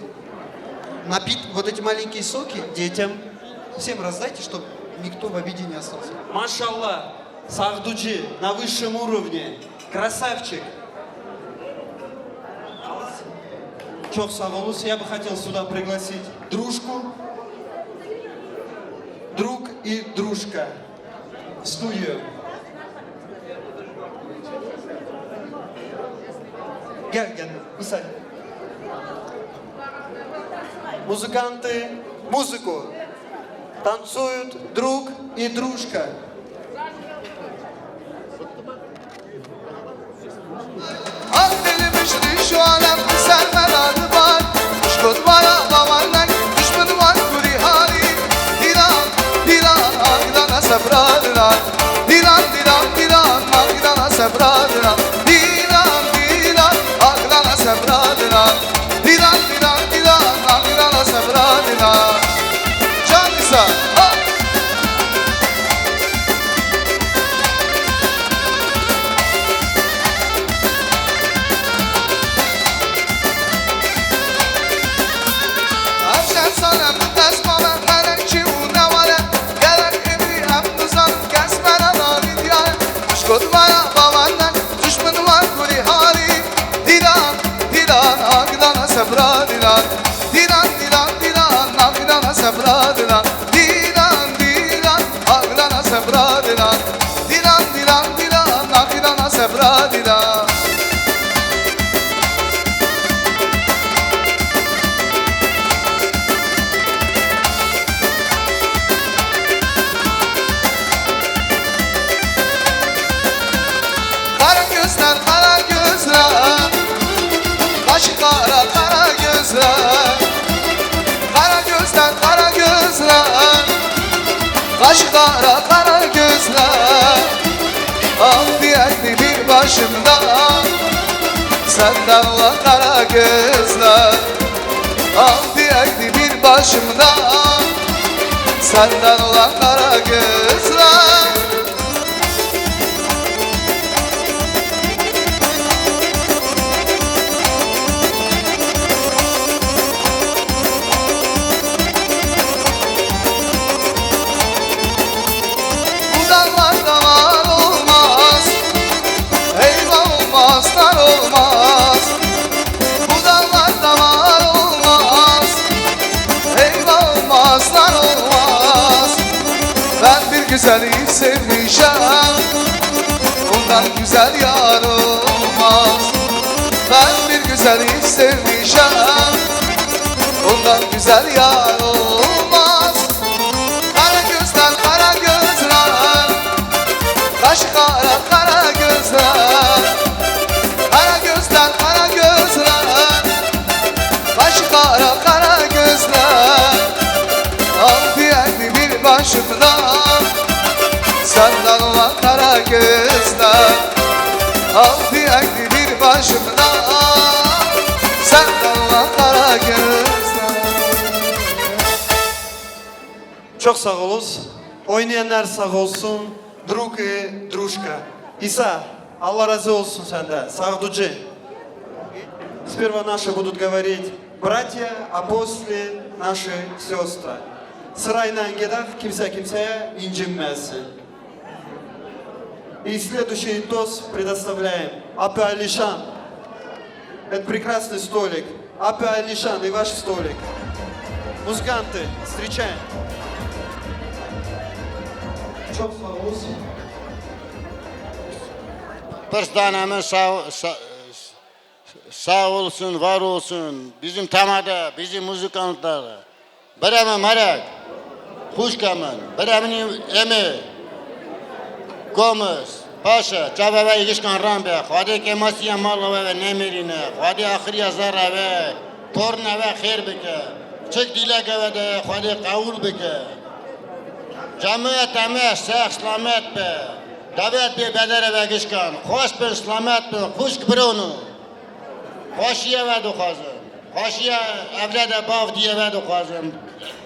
Напит-, вот эти маленькие соки детям. Всем раздайте, чтобы никто в обиде не остался. Машалла, Сагъдуджи на высшем уровне. Красавчик. Çok sağ olun. Я бы хотел сюда пригласить дружку. Друг и дружка. В студию. Gel, gel. Bir saniye. Музыканты, музыку. Танцуют друг и дружка. Ak dilmiş şu alem sermela dibar. Şkot vara bavarnek, düşmün var kuri hali. Dilan, dilan, agdana sefra dilan. Dilan, dilan, dilan, agdana sefra dilan. Dilan, dilan, agdana sefra dilan. Dilan, dilan, dilan, agdana sefra dilan. Canisa, ha! Her şer sanem dest mame, melek çi û newale. Gerek emrî em nizan, kes me nedanî diyar. Şkot me ya bawan nek, duşmin wan kurî halî. Dîlan, dîlan, agdana sefra dîlan. Dîlan, dîlan, dîlan, agdana sefra dîlan. Dîlan, dîlan, agdana sefra dîlan. Dîlan, dîlan, dîlan, agdana sefra dîlan. Kara gözler, kara gözler, kaşı kara, kara gözler. Kara gözler, kara gözler, kaşı kara, kara gözler. Al bir elli bir başımda, senden olan kara gözler. Al bir elli bir başımda, senden olan kara gözler. Bu dağlarda var olmaz, eyvah olmaz, dar olmaz. Bu dağlarda var olmaz, eyvah olmaz, dar olmaz. Ben bir güzeli sevmişem, ondan güzel yar olmaz. Ben bir güzeli sevmişem, ondan güzel yar olmaz. Kara gözler, kara gözler, kaşı kara, kara gözler. Kara gözler, kara gözler, kaşı kara, kara gözler. Al bir elli bir başımdan, senden olan kara gözler. Al bir elli bir başımdan, senden olan kara gözler. Çok sağ olun. Oynayanlar sağ olsun. Друг и дружка. İsa, Allah razı olsun senden. Sağducı. Сперва наши будут говорить братья, а после наши сестры. Sırayla gider, kimse kimseye incinmesin. И следующий тост предоставляем Апы Алишан. Это прекрасный столик. Апы Алишан и ваш столик. Музыканты, встречаем. Çok sağ olun. Piştane min sağ, sağ, sağ olsun, var olsun. Bizim tamada, bizim muzikantlara. Birê min Merek, xwişka min, birê min Emê, Gomes, Baş e, çavê we êgişkan ran be, Xwedê kêmasiya mala we ve nemêrîne, Xwedê axiriya zerra we, torna we xêr bike, çik dîleke we de Xwedê qewûl bike. Cemaeta me sex selamet be, davet bê bedere ve gişkan, xweş bin, selamet bin, xwişk birono. Xweşiye we dixwazim. Xweşiye evlede bav diye we dixwazim.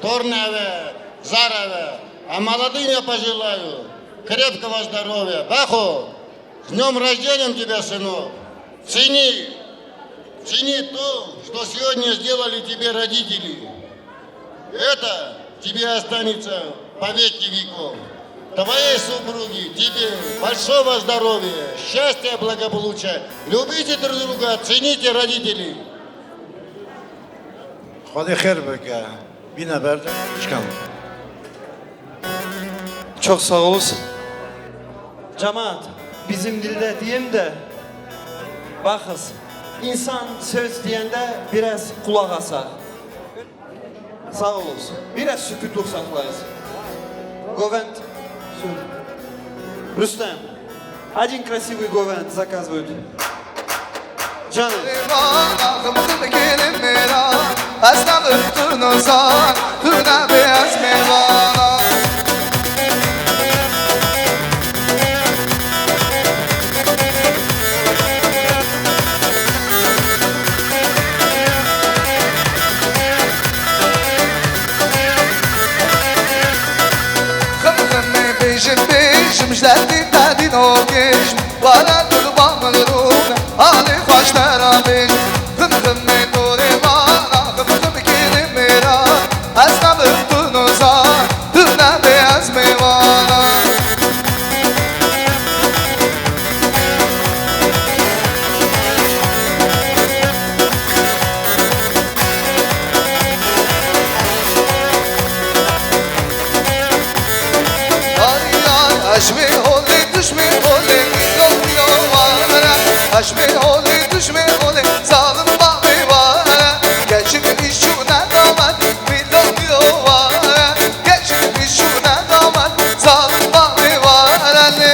Torne we, zere we. Emaladîne pejîlayo. Krepke ve здоровья. Бахо. С днём рождения тебя, сынок. Цени. Цени то, что сегодня сделали тебе родители. Это тебе останется по веки веков. Твоей супруге, тебе большого здоровья, счастья, благополучия. Любите друг друга, цените родителей. Xwedê xêr bike. Bîne berde, çıkalım. Çok sağ olasın. Cemaat, bizim dilde diyeyim de, bakız, insan söz diyende biraz kulak asar. Sağ olun. Biraz sükütlük saklayız. Govend. Rustem. Один красивый govend заказывают. Canım. Xim ximê bêjim bêjim ji derdî derdî nokêjim. Were tu li ba min rûne halê xweş te ra bêjim. Xim ximê dorê mana xim xim kêlê mêra. Ez nebim tu nozan tu nebê ez mêvana. Ay ay, ez ji wê holê, tu ji wê holê, mîlo mîlo were. Ez ji wê holê, tu ji wê holê, zalim bavê were. Keçik îşû nedamet, mîlo mîlo were. Keçik îşû nedamet, zalim bavê were lê.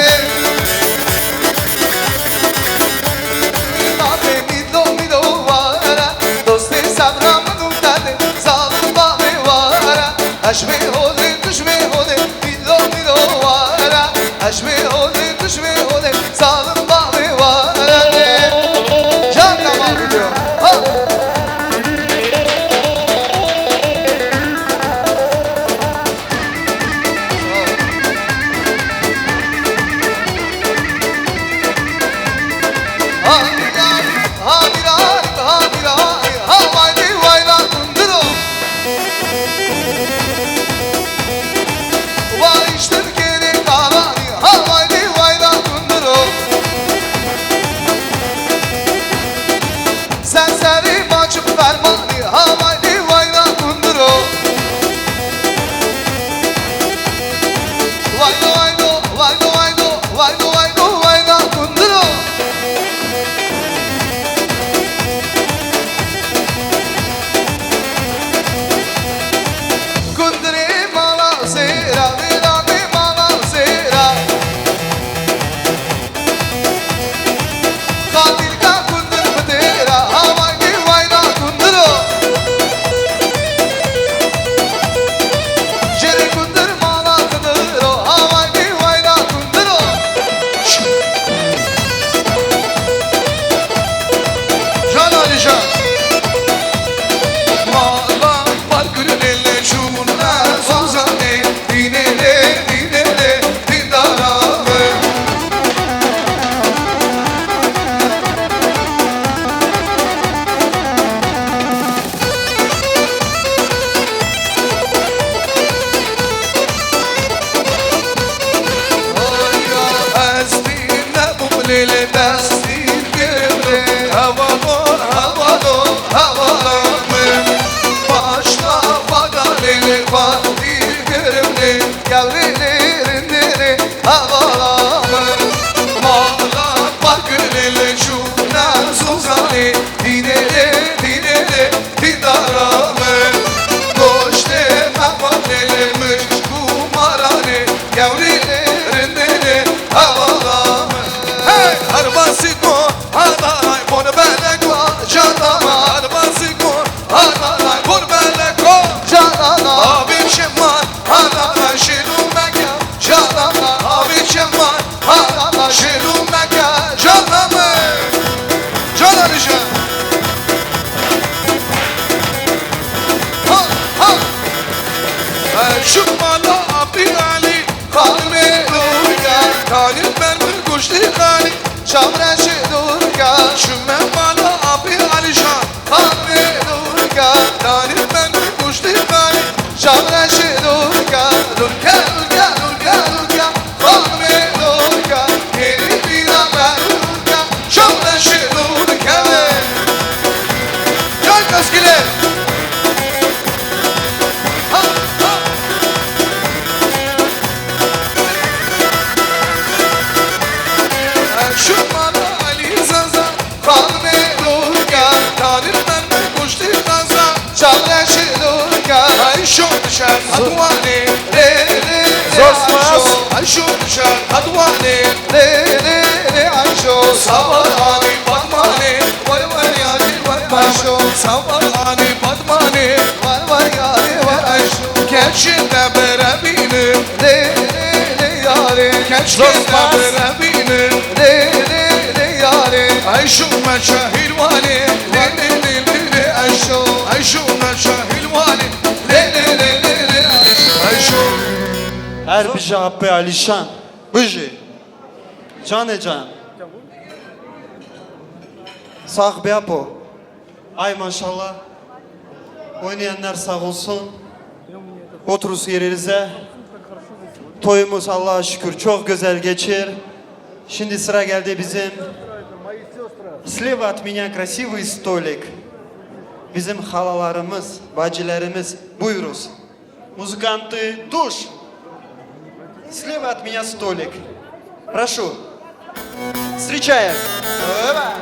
Bavê mîlo mîlo were, dostê sebra min û te dê, zalim bavê were. Ez ji wê holê, tu ji wê holê, mîlo mîlo were. Ez ji wê holê, tu ji wê holê, zalim bavê were. Can tamam gidiyor. Ha. Sen serî maçik fermanî, ha vay dî vay da kundiro. Vay do, vay do, vay do, vay do, vay do, vay do, vay da kundiro. Kundirê mala zêra, vêra vê mala zêra. Xatîrka kundir bi têra, ha vay dî vay da kundiro. Jêrê kundir mala kundiro, ha vay dî vay da kundiro. Can Alîcan. Mala bar gülüne şûna zozanê. Dînê lê, dînê lê, dîndara min. Ez dîn nebûm lê, lê destî girim lê. Hevalo, hevalo, hevalo min. Başla baga lê, lê fatî girim lê. Gewrê lê rindê lê hevala min. Mala parkê lê lê şûna zozanê. Dînê lê, dînê lê, dîndara min. Goştê meqalê lê mişk û maranê. Gewrê lê rindê lê hevala min. Şavreşê Lûrka, şime mala Apê Alîşan. Xanmê Lûrka, danî ben kuştî xanî. Şavreşê Lûrka, Lûrka, Lûrka, Lûrka, Lûrka. Xanmê Lûrka, hêlî bîra me Lûrka. Şavreşê Lûrka. Çay kaskile. Ha, ha. Şumara Ali Zaza, xanmê Lûrka, tanir me me kuştî Zaza, çavreşê Lûrka, Ayşo dişer Hatwanê, lê, lê, lê, lê, Zor spas. Ayşo, Ayşo dişer Hatwanê, lê, lê, lê, Ayşo, Savar Ali Fatmanê, vay, vay, yarê, vay, Ayşo, Savar Ali Fatmanê, vay, vay, yarê, vay, Ayşo, keçin de bere bînim, lê, lê, lê, yarê, keçin de bere bînim, lê, lê, lê, yarê. Ayşo me şahil wanê, lê, lê, lê, lê, lê, Ayşo. Ayşo me şahil wanê, lê, lê, lê, lê, lê, Ayşo. Her bijî Apê Alîşan. Bijî. Canê can. Sax be Apo. Ay maşallah. Oynayanlar sağ olsun. Oturuz yerinize. Toyumuz Allah'a şükür çok güzel geçir. Şimdi sıra geldi bizim. Слева от меня красивый столик. Bizim halalarımız, bacılarımız. Buyuruz. Музыканты, туш! Слева от меня столик. Прошу. Встречаем. Опа!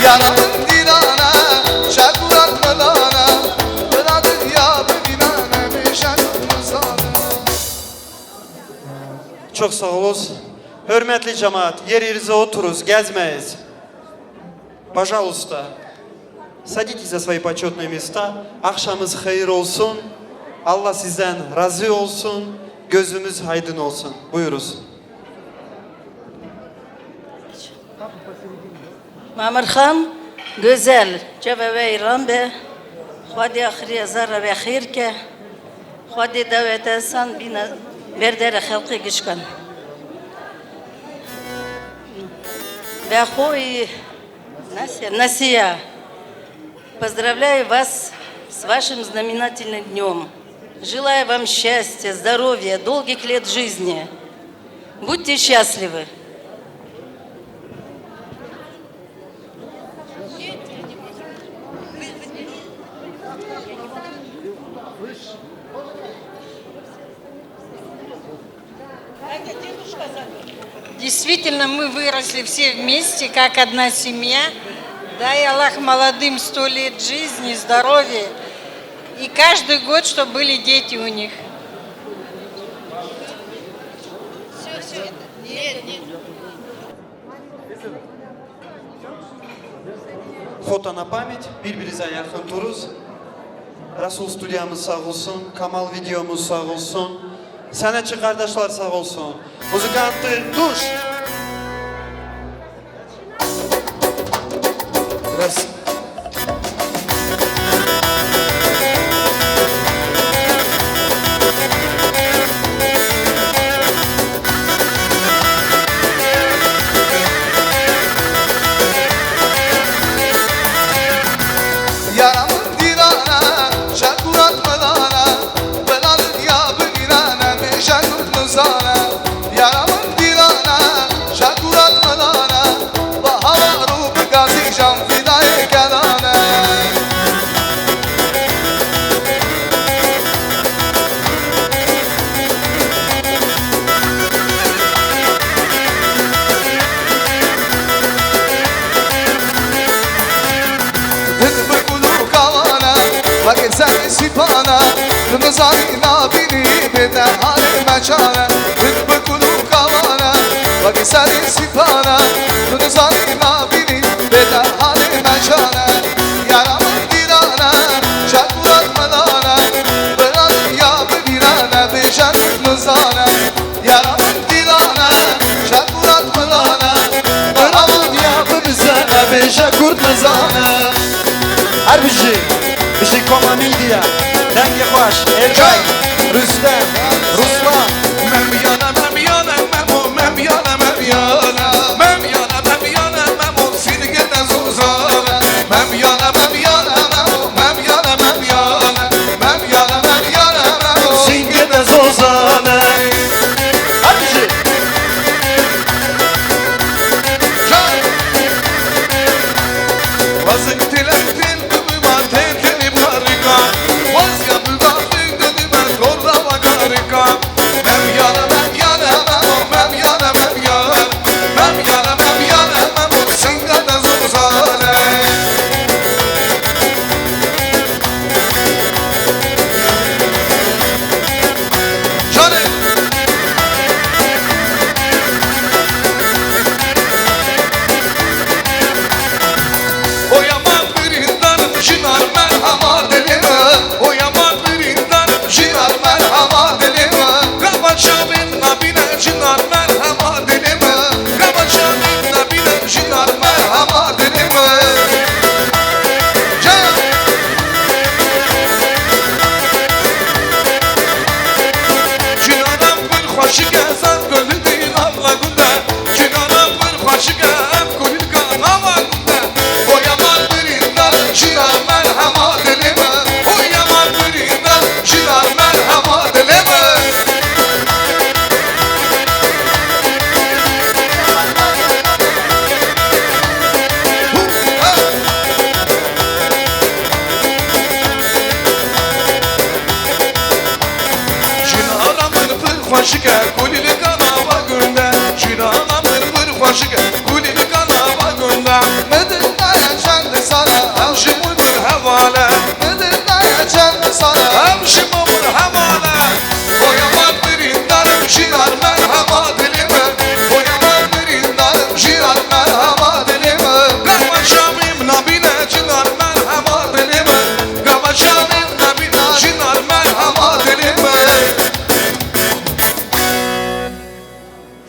Yara min dîrane, şekurat min dane, bila dinya bibîne, nebêje min zane. Çok sağ olun. Hürmetli cemaat, yerinize oturuz, gezmeyiz. Пожалуйста, садитесь за свои почётные места. Akşamınız hayır olsun. Allah sizden razı olsun. Gözümüz aydın olsun. Buyuruz. Mamirxan Gözel, çavê we êran be. Xwedê axirî hezar re ve xêr ke. Xwedê dawete san bîne ber derê xelqê gişkan. Ve xwe Nasya, Nasya, поздравляю вас с вашим знаменательным днём. Желаю вам счастья, здоровья, долгих лет жизни. Будьте счастливы! Действительно, мы выросли все вместе, как одна семья. Дай Аллах молодым сто лет жизни, здоровья. И каждый год, чтобы были дети у них. Всё, всё. Нет, нет. Фото на память, birbirimize yakın duruz. Rasul stüdyomuz sağ olsun, Kamal videomuz sağ olsun. Sanatçı kardeşler sağ olsun. Музыканты, туш! Biraz Yara min dîrane, şekurat min dane, bila dinya bibîne, nebêje min nizane. Yara min dîrane, şekurat min dane, bi hawar û bi gazîjan fîdayê kedane. Hin bi kulûka wan e, wekî serê sîpan e, tu nizanî nabînî bê te halê me çawa ye. Hin bi kulûka wan e, wekî serê sîpan e, tu nizanî nabînî bê te halê me çawa ye. Yara min dîrane, şekurat min dane, bila dinya bibîne, nebêje min nizane. Kurt nizane. Her bijî, bijî Koma Media. Dengê xweş, Êlbek, Rûstem, Ruslan. Memyane, memyane, memo, memyane, memyane. Memyane, memyane, memo, sînike de zozane. Memyane, memyane, memo, memyane, memyane. Memyane, memyane, memo, sînike de zozane. Her bijî.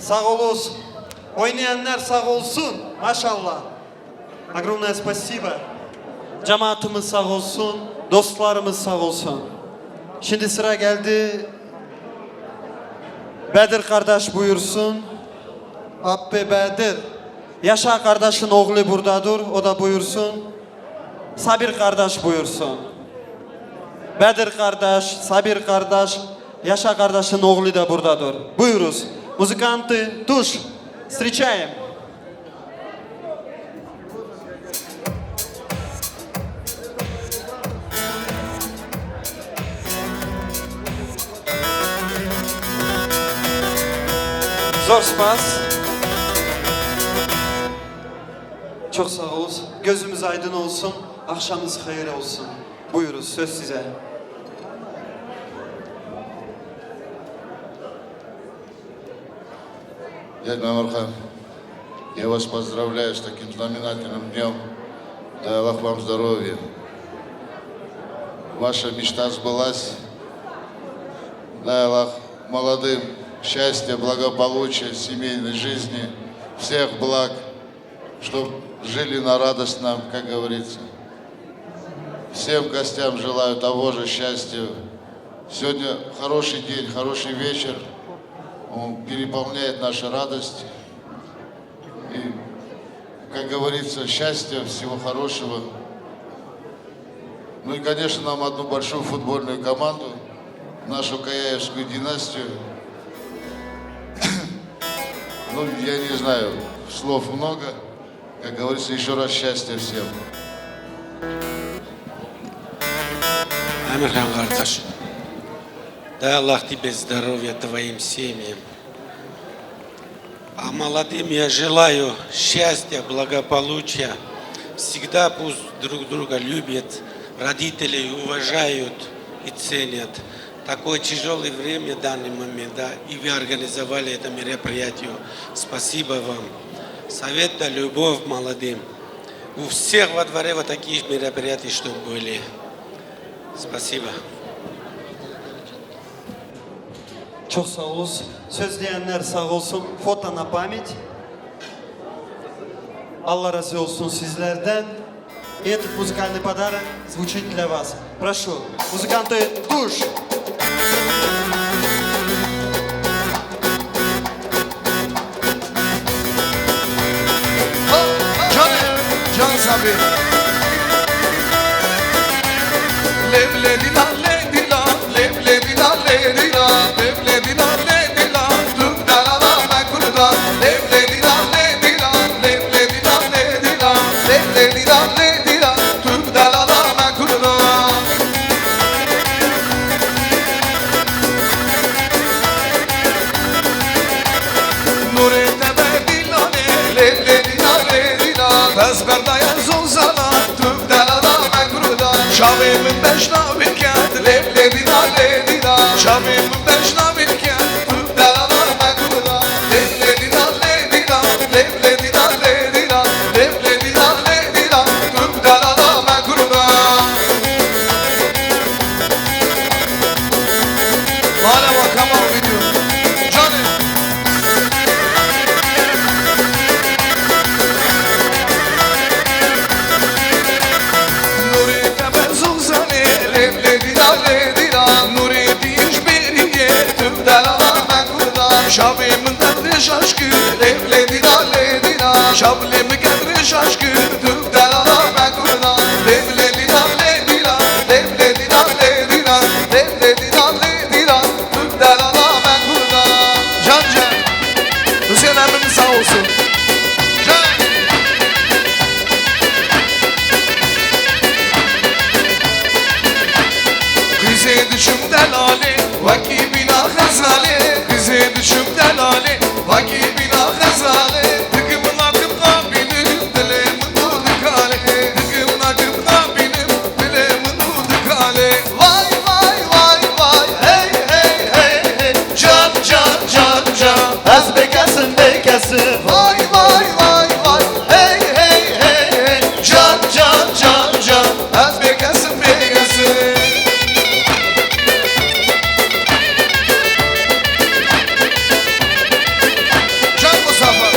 Sağ olun. Oynayanlar sağ olsun. Maşallah. Огромное спасибо. Cemaatimiz sağ olsun, dostlarımız sağ olsun. Şimdi sıra geldi. Bedir kardeş buyursun. Abbe Bedir. Yaşar kardeşin oğlu burada dur, o da buyursun. Sabir kardeş buyursun. Bedir kardeş, Sabir kardeş, Yaşar kardeşin oğlu da burada dur. Buyuruz. Музыканты, туш. Встречаем. Zor spas. Çok sağ olun. Gözümüz aydın olsun. Akşamınız hayır olsun. Buyurun, söz size. Дед Мамырхан, я вас поздравляю с таким знаменательным днём. Дай Аллах вам здоровья. Ваша мечта сбылась. Дай Аллах молодым счастья, благополучия, семейной жизни, всех благ, чтоб жили на радость нам, как говорится. Всем гостям желаю того же счастья. Сегодня хороший день, хороший вечер. Он переполняет нашу радость. И, как говорится, счастья, всего хорошего. Ну и, конечно, нам одну большую футбольную команду, нашу Каяевскую династию. Ну, я не знаю, слов много. Как говорится, ещё раз счастья всем. Emirhan kardeş, дай Аллах тебе здоровья, твоим семьям. А молодым я желаю счастья, благополучия. Всегда пусть друг друга любят, родителей уважают и ценят. Такое тяжёлое время, данный момент, да, и вы организовали это мероприятие. Спасибо вам. Совет да любовь молодым. У всех во дворе вот такие мероприятия, чтоб были. Спасибо. Çok sağ olun. Söz diyenler sağ olsun. Фото на память. Allah razı olsun sizlerden. Этот музыкальный подарок звучит для вас. Прошу, музыканты, душ! Can, can sabi. Lev le dila le dila, lev le dila le dila, lev le dila le dila, tu delala me kurda. Lev le dila le dila, lev le dila le dila, lev le dila le dila, tu delala me kurda. Nûrê te be dîlanê, lê lê dîna lê dîna. Bes berdaya zozana, tu delala me kurda. Çavê min beşna wê kend, lê lê dîna lê dîna. Çavê min beşna wê kend, tu delala me kurda. Lê lê dîna lê dîna, lê lê dîna lê dîna. Lê lê dîna lê dîna, tu delala me kurda. Hala bak ama o video. Canım. Nuri te ben zuzane, lê lê dîna lê dîna. Nuri diyiş beriye, tüm delala me kurda. Şavê min derdê şaşkı, lê lê dîna lê dîna. Şavlê mi kendrê şaşkı, tüm delala me kurda. Lê lê dîna lê dîna, lê lê dîna lê dîna, lê lê dîna lê dîna. Delala me kurda. Can can. Hüseyin emmim sağ olsun. Can. Qîzê diçim delalê, wekî bîna xezalê. Qîzê diçim delalê, wekî bîna xezalê. Dikim nakim nabînim, dilê min dû dikalê. Dikim nakim nabînim, dilê min dû dikalê. Vay vay vay vay, hey hey hey hey. Can can can can, ez bêkesim bêkesim. Vay vay vay vay, hey hey hey hey. Can can can can, ez bêkesim bêkesim. Can Mustafa.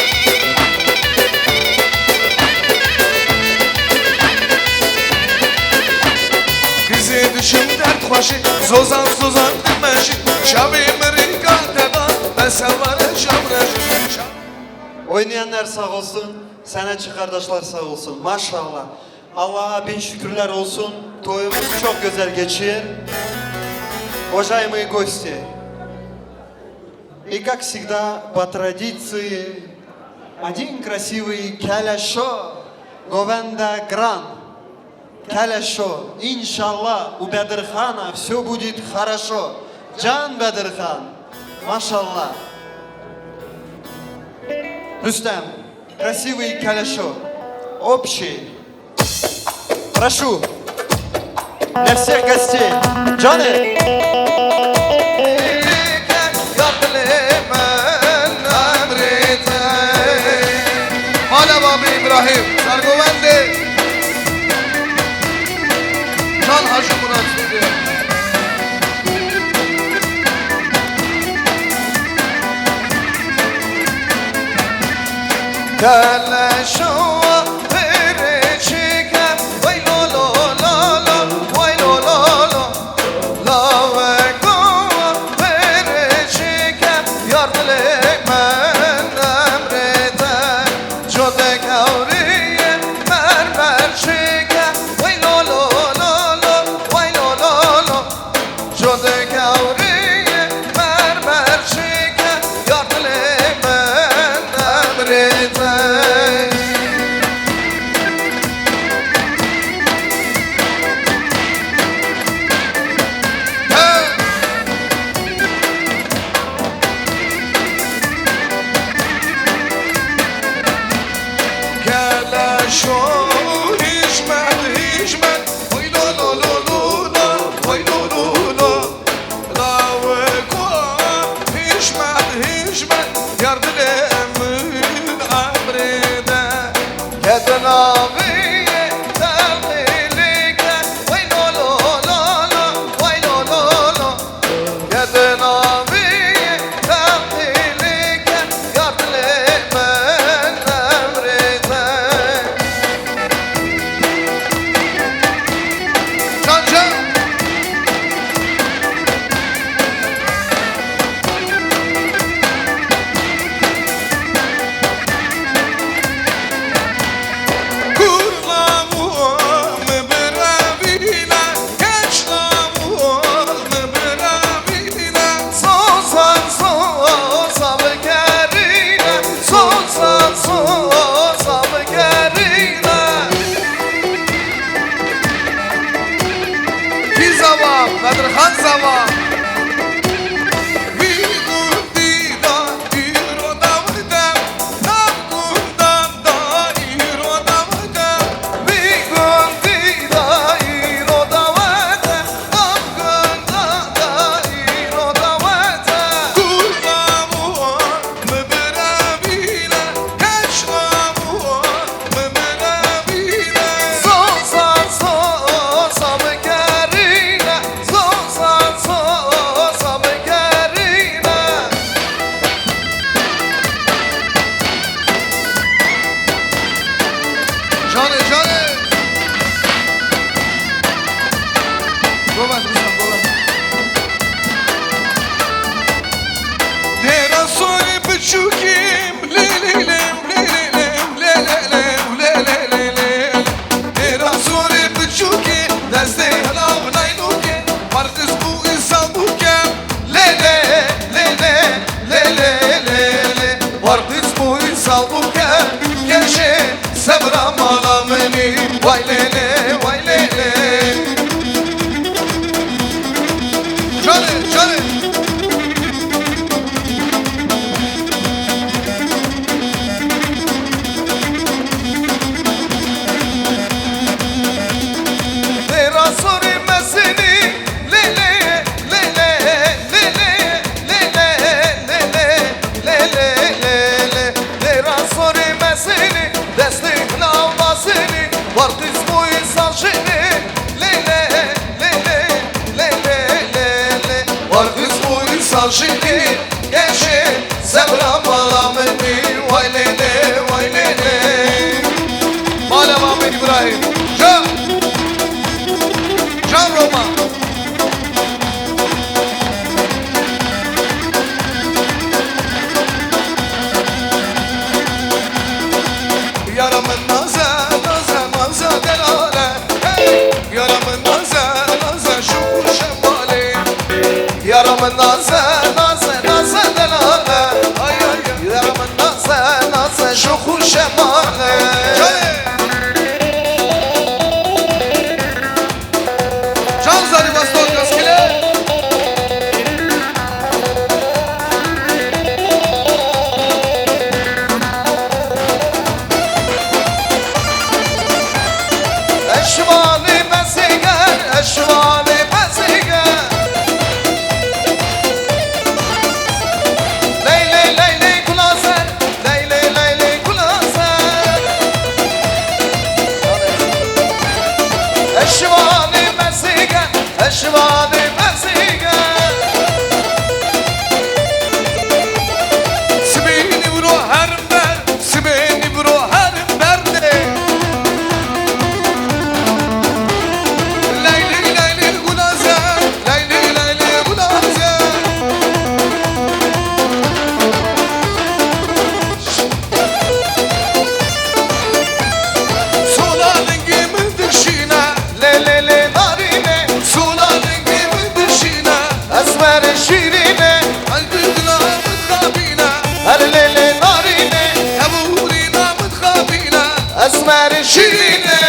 Qîzê diçim derdxweşê, zozan zozan dimeşê. Çavê min rêka te da, be seware çavreşê. Oynayanlar sağ olsun, sanatçı kardeşler sağ olsun. Maşallah. Allah'a bin şükürler olsun. Toyumuz çok güzel geçiyor. Уважаемые гости, и как всегда, по традиции, один красивый калешо, Говенда Гран. Калешо, иншалла, у Бедрхана всё будет хорошо. Can Bedirhan, maşallah. Rüstem, красивый калешо. Общий. Прошу. Для всех гостей. Canê. Hala Babî Îbrahîm, sergovendê Can Hacî Murat Stûdyo. Keleşo pêrê çêke, wey lo lo lo lo, wey lo lo lo. Laweko pêrê çêke, yar dilê min emrê te. Codek ewrî mermer çêke, wey lo lo lo lo, wey lo lo lo. Codek ewrî mermer çêke, yar dilê min emrê te. Vay lê lê, vay lê lê. Canê, canê. Lê ra sorê mezinî, lê lê, lê lê, lê lê, lê lê, lê lê, lê lê, lê lê, lê lê. Lê ra sorê mezinî, destê hina mezinî, war qîz bûyî sazînî. Lê lê, lê lê, lê lê, lê lê. War qîz bûyî sazînî, geşê sebra mala min bî. Vay lê lê, vay lê lê. Mala Mamê Îbrahîm. Can. Can Roma. Yara min naze, naze, naze delale. Hey! Yara min naze, naze şûx û şemale. Yara min naze, naze, naze delale. Ay, ay, ay. Yara min naze, naze şûx û şemale. Hey! Can Zarî Baston Gaskile. Eşvanê mezêger, eşvanê mezêger. Ley ley ley ley gulazer. Ley ley ley ley gulazer. Eşvanê mezîge, eşvanê mezîge. Sibênî biro herim ber, sibênî biro herim ber lê. Ley ley ley ley gulazer. Leyli, leyli, gulaze. Sola lingê min dişîne. Lê, lê, lê, narîne. Sola lingê min dişîne. Esmer şîrîne. Her dudla min xabîne. Her lê, lê, narîne. Hevûrîna min xabîne. Esmer şîrîne.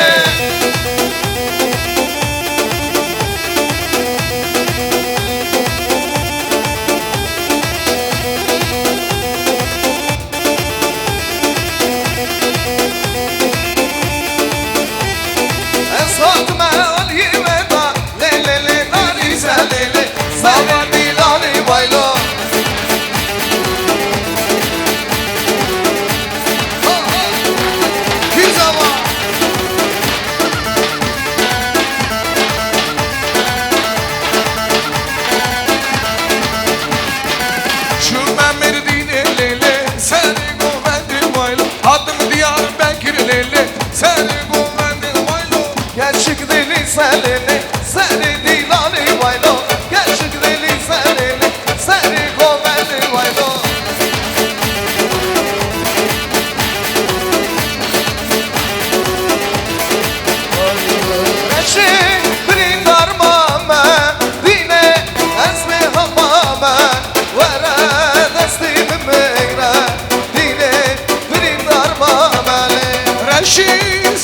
Ez hatime aliyê me da, lê, lê, lê, narîze, lê, lê, sava dîlanê baylo. Ha, ha. Kî zava? Çûme Mêrdînê lê lê, serê govendê waylo. Hatim Diyarbekir lê lê, serê govendê waylo. Geçik dilî selê lê, serê dîlanê waylo. Geçik dilî selê lê, serê govendê waylo. Reşê birîndar mame, dîne ez bê hema me, were destê min bigre, dîne birîndar mame lê. Reşî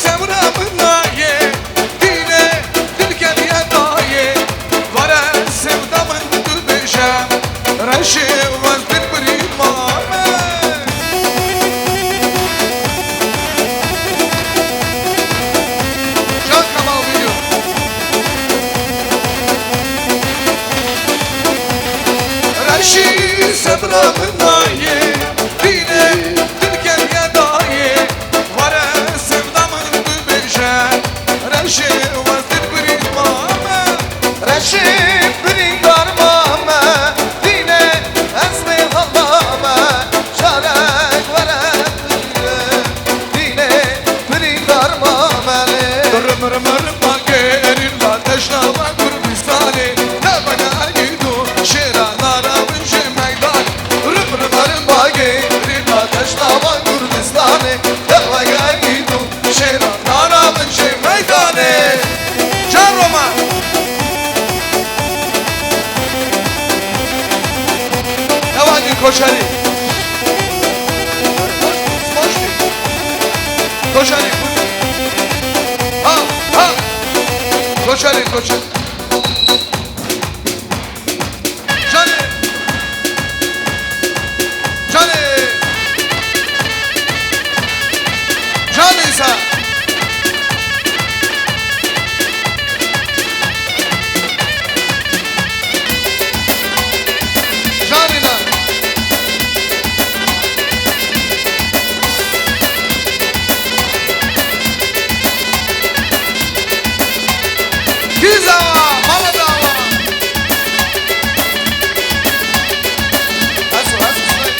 sebra min nayê, dîne dil keniye dayê, were sevda min bibêje, reşê wez dil birî mame. Can Kemal Video. Reşî sebra min nayê, dîne dil keniye dayê, were sevda min bibêje, reşê wez dil birî mame. Reşê birîndar mame, dîne ez bê hema me, carek were dîne birîndar mame lê. Rim rim rim bagê, rîla teşna va Kurdistanê, ne bagê gido, şêra nara min jê meydan. Rim rim rim bagê, rîla teşna va Kurdistanê, ne bagê gido. Şêra nara min jê meydanê. Can Roma. Hevalî Koçerî. Koçerî. Şerê koçum. Canê. Canê. Canê sa. Canê na. Kî zawa, mala dawa. Heso, heso, şuraya.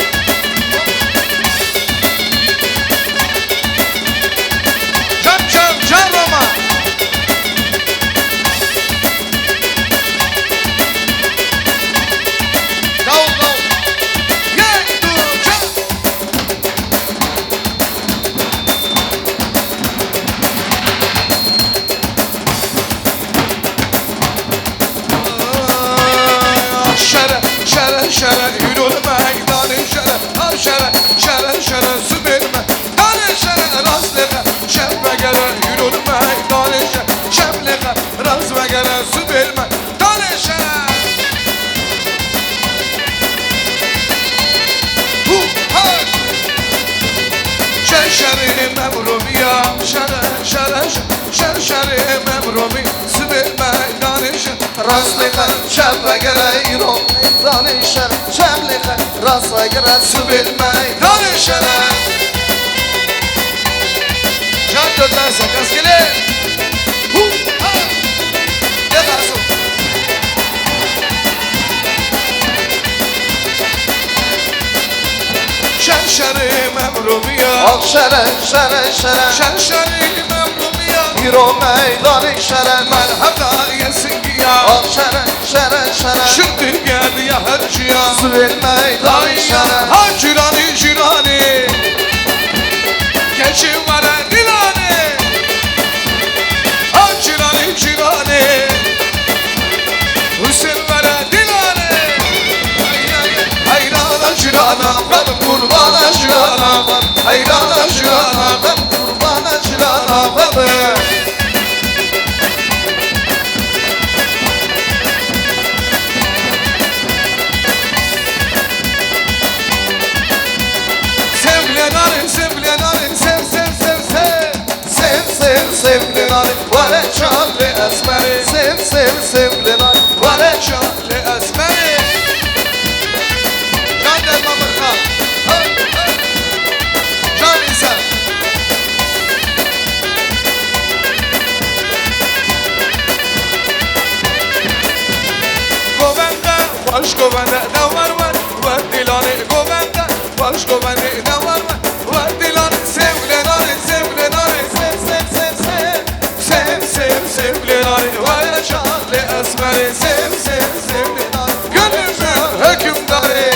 Can, can, can Roma. Davul, davul. Yek, du, can. Şere, şere, şere, yürü meydanê şere. Şere, şere, şere, sibê meydanê şere, rast lêxe, şev vegere, yürü meydanê şere, şev lêxe, rast vegere, sibê meydanê şere. Hu, hey! Şer şerê memrûmiya, şere, şere, şer şerê memrûmî, sibê meydanê şer. Rast lêxe, şev vegere, îro meydanê şer. Şev lêxe, rast vegere, sibê meydanê şer. Can dört tane sakız gele. Hu, ha! Lêxe, su. Şer şerê memrûmiya. Ax şere, şere, şere. Şer şerê memrûmiya. Îro meydanê şere. Melhevda yê singiya. Ax şere, şere, şere. Şir digeriya her ciya. Sibê meydanê şere. Ha cîranê, cîranê. Keçê were dîlanê. Ha cîranê, cîranê. Husên were dîlanê. Heyrana cîrana xwe bim, qurbana cîrana xwe bim. Heyrana cîrana xwe bim, qurbana cîrana xwe bim. Sevgilê narin, sevgilê narin, sev, sev, sev, sev. Sev, sev, sevgilê narin, were çavê esmerê. Sev, sev, sevgilê narin, were çavê esmerê. Can derman birka. Hey, hey. Can insan. Govende, xweş govende, de wer wer, wer dîlanê govende, xweş govende, de wer wer, wer dîlanê, sevgilê narin, sevgilê narin, sev, sev, sev, sev. Sev, sev, sevgilê narin, were çavê esmerê, sev, sev, sevgilê narin. Gönlümde hükümdarê.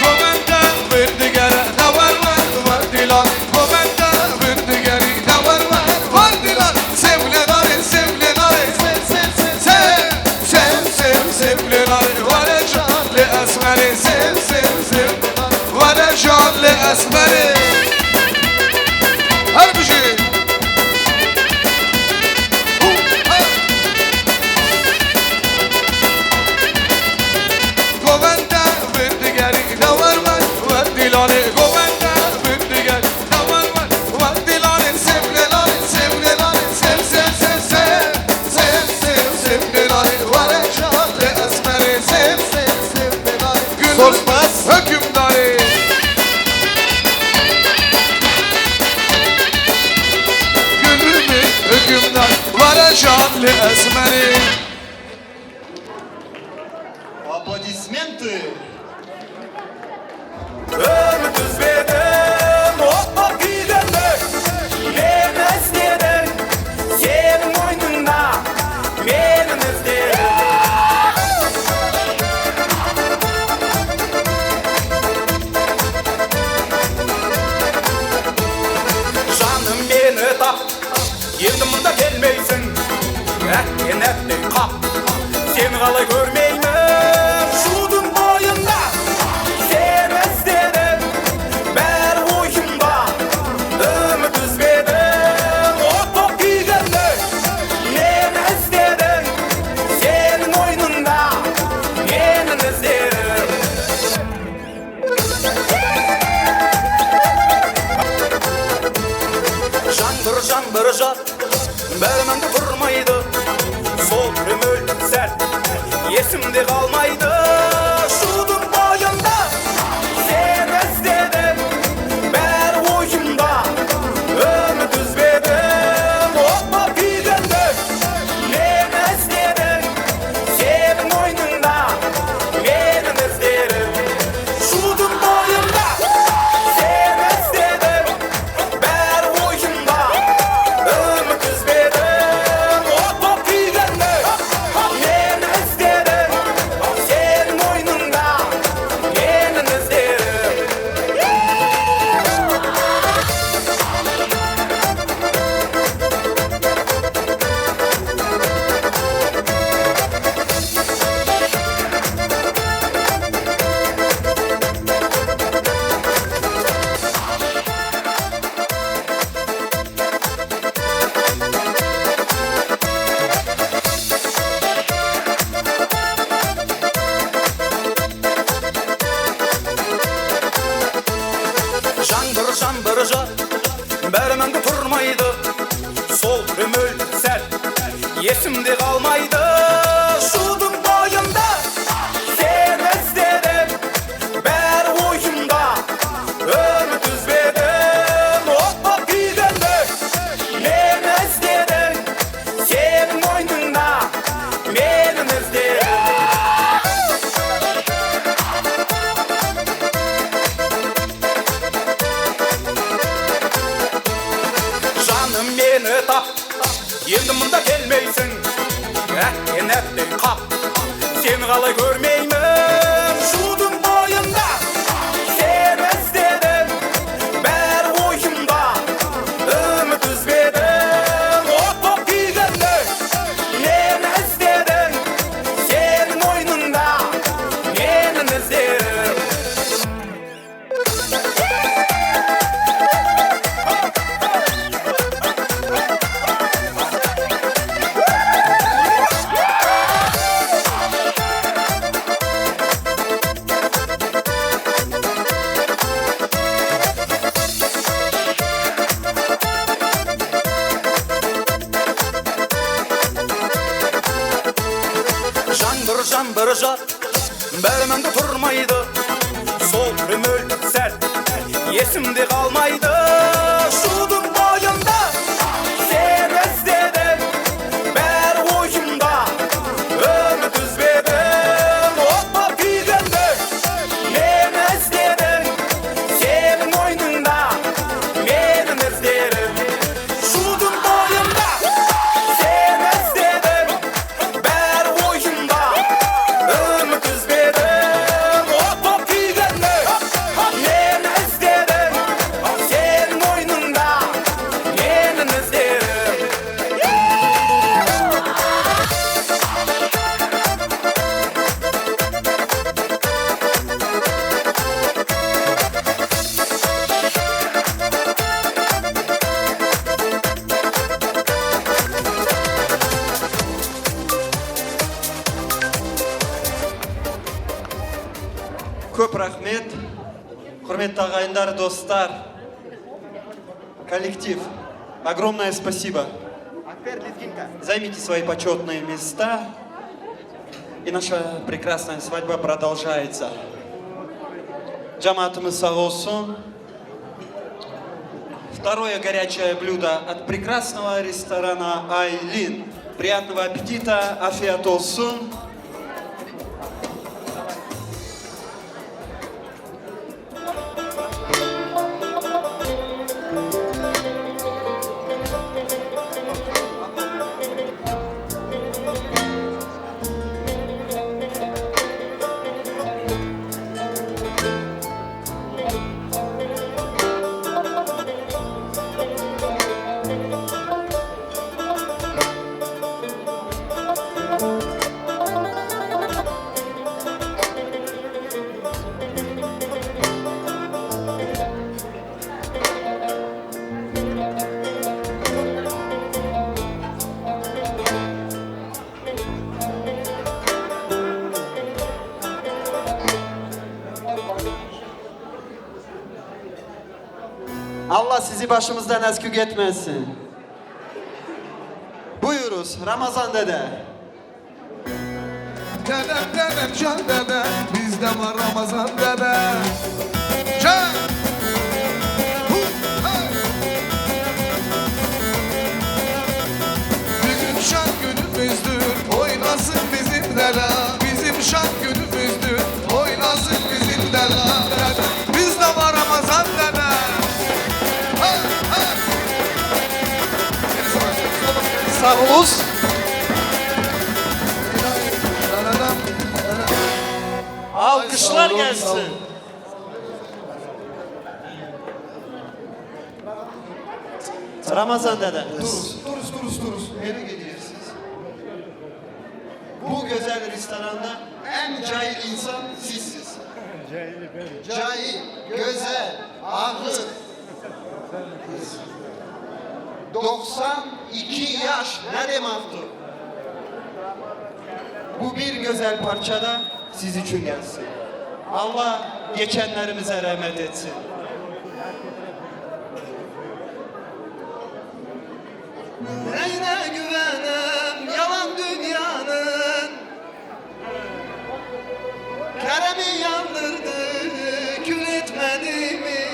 Govende bir digere, de wer wer, wer dîlanê. Govende bir digerî, de wer wer, wer dîlanê. Sevgilê narin, sevgilê narin, sev, sev, sev, sev. Sev, sev, sevgilê narin, were çavê esmerê. Sev, sev, sevgilê narin, were çavê esmerê. Her bijî. Hu, ha. Govende bir digerî, de wer wer, wer dîlanê. Govende bir digerî, de wer wer, wer dîlanê, sevgilê narin, sevgilê narin, sev, sev, sev, sev. Sev, sev, sevgilê narin, were çavê esmerê, sev, sev, sevgilê narin. Gönlüm hükümdarê. Gönlümü hükümdar, were çavê esmerê. Аплодисменты. Ömür tuz bedim, hoppa gidelim. Yemez dedim, senin oyununda benim izlerim. Canım beni tap. Endi mında gelmeysin. Ehkenet dey kap. Seni Hala görmeyim şudun boyunda. Seni istedim, ber boyunda. Ümit üzmedim, o top gücünde. Seni istedim, senin oyununda. Senin istedim. Şangır şangır şat, bermende vurmaydı. Sol kremül sert, yesimde kalmaydı. Şudun boyunda, sen istedim, ber boyunda. Ümit üzmedim, hoppa bir döndü. Sen istedim, senin oyununda, benim istedim. Şudun boyunda, sen istedim. Ber boyunda, ümit üzmedim. O top gücünde, sen istedim. Senin oyununda, benim istedim. Şangır şangır şa, bermende vurmaydı. Sol kremül sert, yesimde kalmaydı. Şudun boyunda, sen istedim. Ber boyunda, ümit üzmedim. Hoppa bir döndü. Beni istedim, senin oyununda. Benim istedim. Canım beni tap. Endi mında gelmeysin. Eh, enetti kap. Sen kalay görmeyim. Şudun boyunda. Sen istedim. Ber boyunda. Ümit üzmedim. O top gücünde. Sen istedim. Senin oyununda. Benim istedim. Şangır şangır şa. Bermende vurmaydı. Sol kremül sert, yesimde kalmaydı. Şudun boyunda, sen istedim. Ber boyunda, ümit üzmedim. Hoppa bir döndü. Beni istedim. Senin oyununda, benim istedim. Şudun boyunda, sen istedim. Ber boyunda, ümit üzmedim. O top gücünde, ben istedim. Senin oyununda, benim istedim. Köp rahmet. Hürmetli agaylar, dostlar. Коллектив, огромное спасибо. Займите свои почётные места. И наша прекрасная свадьба продолжается. Cemaatimiz sağ olsun. Второе горячее блюдо от прекрасного ресторана Айлин. Приятного аппетита, afiyet olsun. Sizi başımızdan eksik etmesin. Buyuruz, Ramazan dede. Dedem, dedem, can dede, bizde var Ramazan dede. Can! Hu! Hey! Bugün şan günümüzdür, oynasın bizim dede. Bizim şan günümüzdür, oynasın bizim dede. Bizde var Ramazan dede. Hey, hey! Sağ olun. Alkışlar gelsin. Ramazan dede. Duruz, duruz, duruz, duruz. Nereye gidiyorsunuz? Bu güzel restoranda en cahil insan sizsiz. Cahil, güzel, ağır. Doksan iki yaş ne demektir? Bu bir güzel parçada siz için gelsin. Allah geçenlerimize rahmet etsin. Neyine güvenem yalan dünyanın? Keremi yandırdı, kül etmedi mi?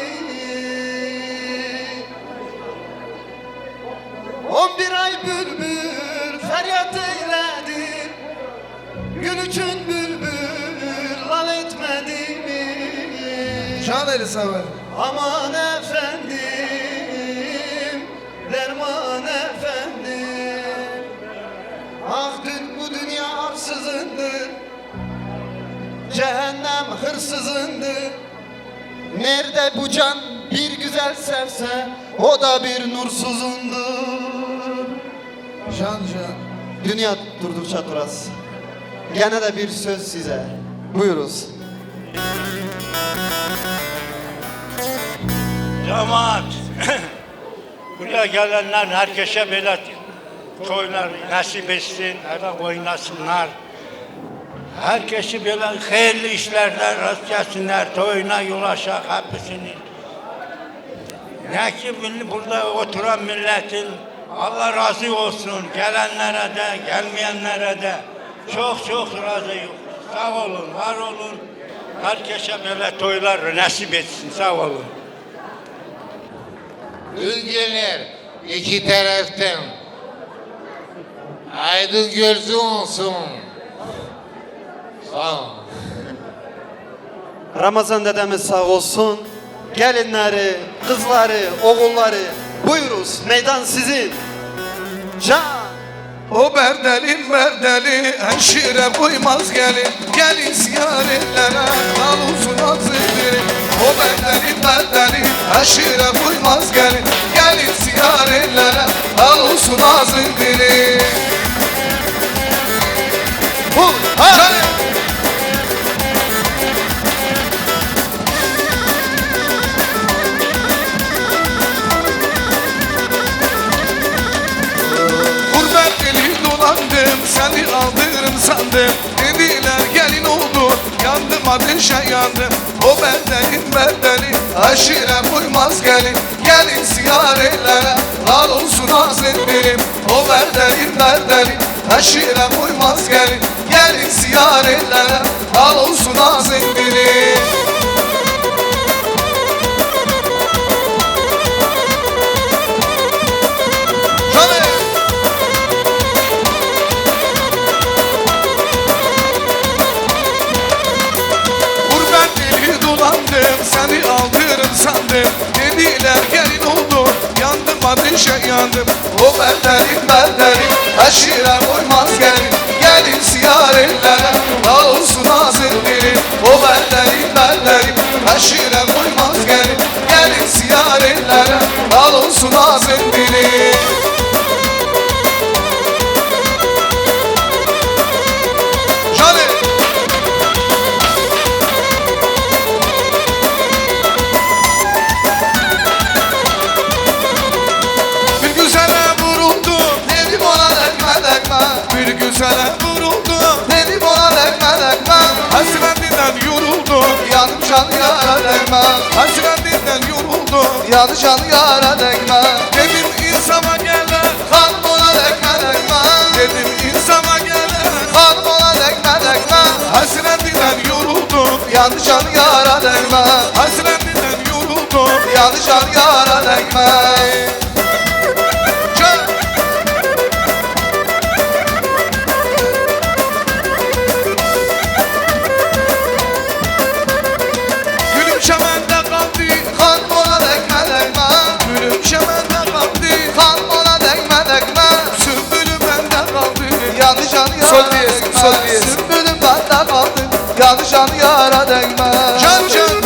On bir ay bülbül feryat eyledi, gül için bülbül lal etmedi mi? Can eli sever. Aman efendim, derman efendim. Ah dün bu dünya arsızındır, cehennem hırsızındır. Nerede bu can bir güzel sevse, o da bir nursuzundur. Can, can. Dünya durdukça duraz. Gene de bir söz size. Buyuruz. Cemaat, buraya gelenler herkese böyle toylar nasip etsin, hele oynasınlar. Herkesi böyle hayırlı işlerde rast gelsinler, toyuna yol açak hepsini. Ne ki milli-, burada oturan milletin Allah razı olsun, gelenlere de, gelmeyenlere de çok çok razı yok. Sağ olun, var olun. Herkese böyle toylar nasip etsin, sağ olun. Ülkeler iki taraftan aydın gözü olsun. Sağ ol. Ramazan dedemiz sağ olsun. Gelinleri, kızları, oğulları, buyuruz, meydan sizin. Can! O berdelî, berdelî, eşîre buymaz gelî. Gelî ziyarêtlere, lal olsun azîz dilî. O berdelî, berdelî, eşîre buymaz gelî. Gelî ziyarêtlere, lal olsun azîz dilî. Hu, hey! Gurbet eli dolandım, seni alırım sandım. Dediler gelin oldu, yandım ateşe yandım. O berdelî, berdelî, eşîre buymaz gelî. Gelin ziyarêtlere, lal olsun azîz dilî. O berdelî, berdelî, eşîre buymaz gelî. Gelin ziyarêtlere, lal olsun azîz dilî. Canım! Gurbet eli dolandım, seni alırım sandım. Dediler gelin oldu, yandım ateşe yandım. O berdelî, berdelî, eşîre buymaz gelî. Gelin ziyarêtlere, lal olsun azîz dilî. O berdelî, berdelî, eşîre buymaz gelî. Gelin ziyarêtlere, lal olsun azîz dilî. Canım! Bir güzele vuruldum, dedim ona dökme dökme. Bir güzele vuruldum, dedim ona dökme dökme. Hasretinden yoruldum, yandım Can yara değme, hasretinden yoruldum. Yandı can yara değme. Dedim insama gelir, kan buna değme değme. Dedim insama gelir, kan buna değme değme. Hasretinden yoruldum. Yandı can yara değme, hasretinden yoruldum. Yandı can yara değme. Can. Gülüm çemende kaldı, kan buna değme değme. Gülüm çemende kaldı, kan buna değme değme. Sümbülüm bende kaldı, yandı canı yara değme. Sol diyesin, sol diyesin. Sümbülüm bende kaldı, yandı canı yara değme. Can can,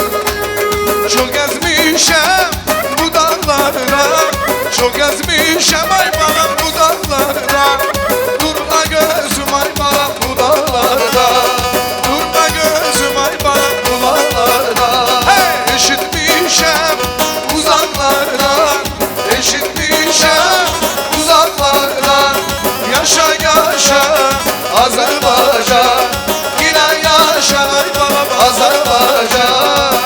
çok gezmişim bu dağlarda. Çok gezmişim ay balam bu dağlarda. Durma gözüm ay balam bu dağlarda. Durma gözüm ay balam bu dağlarda. Hey! Eşitmişim uzaklardan, eşitmişim uzaklardan. Yaşa yaşa Azerbaycan, yine yaşa ay balam Azerbaycan.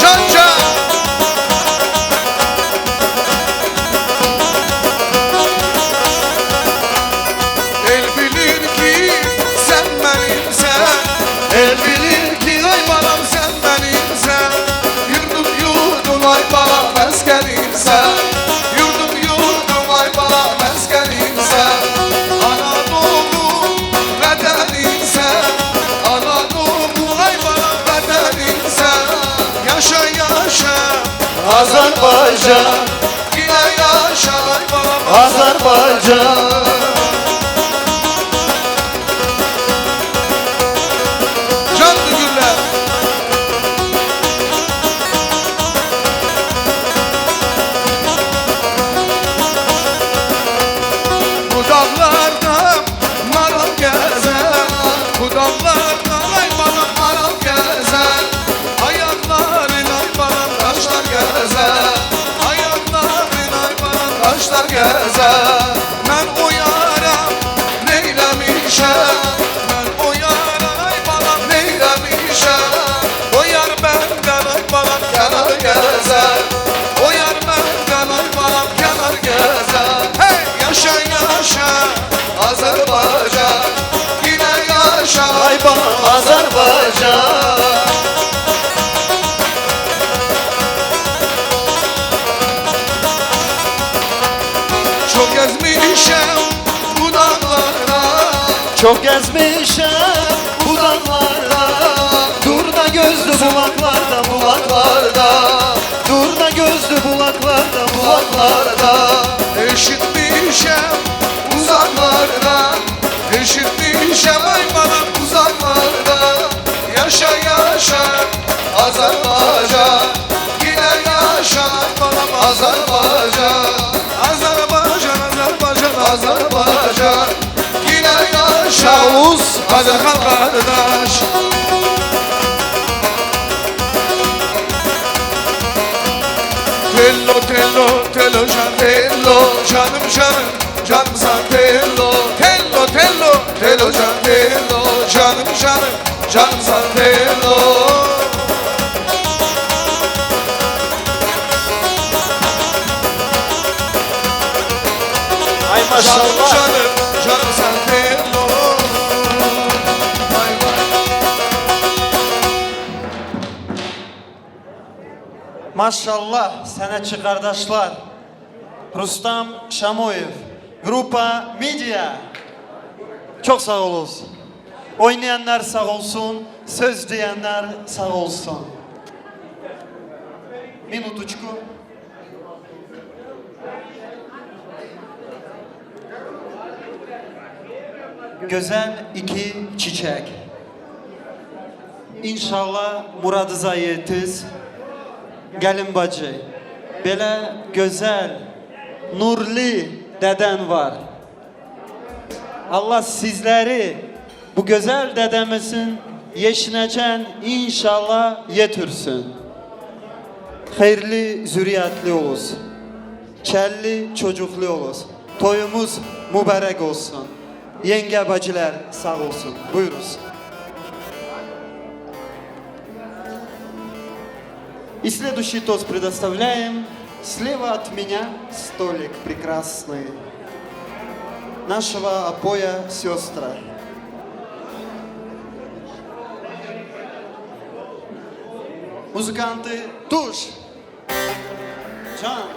Can can. El bilir ki sen benimsen. El bilir ki ay balam sen benimsen. Yurdum yurdum ay balam meskenimsen. Yurdum yurdum ay balam meskenimsen. Anadolu vetenimsen. Anadolu ay balam vetenimsen. Yaşa yaşa Azerbaycan. Yine yaşa ay balam Azerbaycan. Canlı güller. Bu dağlarda maral gezer. Bu dağlarda ay balam maral gezer. Ayakların ay balam taşlar gezer. Ayakların ay balam taşlar gezer. Ben o yara neylemişim? Ben o yara ay balam neylemişim? O yar benden ay balam kenar gezer. O yar benden ay balam kenar gezer. Hey yaşa yaşa Azerbaycan, yine yaşa ay balam Azerbaycan. Çok gezmişim bu dağlarda. Çok gezmişim bu dağlarda. Durna gözlü bulaklarda, bulaklarda. Durna gözlü bulaklarda, bulaklarda. Eşitmişim uzaklarda. Eşitmişim ay balam uzaklarda. Yaşa yaşa Azerbaycan. Yine yaşa ay balam Azerbaycan. Azerbaycan, Azerbaycan, Azerbaycan. Yine yaşa Yavuz Azerbaycan kardeş. Tello, tello, tello can, tello canım canım. Canım sen tello, tello, tello, tello can, tello canım canım. Canım sen tello. Ay maşallah. Canım canım, canım sen tello. Ay, ay. Maşallah, senetçi kardeşler. Rustam Şamoyev, grupa Media. Çok sağ olun. Oynayanlar sağ olsun, söz diyenler sağ olsun. Minutочку. Güzel iki çiçek. İnşallah muradıza yetiz. Gelin bacı, böyle güzel, nurlu deden var. Allah sizleri bu güzel dedemizin yeşinecen inşallah yetirsin. Hayırlı zürriyetli olsun. Çelli çocuklu olsun. Toyumuz mübarek olsun. Yenge bacılar sağ olsun. Buyuruz. И следующий тост предоставляем. Слева от меня столик прекрасный нашего Апоя сестра. Музыканты туш. Can.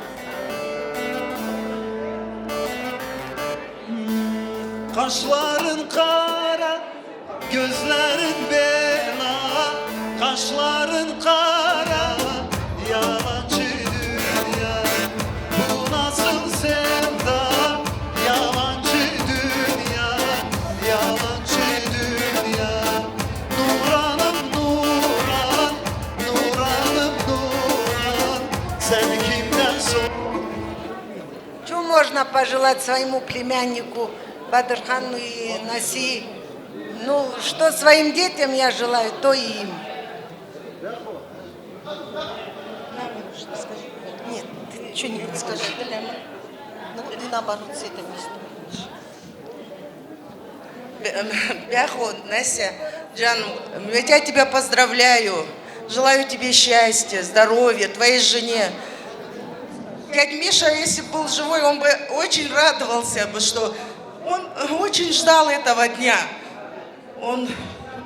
Kaşların kara, gözlerin bela, kaşların kara, yalancı dünya. Bu nasıl sevda, yalancı dünya, yalancı dünya. Nuranım Nuran, Nuranım Nuran, sen kimden sor? Что можно пожелать своему племяннику Бадрхану и Наси? Ну, что своим детям я желаю, то и им. Нет, ты что-нибудь скажи. Ну, ты наоборот с этого места. Бяхо, Настя, Джан, я тебя поздравляю. Желаю тебе счастья, здоровья, твоей жене. Дядь Миша, если бы был живой, он бы очень радовался бы, что он очень ждал этого дня. Он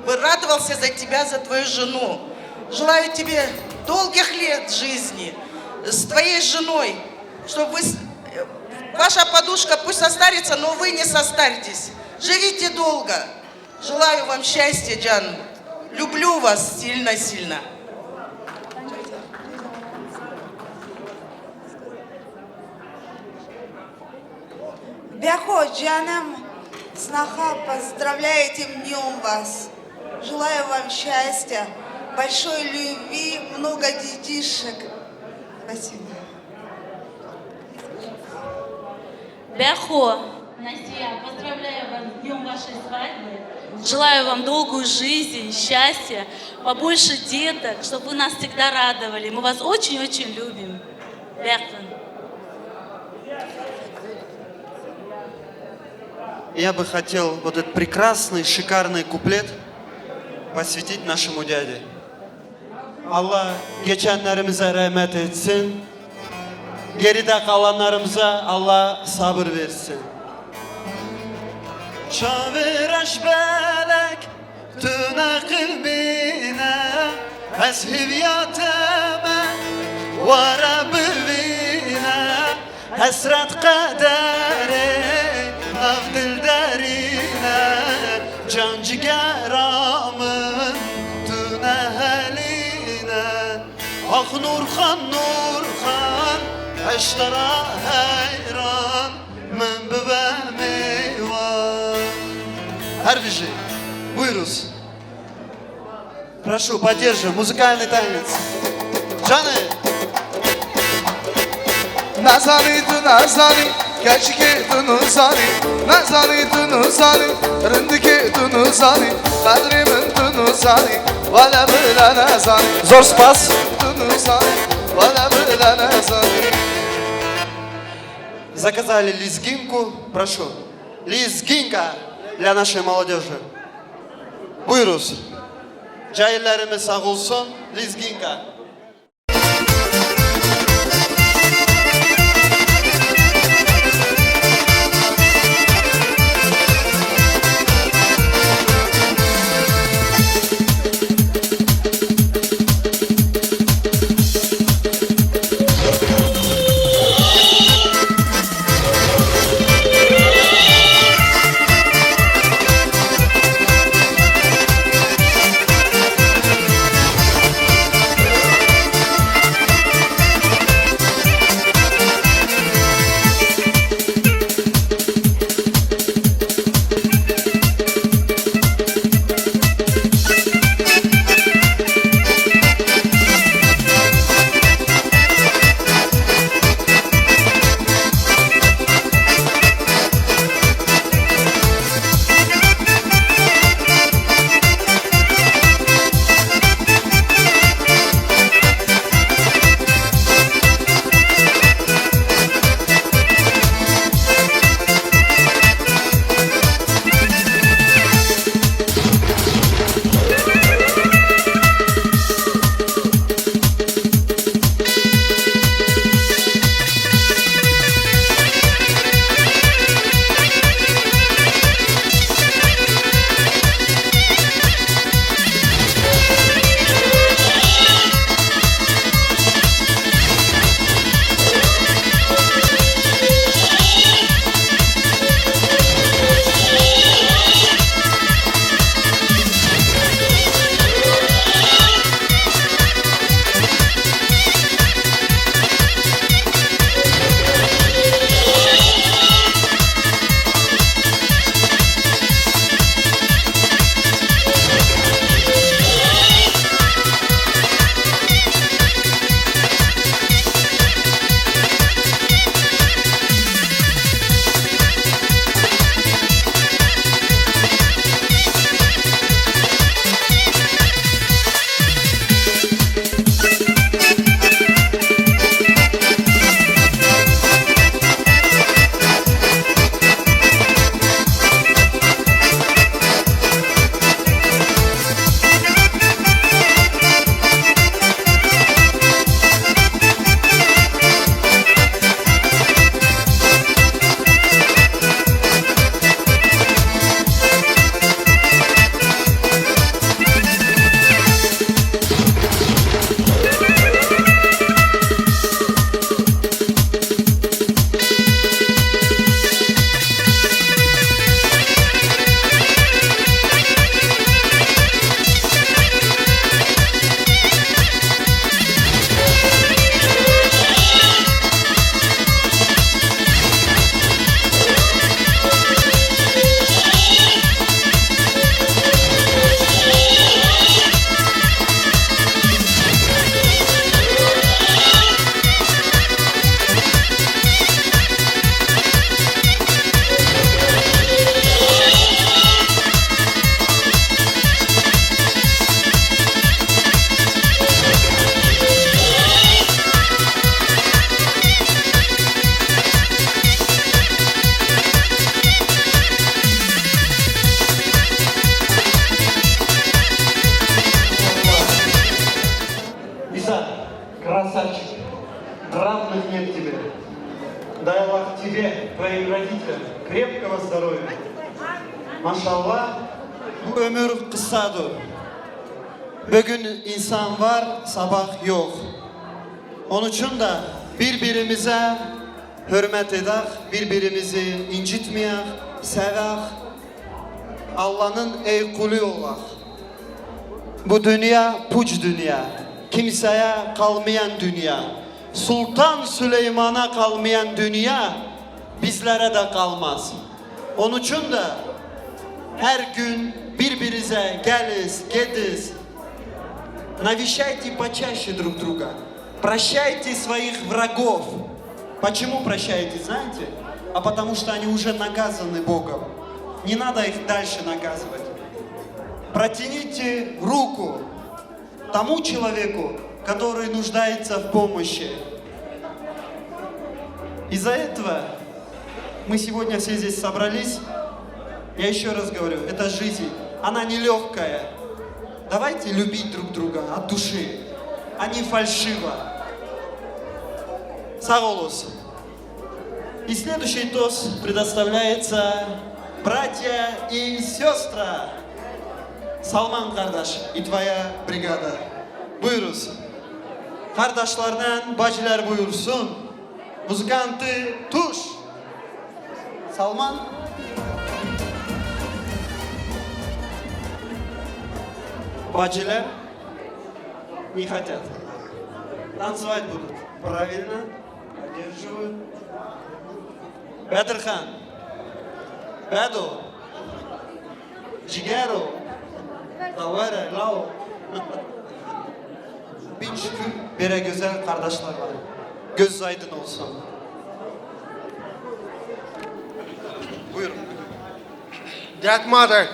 бы радовался за тебя, за твою жену. Желаю тебе долгих лет жизни с твоей женой, чтобы вы с- Ваша подушка пусть состарится, но вы не состаритесь. Живите долго. Желаю вам счастья, Джан. Люблю вас сильно-сильно. Бяхо, джанам, снаха, поздравляю этим днём вас. Желаю вам счастья, большой любви, много детишек. Спасибо. Бяхо, Настя, поздравляю вас с днём вашей свадьбы. Желаю вам долгую жизнь, счастья, побольше деток, чтобы вы нас всегда радовали. Мы вас очень-очень любим. Бяхо. Я бы хотел вот этот прекрасный, шикарный куплет посвятить нашему дяде. Allah geçenlerimize rahmet etsin. Geride kalanlarımıza Allah sabır versin. Çavêreş belek tu ne qilmîne, ez hêviya te me were bivîne. Hesret qederê nav dil derîne, can cigera min tu nehelîne. Ax Nûrxan, Nûrxan, ez te ra heyran, min bibe mêwan. Her bijî. Buyuruz. Прошу поддержим музыкальный танец. Джанê. Nezanî tu nezanî, keçikê tu nizanî. Nezanî tu nizanî, rindikê tu nizanî. Qedrê min tu nizanî, wele bile nezanî. Zor spas. Tu nizanî, wele bile nezanî. Заказали лезгинку, прошу. Лезгинка для нашей молодёжи. Buyuruz. Cahillerimiz sağ olsun. Lizginka. Твоим родителям крепкого здоровья. Maşallah. Bu ömür kısadır. Bugün insan var, sabah yok. Onun için de birbirimize hürmet edek, birbirimizi incitmeyek, sevek. Allah'ın ey kulu olak. Bu dünya puç dünya, kimseye kalmayan dünya. Sultan Süleyman'a kalmayan dünya bizlere de kalmaz. Onun için de her gün birbirinize geliz, gediz. Навещайте почаще друг друга. Прощайте своих врагов. Почему прощаете, знаете? А потому что они уже наказаны Богом. Не надо их дальше наказывать. Протяните руку тому человеку, который нуждается в помощи. Из-за этого мы сегодня все здесь собрались. Я еще раз говорю, это жизнь. Она нелегкая. Давайте любить друг друга от души, а не фальшиво. Sağ olun. И следующий тост предоставляется братья и сестра. Salman kardeş и твоя бригада. Buyuruz. Kardeşlerden bacılar buyursun. Музыканты, tuş. Salman. Bacılar не хотят. Танцевать будут. Правильно. Поддерживаю. Bedirxan. Bedo. Cigero. Dawere, lao. Bin şükür, böyle güzel kardeşler var. Göz aydın olsun. Buyurun. Дядь Марек,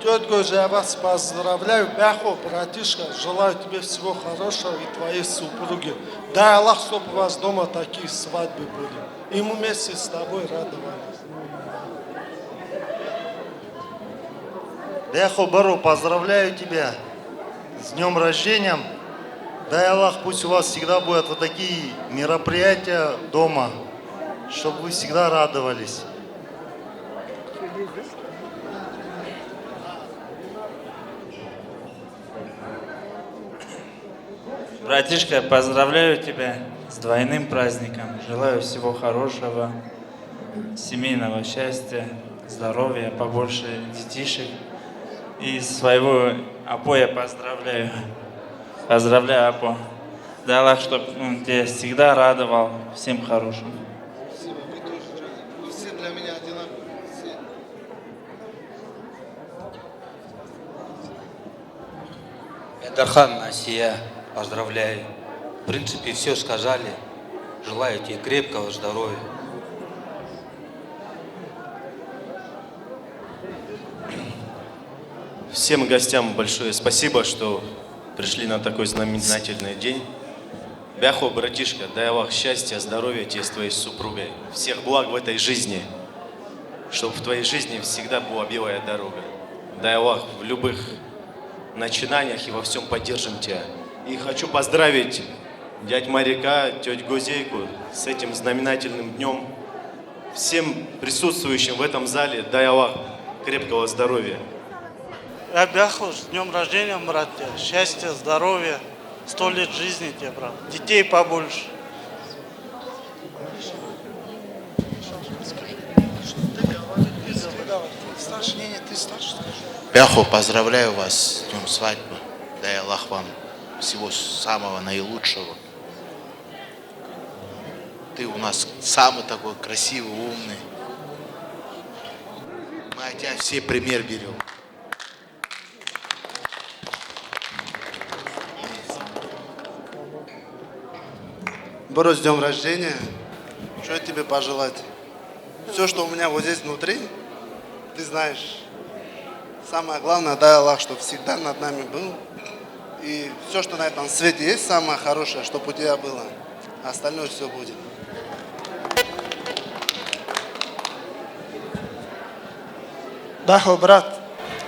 тёть Гозя, я вас поздравляю. Бяхо, братишка, желаю тебе всего хорошего и твоей супруге. Дай Аллах, чтобы у вас дома такие свадьбы были. И мы вместе с тобой радовались. Бяхо, bro, поздравляю тебя с днём рождения. Дай Аллах, пусть у вас всегда будут вот такие мероприятия дома, чтобы вы всегда радовались. Братишка, поздравляю тебя с двойным праздником. Желаю всего хорошего, семейного счастья, здоровья, побольше детишек. И своего Апоя поздравляю. Поздравляю, Апо. Дай Аллах, чтоб он тебя всегда радовал всем хорошим. Спасибо, вы тоже, Джонни. Вы все для меня одинаковые. Все. Бедархан, Асия, поздравляю. В принципе, все сказали. Желаю тебе крепкого здоровья. Всем гостям большое спасибо, что пришли на такой знаменательный день. Бяхо, братишка, дай Аллах счастья, здоровья тебе с твоей супругой, всех благ в этой жизни, чтобы в твоей жизни всегда была белая дорога. Дай Аллах в любых начинаниях и во всем поддержим тебя. И хочу поздравить дядь Марика, тёть Гозейку с этим знаменательным днём. Всем присутствующим в этом зале дай Аллах крепкого здоровья. Бяхо, с днём рождения, брат, тебя. Счастья, здоровья, сто лет жизни тебе, брат. Детей побольше. Бяхо, поздравляю вас с днём свадьбы. Дай Аллах вам всего самого наилучшего. Ты у нас самый такой красивый, умный. Мы от тебя все пример берём. Bro, с днём рождения. Что тебе пожелать? Все, что у меня вот здесь внутри, ты знаешь. Самое главное, дай Аллах, чтоб всегда над нами был. И все, что на этом свете есть, самое хорошее, чтоб у тебя было. А остальное все будет. Бяхо, брат,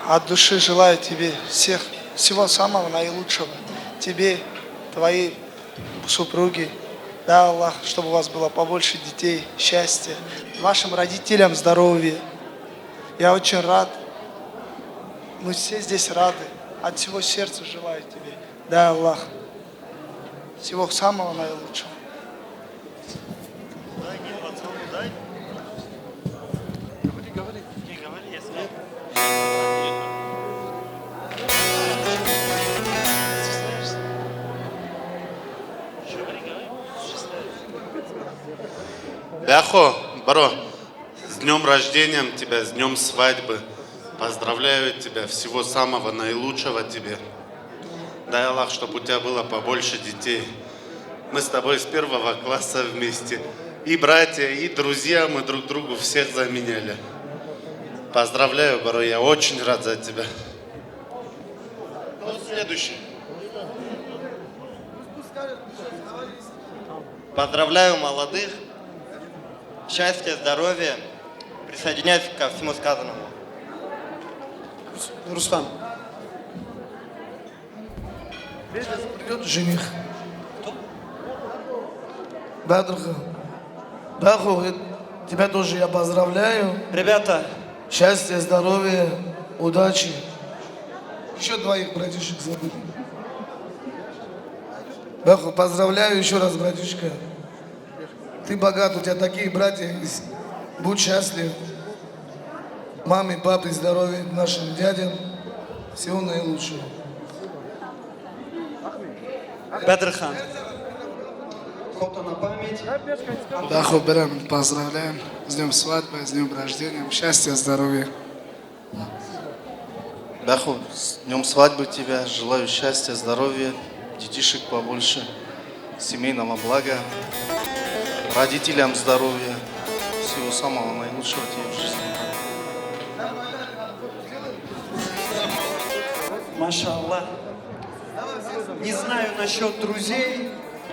от души желаю тебе всех, всего самого наилучшего. Тебе, твоей супруге, Да, Аллах, чтобы у вас было побольше детей, счастья, вашим родителям здоровья. Я очень рад. Мы все здесь рады. От всего сердца желаю тебе. Да, Аллах. Всего самого наилучшего. Бяхо, бро, с днём рождения тебя, с днём свадьбы. Поздравляю тебя, всего самого наилучшего тебе. Дай Аллах, чтобы у тебя было побольше детей. Мы с тобой с первого класса вместе. И братья, и друзья, мы друг другу всех заменяли. Поздравляю, бро, я очень рад за тебя. Кто следующий? Поздравляю молодых. Счастья, здоровья. Присоединяюсь ко всему сказанному. Рустам. Придёт жених. Бяхо, Бяхо, тебя тоже я поздравляю. Ребята. Счастья, здоровья, удачи. Ещё двоих братишек забыли. Бяхо, поздравляю ещё раз, братишка. Ты богат, у тебя такие братья есть. Будь счастлив. Маме, папе здоровья, нашим дядям всего наилучшего. Бедрхан. Фото на память. Бяхо, бро, поздравляем. С днём свадьбы, с днём рождения. Счастья, здоровья. Бяхо, с днём свадьбы тебя. Желаю счастья, здоровья, детишек побольше, семейного блага, родителям здоровья, всего самого наилучшего тебе в жизни. Машаллах. Не знаю насчёт друзей,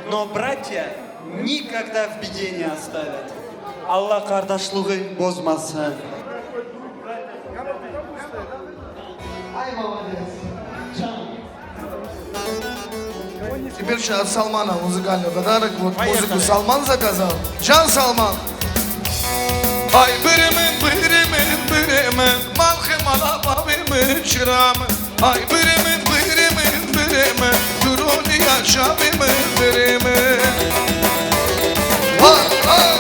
но братья никогда в беде не оставят. Аллах кардашлыгы бозмасын. Теперь сейчас Салмана музыкальный подарок. Вот музыку Салман заказал. Can Salman. Ay birimin, birimin, birimin, malxê mala bavê min, çira min. Ay birimin, birimin, birimin, duruniya çavê min, birimin. Vay, vay.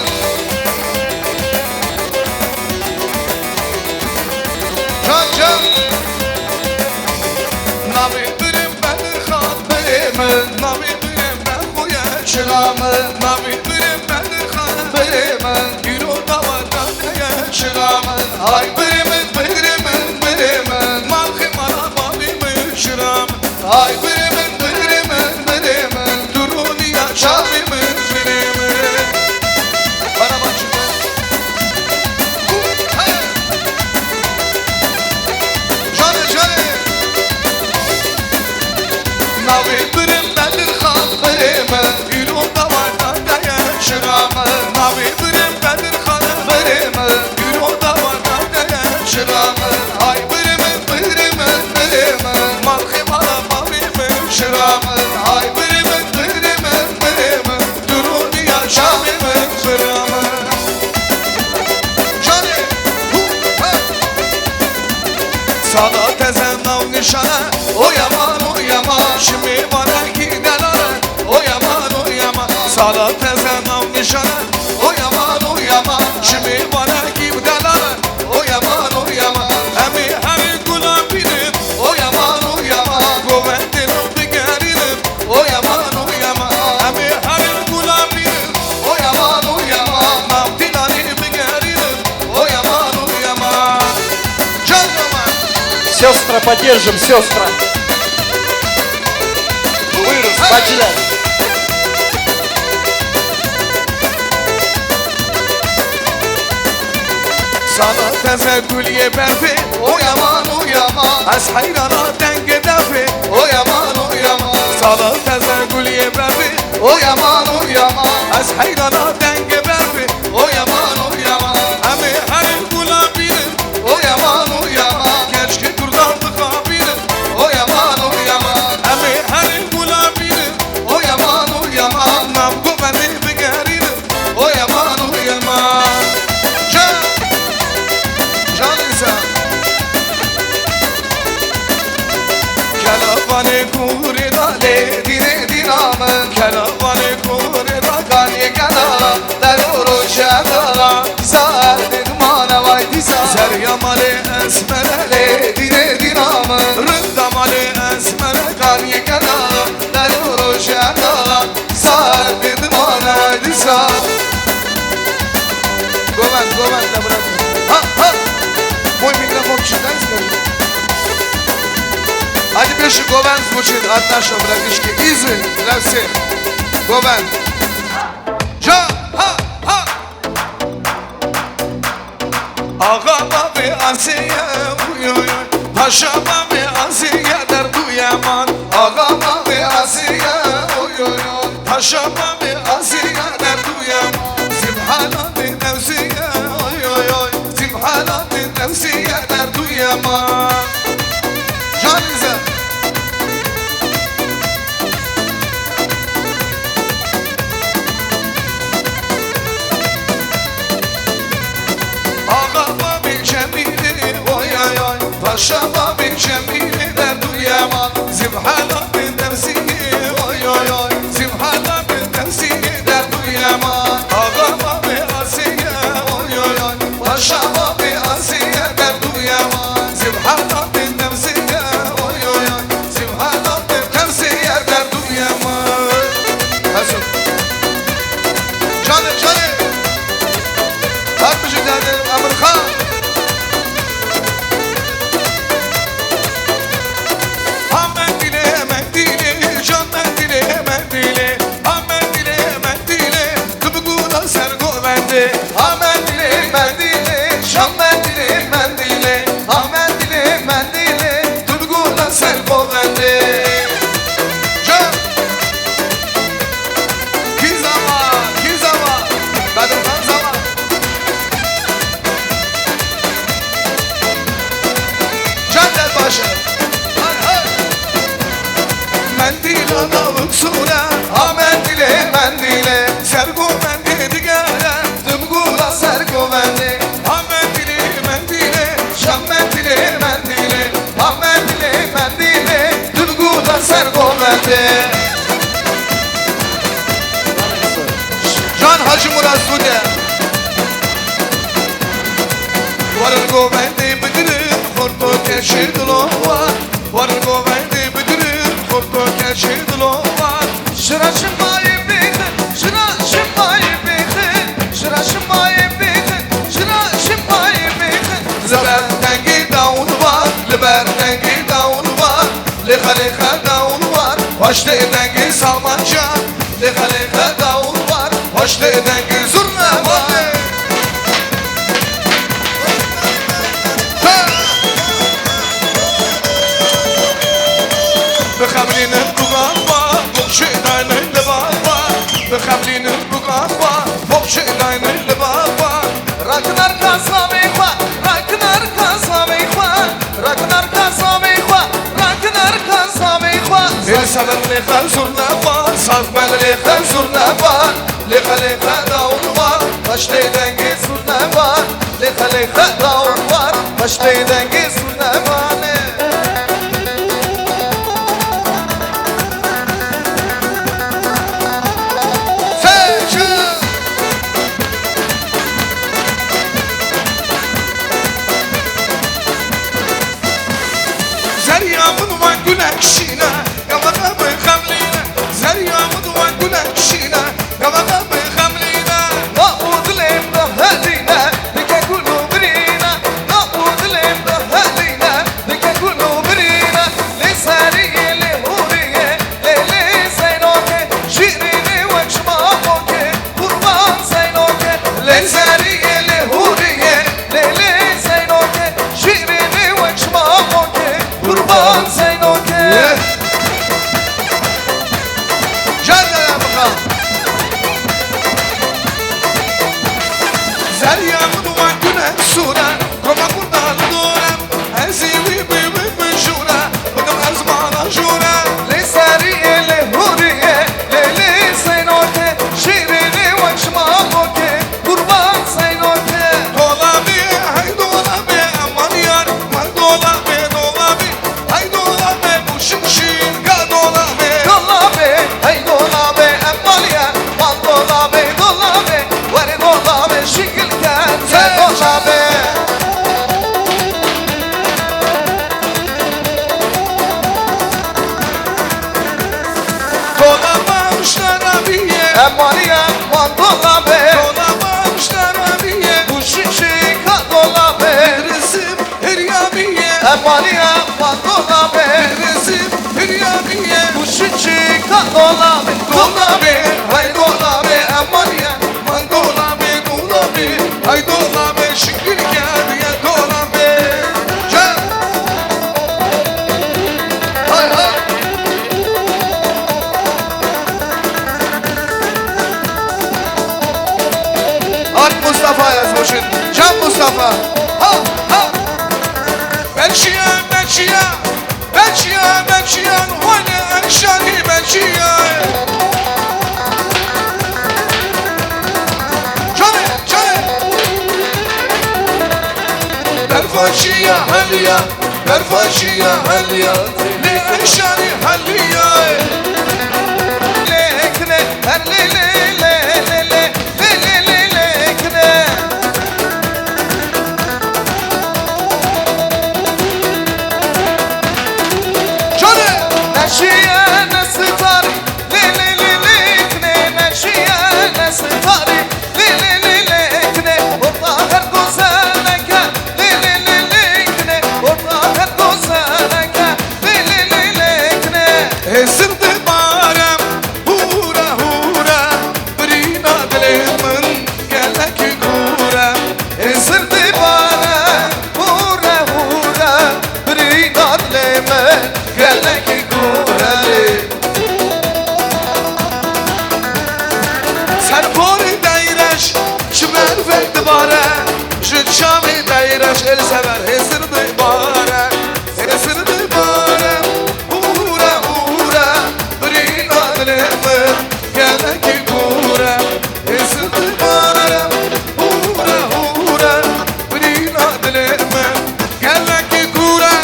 Can, can. Navê birim Bedirxan, birimin, navê birim Bexuye, çira min, navê birim Bedirxan, birimin. Îro dawa dadeye çira min. Ay birimin, birimin, birimin. Malxê mala bavê min, çira min. Ay birimin, birimin, birimin. Duruniya çavê min, birimin. Bana bak şimdi. Hey! Canê, canê. Navê birim Bedirxan, birê min. Îro dawa dadeye çira min. Navê birim Bedirxan, birê min. Îro dawa dadeye çira min. Ay birê min, birê min, birê min. Malxê mala bavê min, çira min. Ay birê min, birê min, birê min. Duruniya çavê min, birê min. Canê, hu, he. Sala teze nav nîşan e, o yaman, o yaman. Ji mêvanekî delal e, o yaman, o yaman. Sala teze nav nîşan e, o yaman, o yaman. Ji mêvanekî delal e, o yaman, o yaman. Em ê herî gulan bînin, o yaman, o yaman. Govendê min bigerînin, o yaman, o yaman. Em ê herî gulan bînin, o yaman, o yaman. Nav dîlanê bigerînin, o yaman, o yaman. Can yaman. Сёстры, поддержим, сёстры. Buyurun, bacılar. Sala teze gul yê berfê, o yaman, o yaman. Ez heyrana dengê defê, o yaman, o yaman. Sala teze gul yê berfê, o yaman, o yaman. Ez heyrana dengê berfê, o yaman, o yaman. Em ê herî gulan bînin, o yaman, o yaman. Keşkê kurdan dixabînin, o yaman, o yaman. Em ê herî gulan bînin, o yaman, o yaman. Nav govendê Govend zvučit, Atnaşo, Brakişki, Izmir, Levsê. Govend. Ja, ha, ha. Axa bavê Asiye, uy, uy, uy. Paşa bavê Asiye, derdu yeman. Axa bavê Asiye, uy, uy, uy. Paşa bavê Asiye, derdu yeman. Zimhalatê Newsiye, oy, oy, oy. Zimhalatê Newsiye, derdu yeman. Canîze. Axa bavê Cemîlê, oy, oy, oy. Paşa bavê Cemîlê, derdu yeman. Zimhalatê Newsiye, oy, oy, oy. Zimhalatê Newsiye, derdu yeman. Axa bavê Asiye, oy, oy, oy. Paşa bavê Asiye, derdu yeman. Zimhalatê Newsiye, oy, oy, oy. Zimhalatê Newsiye, derdu yeman. Mesut. Canê, canê. Her bijî derdê Emirxan. Ha mendîlê, mendîlê, can mendîlê, mendîlê. Ha mendîlê, mendîlê, tu bi gula ser govendê. Ha mendîlê, mendîlê, şan mendîlê, mendîlê. Ha mendîlê, mendîlê, tu bi gula ser govendê. Can! Kî zava, kî zava? Bedirxan zava. Can der başı. Hay hay. Mendîla dawik sûre, ha mendîlê, mendîlê, ser govendê digere, tu bi gula ser govendê. Ha mendîlê, mendîlê, şan mendîlê, mendîlê, ha mendîlê, mendîlê, tu bi gula ser govendê. Can Hacı Murat Sude. Warin govendê bigirin, xorto keşê dilo war. Warin govendê bigirin, xorto keşê dilo war. Şira şimayê bêxin, şira şimayê bêxin, şira şimayê bêxin, şira şimayê bêxin. Li ber dengê dawun var, li ber dengê dawun var. Lêxe lêxe dawun war, paştê dengê samanca. Lêxe lêxe dawun war, paştê dengê zurna var. Bixemlînin bixawa, bixşê daynin li baba. Bixemlînin bixawa, bixşê daynin li baba. Rakin arka savê xwe, rakin arka savê xwe, rakin arka savê xwe, rakin arka savê xwe. Ê seber lêxe zurna var, saz bel lêxe zurna var. Lêxe lêxe dawun var, paştê dengê zurna var. Lêxe lêxe dawun var, paştê dengê zurna var. Zeriya min wek gulek şîne, gava te bi xemlîne. Zeriya min wek gulek şîne, gava te bi xemlîne. Û dilê min dihelîne, dike gul û birîne. Û dilê min dihelîne, dike gul û birîne. Lê seriyê lê hûriyê, lê lê Zeynoke, şîrînê wek şima moke. Qurban Zeynoke, lê seriyê lê hûriyê, lê lê Zeynoke, şîrînê wek şima moke. Qurban Zeynoke. Car dere bixwe. Zeriya min wek gulek sûre, koma kurda li dore. Ez ê wî bi wî bi jûre, bidim ez mala jûre. Lê seriyê lê hûriyê, lê lê Zeynoke, şîrînê wek şima moke. Qurban Zeynoke. Dolabê, hey dolabê, eman yar, man dolabê, dolabê, hey dolabê, bu şimşîr ka dolabê. Dolabê, hey dolabê, eman yar, man dolabê, dolabê, were dolabê, şikil ken se dolabê. Dolaba uştara biye. Emaniye man dolabê. Dolaba uştara biye. Bu şişe ka dolabê. Resim her ya biye. Emaniye man dolabê. Resim Yanî ye. Kuşçika dolabê, dolabê, hey dolabê, eman ye. Man dolabê, dolabê, hey dolabê, şikir keriye dolabê. Can. Hay hay. Art Mustafa yazmışsın. Can Mustafa. Ha ha. Meçiye, meçiye. Meçiye, meçiye, wele erşanî meçiye. Çare, çare. Berfaşiya heliya, berfaşiya heliya, lê erşanî heliya. Lê ekne, her lê lê lê lê lê. Lê, lê, lê, lê, kine. Çare! Neşiye, ne sitarî. Lê, lê, lê, lê, kine. Neşiye, ne sitarî. Lê, lê, lê, lê, kine. Orta her gozeleke. Lê, lê, lê, lê, kine. Orta her gozeleke. Lê, lê, lê, lê, kine. Hêsir dibare, hûre, hûre. Birîna dilê min gelekî kûr e, hêsir dibare, hûre, hûre, birîna dilê min gelekî kûr e. Serporê Deyreş ji ber vê dibare, ji çavê Deyreş êl sever hêsir dibare, hêsir dibare, hûre, hûre, birîna dilê min. Gelekî kûr e, hêsir dibare, hûre, hûre, birîna dilê min. Gelekî kûr e,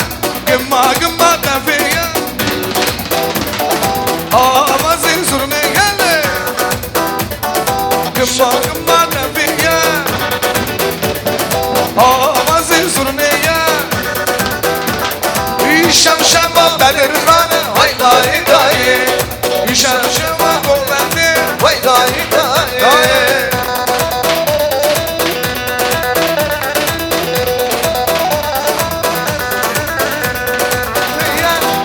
gima, gima devê ye. Avazê zurnê gelê. Gima, gima devê ye. Avazê zurnê ye. Şem şema Bedirxane, hay dayê dayê. Şem şema Goldendê, vay dayê dayê.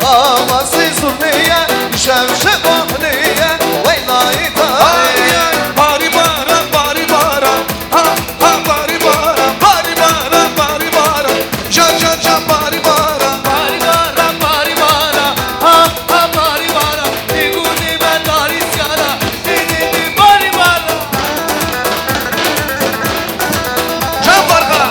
Ama siz zurneye, şem şema neye, vay dayê dayê. Ay, ay, bari bara, bari bara. Ha, ha, bari bara, bari bara, bari bara. Jan, jan, jan, bari bara. Bari bara, bari bara. Ha, ha, bari bara. Diguni me dari siara. Diguni bari bara. Jan barba.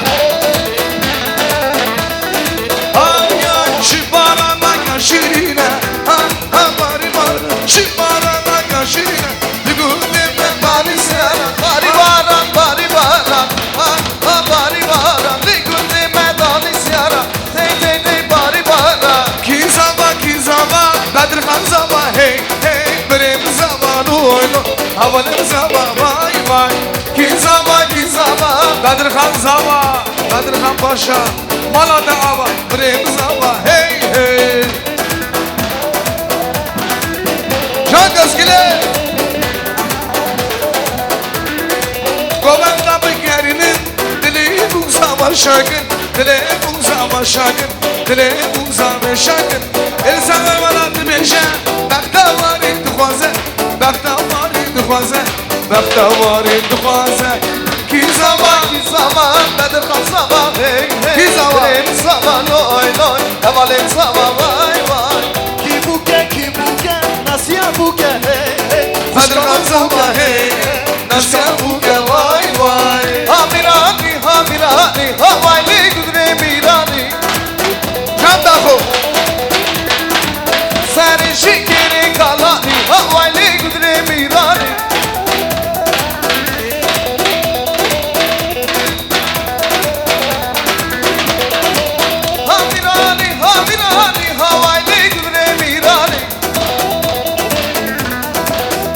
Ay, ay, şi bara me ya şirine. Ha, ha, bari bara. Şi bara me ya şirine. Li gundê me barî sera, barî baran, barî baran, ha, ha, barî baran. Li gundê me danî sera, tey, tey, tey, barî baran. Kî zava, kî zava, Bedirxan zava, hey, hey, birê min zava, loy, loy, hevalê min zava, vay, vay. Kî zava, kî zava, Bedirxan zava, Bedirxan Paşa, mala te ava, birê min zava, hey, hey. Can Keskilê. Govenda bigerînin, dilê bûza başakin, dilê bûza başakin, dilê bûza başakin. Êl sever wela dibêje, bextewarî dixwaze, bextewarî dixwaze. Bextewarî dixwaze. Kî zava, kî zava, Bedirxan zava, hey, hey. Kî zava? Dilê min zava, loy, loy, hevalê min zava, vay, vay. Kî bûke, kî bûke, nasiya bûke, hey, hey. Bedirxan zava, hey, hey, nasiya bûke, vay, vay. Hamîranî, hamîranî, havay lê gudrê mîranî. Can daxo. Serê şikêrê kalanî, haway lê gudrê mîranî. Hamîranî, hamîranî, haway lê gudrê mîranî.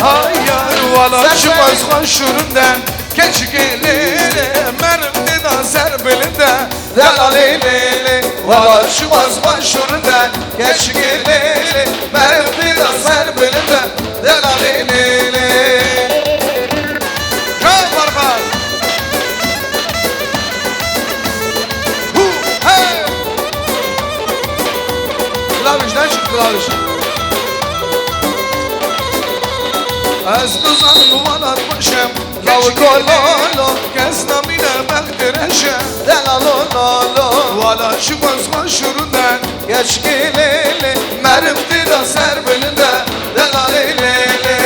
Hay yar, wala çima xwe şûrinde, keçikê lê lê, merim tê da ser bilinde. Dela lê lê lê, wala çima xwe şûrinde, keçikê lê lê, merim tê da ser bilinde. Dela lê lê lê. Çaw barbar. Hu, hey. Klaviş, ne çıktı klaviş? Ez bizan muvalat başem. Law lo lo lo. Kes namine belkireşe. De la lo lo lo. Wala şu göz başurunde. Geç gelele. Merif dida ser bilinde. De la le le le.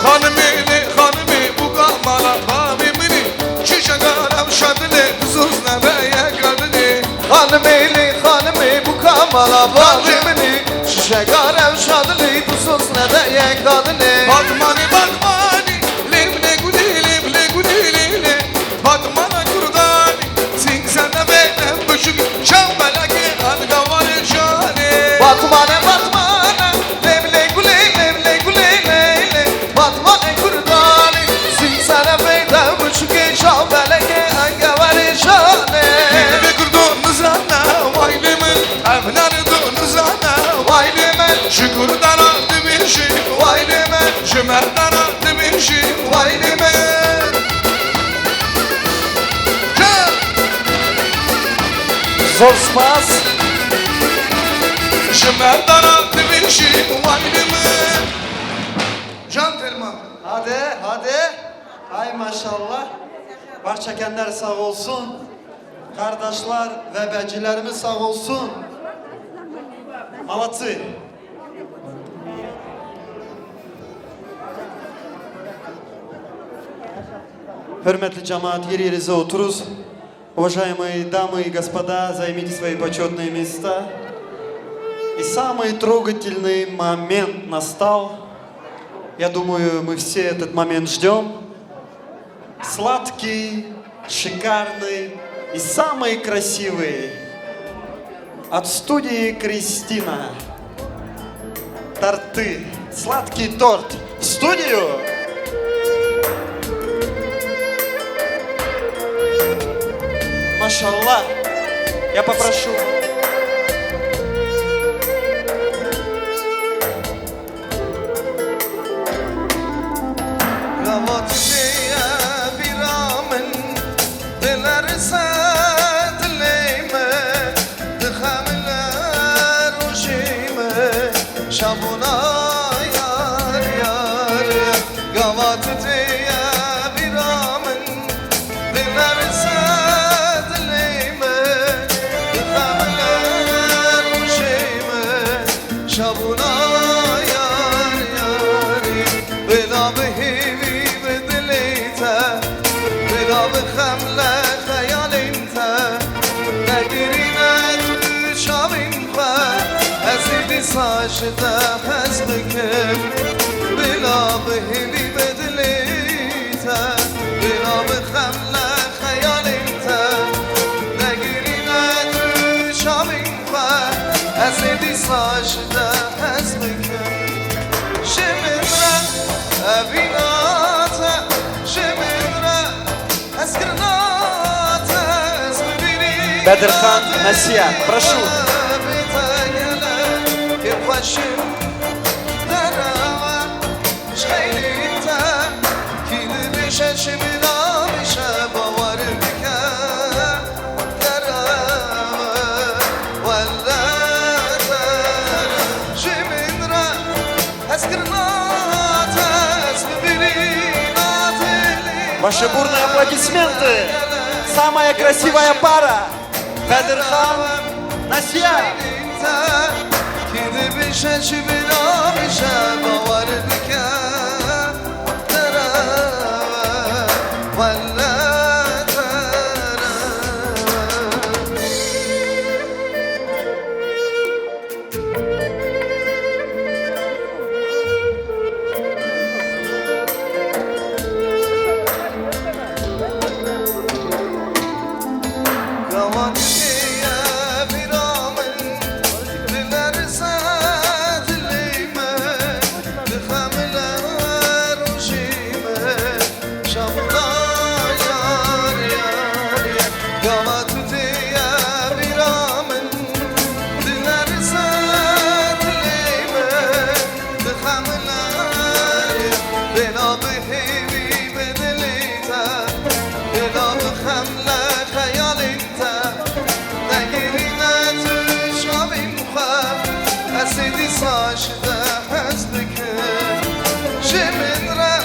Hanımı ne hanımı bu kamala. Babi mini. Şişe garem şadile. Sus ne be ye kadını. Xanimê lê xanimê bûka mala bavê min î. Şişeka rewşa dilî tu sos nede yek dadinê. Batmanî, Batmanî, lê bilê gulê, lê bilê gulê, lê, lê. Batmana Kurdanî, sîng sene bêne biçûk, şew belekê an gawarê şanê. Batmane, Batmane, lê bilê gulê, lê bilê gulê, lê, lê. Batmanê Kurdanî, sîng sene bêne biçûkê, şew belekê an gawarê şanê. Lê bilê Kurdo nizane, vay lê min, ev nane do nizane, vay lê min. Ji Kurdana dibêjim, vay lê min, ji merdana dibêjim, vay lê min. Zor spas. Ji merdana dibêjim, vay lê min. Can Ferman. Hadi, hadi. Ay maşallah. Parçakenler sağ olsun. Kardeşler ve becilerimiz sağ olsun. Молодцы. Hürmetli cemaat, yer yerinize oturuz. Уважаемые дамы и господа, займите свои почётные места. И самый трогательный момент настал. Я думаю, мы все этот момент ждём. Сладкий, шикарный и самый красивый от студии Кристина. Торты. Сладкий торт в студию. Машаллах. Я попрошу. Gava tu tê ye bîra min, dilerse dilê min, dixemile rojê min, şabûna yar yar. Gava tu tê ye bîra min, dilerse dilê min, dixemile rojê min. Şabûna yar yarî, bila bi hêvî bi dilê te, bila bi xemle xeyalên te. Negirîne tu çavên xwe, ez ê dîsa ji te hez bikim. Bila bi hêvî bi dilê te, bila bi xemle xeyalên te. Negirîne tu çavên xwe, ez ê dîsa ji te hez bikim. Ji min re evîna te, ji min re hezkirina te, ez bibînî Bedirxan Nesiya, prošu. Pêxweşim derewa. Ji xeylê te kî dibêje çi min nabêje bawer bike. Dere wele dere ji min re hezkirina te ez bibînî na dilê. Ваши бурные аплодисменты. Самая красивая пара. Bedirxan Nesiya. Kî dibêje çi bira bêje bawer bike. Dere wele dere. Gava tu tê ye bîra min, dilerse dilê min, dixemile rojê min. Şabûna yar yar yar. Gava tu tê ye bîra min, dilerse dilê min, dixemile. Bêla bi hêvî bi dilê te, bêla bi xemle xeyalên te. Negirîne tu çavên xwe, ez ê dîsa ji te hez bikim. Ji min re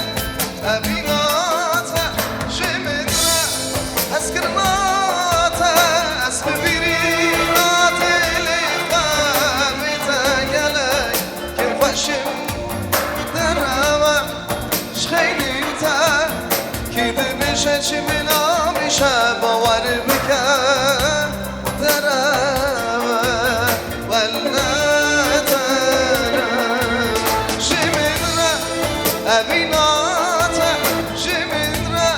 Çeçimina mişe bawer bike, dereve welle, dereve ji min re, evîna te ji min re,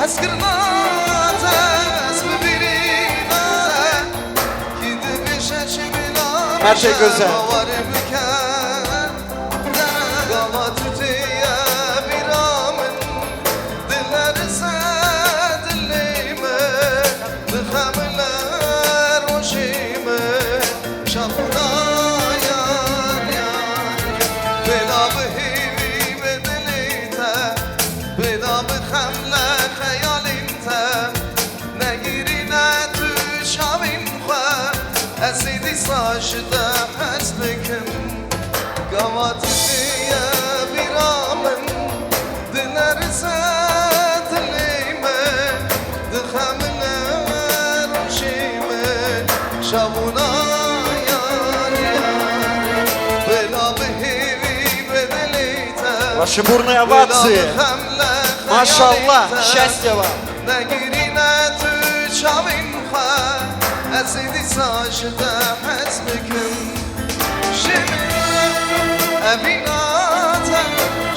hezkirina te ez bibîrîna te. Kî dibêje çimina Her şey mişe güzel. bawer bike, gava tu tê ye bîra min. Dilerze dilê min, dixemile rojê min, şabûna yar yar. Bêla bi hêvî bi dilê te, bêla bi xemle xeyalên te, negirîne tu çavên xwe, ez ê dîsa ji te hez bikim. Gava tu tê ye bîra min, dilerze dilê min, dixemile rojê min, şabûna yar yar. Bêla bi hêvî bi dilê te, Ваши бурные овации. Bêla bi xemle Машалла, xeyalên te. Счастья вам. Negirîne tu çavên xwe, ez ê dîsa ji te hez bikim. Ji min re, evîna te,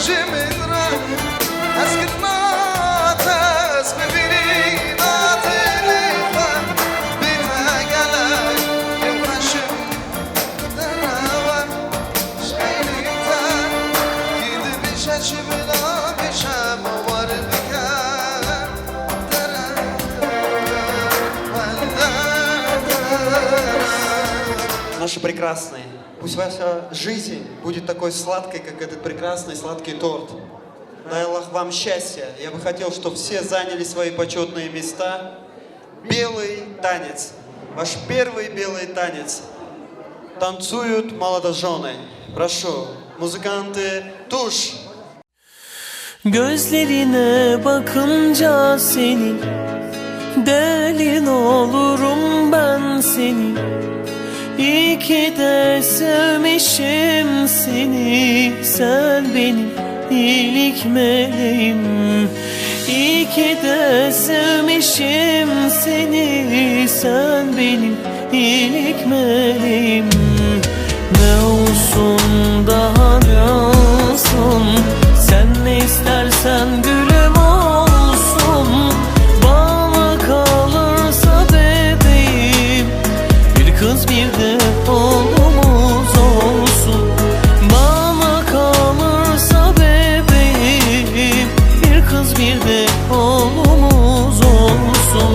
ji min re, hezkirina te, ez bibîrîna dilê xwe, bê te gelek yewxweş im. Derewe şeyrî te, kî dibêje çi bila bêje bawer bike. Derewe, derewe. Наши прекрасные. Пусть ваша жизнь будет такой сладкой, как этот прекрасный сладкий торт. Дай Аллах вам счастья. Я бы хотел, чтобы все заняли свои почетные места. Белый танец. Ваш первый белый танец. Танцуют молодожены. Прошу, музыканты, tuş. Gözlerine bakınca senin, deli olurum ben senin. İyi ki de sevmişim seni, sen benim iyilik meleğim. İyi ki de sevmişim seni, sen benim iyilik meleğim. Ne olsun daha ne olsun, sen ne istersen gülüm olsun. Bana kalırsa bebeğim, bir kız bir de oğlumuz olsun. Bana kalırsa bebeğim, bir kız bir de oğlumuz olsun.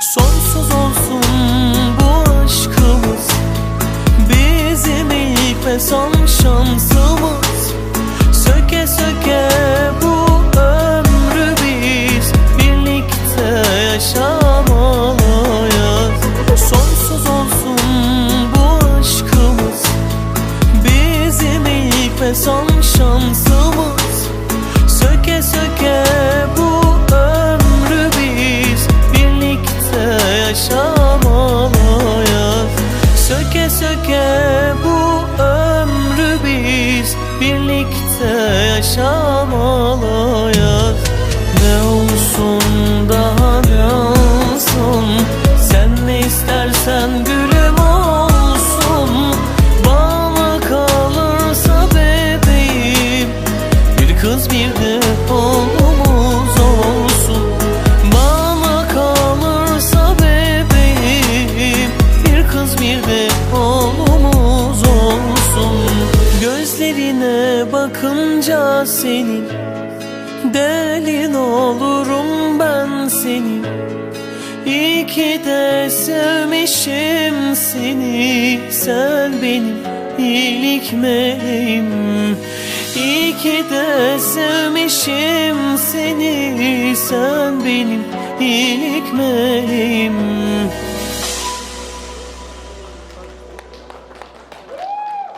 Sonsuz olsun bu aşkımız, bizim ilk ve son şansımız. Söke söke bu ömrü biz birlikte yaşamalıyız. Sonsuz olsun bu aşkımız, bizim ilk ve son şansımız. Söke söke bu ömrü biz birlikte yaşamalıyız. Söke söke bu ömrü biz birlikte yaşamalıyız. Ne olsun daha ne olsun, sen ne istersen gülüm olsun. Bana kalırsa bebeğim, bir kız bir de oğlumuz olsun. Bana kalırsa bebeğim, bir kız bir de oğlumuz olsun. Gözlerine bakınca senin, deli olurum ben senin. İyi ki de sevmişim seni, sen benim İyilik meleğim, iyi ki de sevmişim seni, sen benim iyilik meleğim.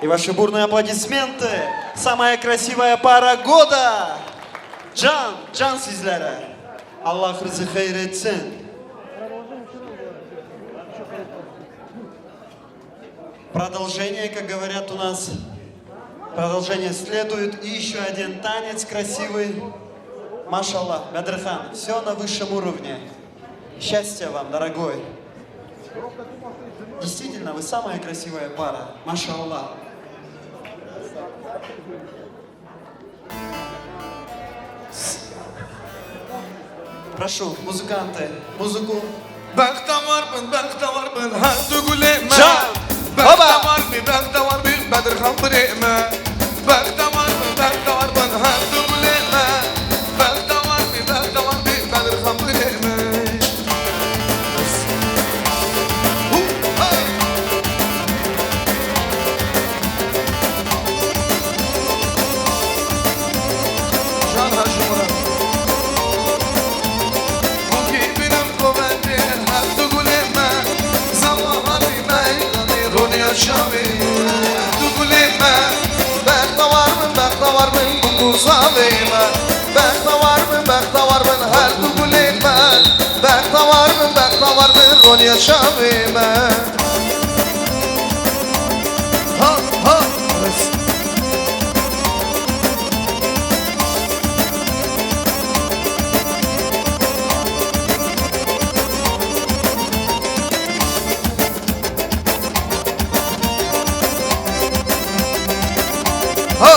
И ваши бурные аплодисменты. Самая красивая пара года. Can, can sizlere. Allah sizi hayır etsin. Продолжение, как говорят у нас, продолжение следует. И еще один танец красивый. Машаллах, Бадрхан, все на высшем уровне. Счастья вам, дорогой. Действительно, вы самая красивая пара. Машаллах. Прошу, музыканты, музыку. Bextewar bin, bextewar bin, her du gulê me. Can, baba. Bextewar bin, bextewar bin, Bedirxan birê me. Bextewar bin, bextewar bin, her du gulê me. Bextewar bin, bextewar bin, Bedirxan birê me. Can ha ji min re. Wekî bînim govendê her du gulê me. Zama hatî meydanê rûniya çavê. Du gulê me. Bextewar bin, bextewar bin, bûk û zavê me. Bextewar bin, bextewar bin, her du gulê me. Bextewar bin, bextewar bin, rûniya çavê me. Ha, ha. Ha!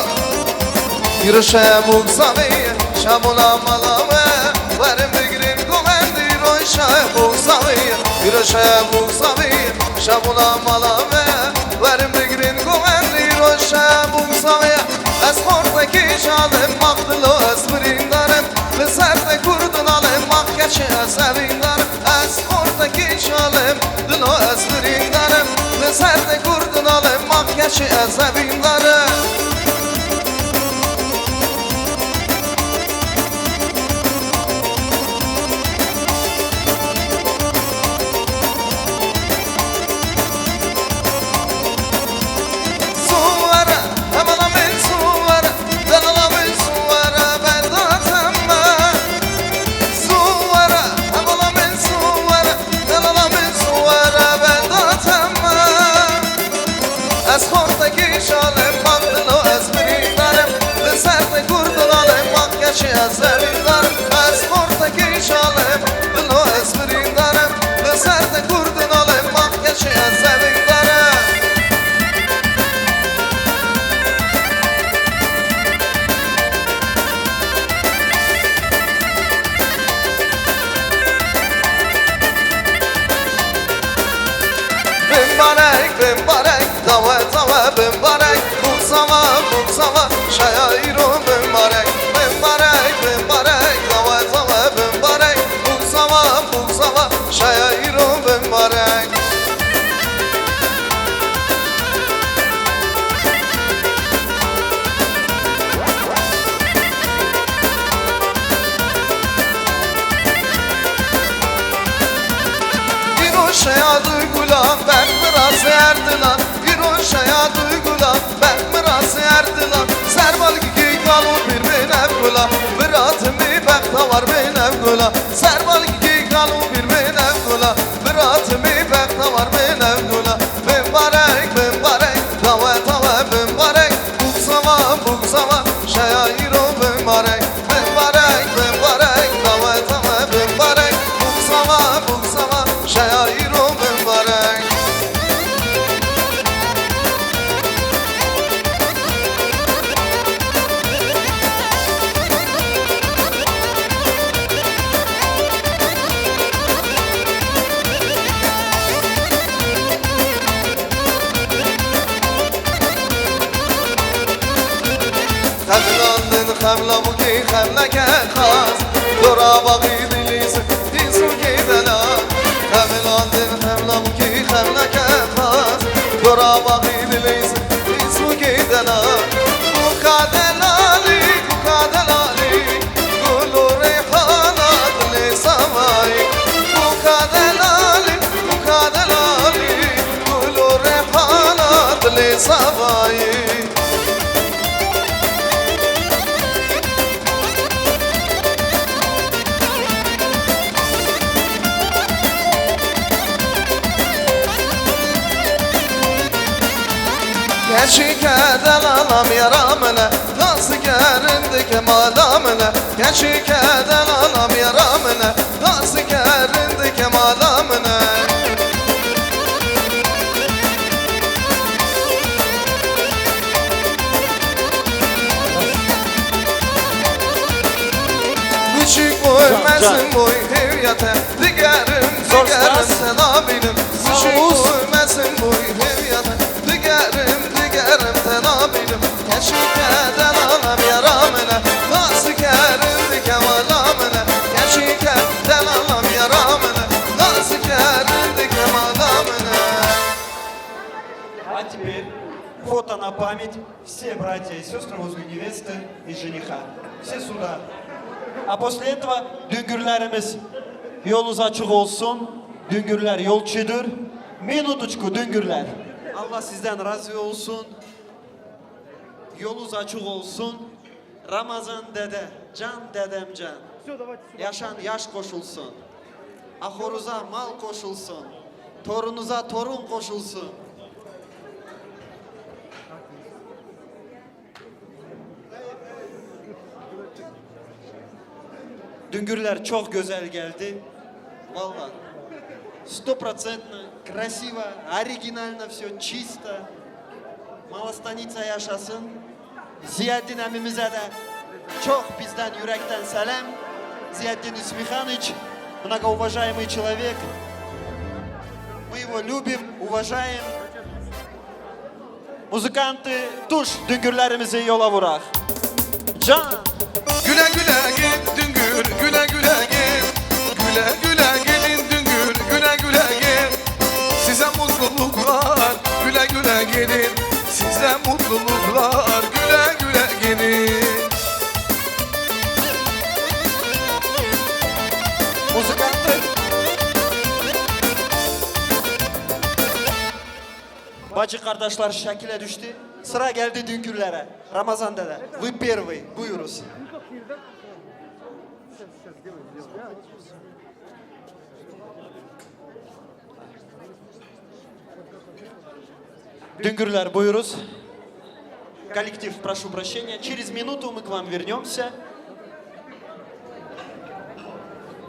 Îro şev û zavê, şev ola mala me, werin bigirin govendî, îro şev û zavê, îro şev û zavê, şev ola mala me, werin bigirin govendî, îro şev û zavê. Ez xortekî şalim, max dilo ez birîndarim, li ser te kurdin alim, max keçê ez evîndarim. Ez xortekî şalim, dilo ez birîndarim, li ser te kurdin alim, max keçê ez evîndarim. Suwara, hemala min suwara, delala min suwara, benda tema. Suwara, hemala min suwara, delala min suwara, benda tema. Ez xortekî şalim, bak dilo ez birîndarim, li ser te kurdin alim, bak keçê ez evîndarim. Ez xortekî şalim, dilo ez birîndarim, li ser te kurdin alim, bak keçê ez evîndarim. Bimbarek, bimbarek, dawe, dawe, bimbarek, bûk zava, bûk zava, şaya îro bimbarek, bimbarek, bimbarek, dawe, dawe, bimbarek, bûk zava, bûk zava, şaya îro bimbarek. Îro şeya du gula, bext bi razê erdina. Îro şeya du gula, bext bi razê erdina. Serbalgikî kal û pîr bên ev gula, bira timî bextewar bên ev gula. Serbalgikî kal û pîr bên ev gula, bira timî bextewar bên ev gula. Bimbarek, bimbarek, dawe, dawe, bimbarek. Bûk zava, bûk zava, şeya îro bimbarek. Bimbarek, bimbarek, dawe, dawe, bimbarek. Bûk zava, bûk zava, şeya îro bimbarek. Xemilandin xemla bûkî xemleke xas, dora baxî dilîz, dîzûkî delal. Xemilandin xemla bûkî xemleke xas, dora baxî dilîz, Buka delalî, buka delalî, gul û reyhana dilê savayî. Buka delalî, buka delalî, gul û reyhana dilê savayî. Keçike delala mêra min e, nas dike rindike mala min e. Keçike delala mêra min e, nas dike rindike mala min e. Biçîk boy, mezin boy, hêviya te digerim, digerim te nabînim. Biçîk boy, mezin boy, hêviya te digerim, digerim te nabînim. Keçike delala mêra min e, nas dike rindike mala min e. Keçike delala mêra min e, nas dike rindike mala min e. А теперь фото на память. Все братья и сестры возле невесты и жениха. Все сюда. А после этого düngürlerimiz, yolunuz açık olsun. Düngürler yolcudur. Minutочку, düngürler. Allah sizden razı olsun. Yolunuz açık olsun. Ramazan dede, can dedem can. Yaşan yaş koşulsun. Ahoruza mal koşulsun. Torunuza torun koşulsun. Düngürler çok güzel geldi. Valla. Стопроцентно, красиво, оригинально всё, чисто. Malostanitsa yaşasın. Ziyaddin emimize de çok bizden yürekten selam. Ziyaddin Ismihaniç, многоуважаемый человек. Мы его любим, уважаем. Музыканты, tuş düngürlerimizi yola vurak. Can. Güle güle git Düngür, güle güle git. Güle güle gidin Düngür, güle güle git. Size mutluluklar, güle güle gidin. Size mutluluklar, güle güle gidin. Muzikantı. Bacı kardeşler şekile düştü. Sıra geldi Düngürlere. Ramazan dede, вы первый, buyuruz. Düngürler, buyuruz. Коллектив, прошу прощения. Через минуту мы к вам вернёмся.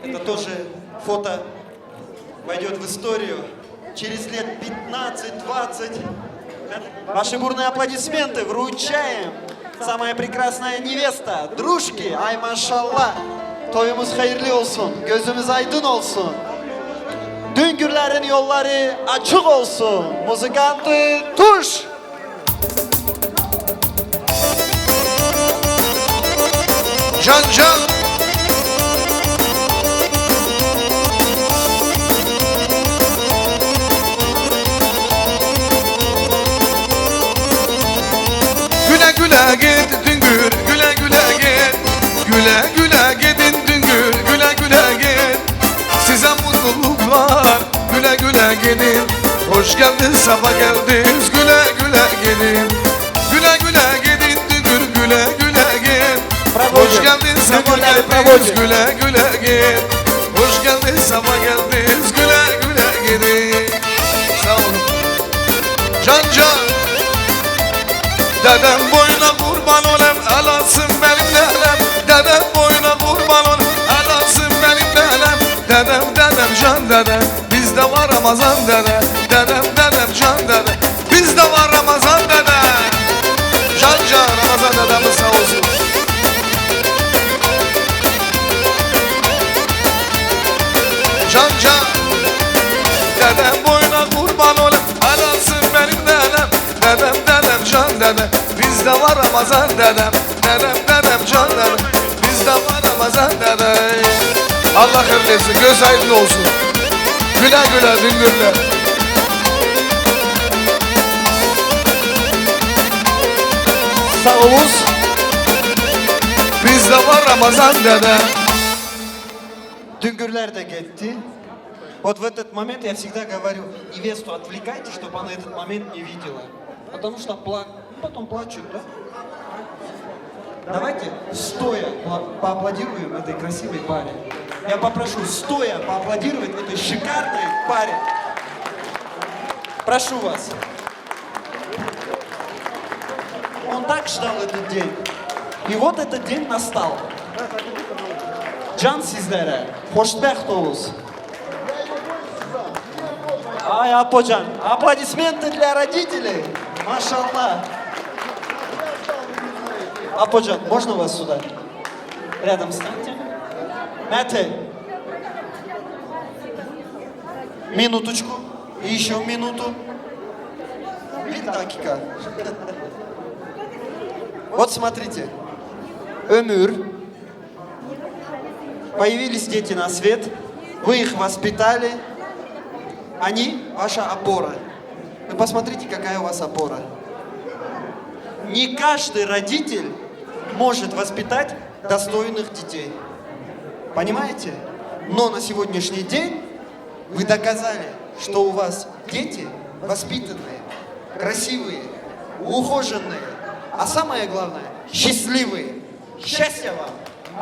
Это тоже фото войдёт в историю. Через лет пятнадцать-двадцать. Ваши бурные аплодисменты вручаем. Самая прекрасная невеста, дружки, ay maşallah. Toyumuz hayırlı olsun, gözümüz aydın olsun. Düngürlerin yolları açık olsun. Muzikantı tuş. Can can. Güle güle git Düngür, güle güle git. Güle güle gidin Düngür, güle güle git. Size mutluluklar, güle güle gidin. Hoş geldin, sefa geldiniz, güle güle gidin. Güle güle gidin Düngür, güle güle git. Hoş geldin, sefa geldiniz, güle güle git. Hoş geldin, sefa geldiniz, güle güle gidin. Sağ olun. Can can. Dedem boyuna kurban olayım, el alsın benim dedem. Dedem boyuna kurban olayım, el alsın benim dedem. Dedem, dedem, can dedem, bizde var Ramazan dede. Dedem, dedem, can dede, bizde var Ramazan dede. Can can Ramazan dedemiz sağ olsun. Can can. Dedem boyuna kurban olayım, el alsın benim dedem. Dedem, dedem, can dedem, bizde var Ramazan dedem. Dedem, dedem, can dedem, bizde var Ramazan dedem. Allah hayırlı etsin, göz aydın olsun. Güle güle Düngürler. Sağ olun. Biz de var Ramazan dede. Güngörler de gitti. Вот в этот момент я всегда говорю невесту: «Отвлекайте, чтобы она этот момент не видела». Потому что пла- ну, потом плачут, да? Давайте стоя пла- поаплодируем этой красивой паре. Я попрошу стоя поаплодировать этой шикарной паре. Прошу вас. Он так ждал этот день. И вот этот день настал. Can sizlere. Hoşbext olun. Ay, Apocan. Аплодисменты для родителей. Машалла. Apocan, можно вас сюда? Рядом встаньте. Mete. Минуточку. И еще минуту. Bir dakika. Вот смотрите. Ömür. Появились дети на свет. Вы их воспитали. Они ваша опора. Вы посмотрите, какая у вас опора. Не каждый родитель может воспитать достойных детей. Понимаете? Но на сегодняшний день вы доказали, что у вас дети воспитанные, красивые, ухоженные, а самое главное, счастливые. Счастья вам!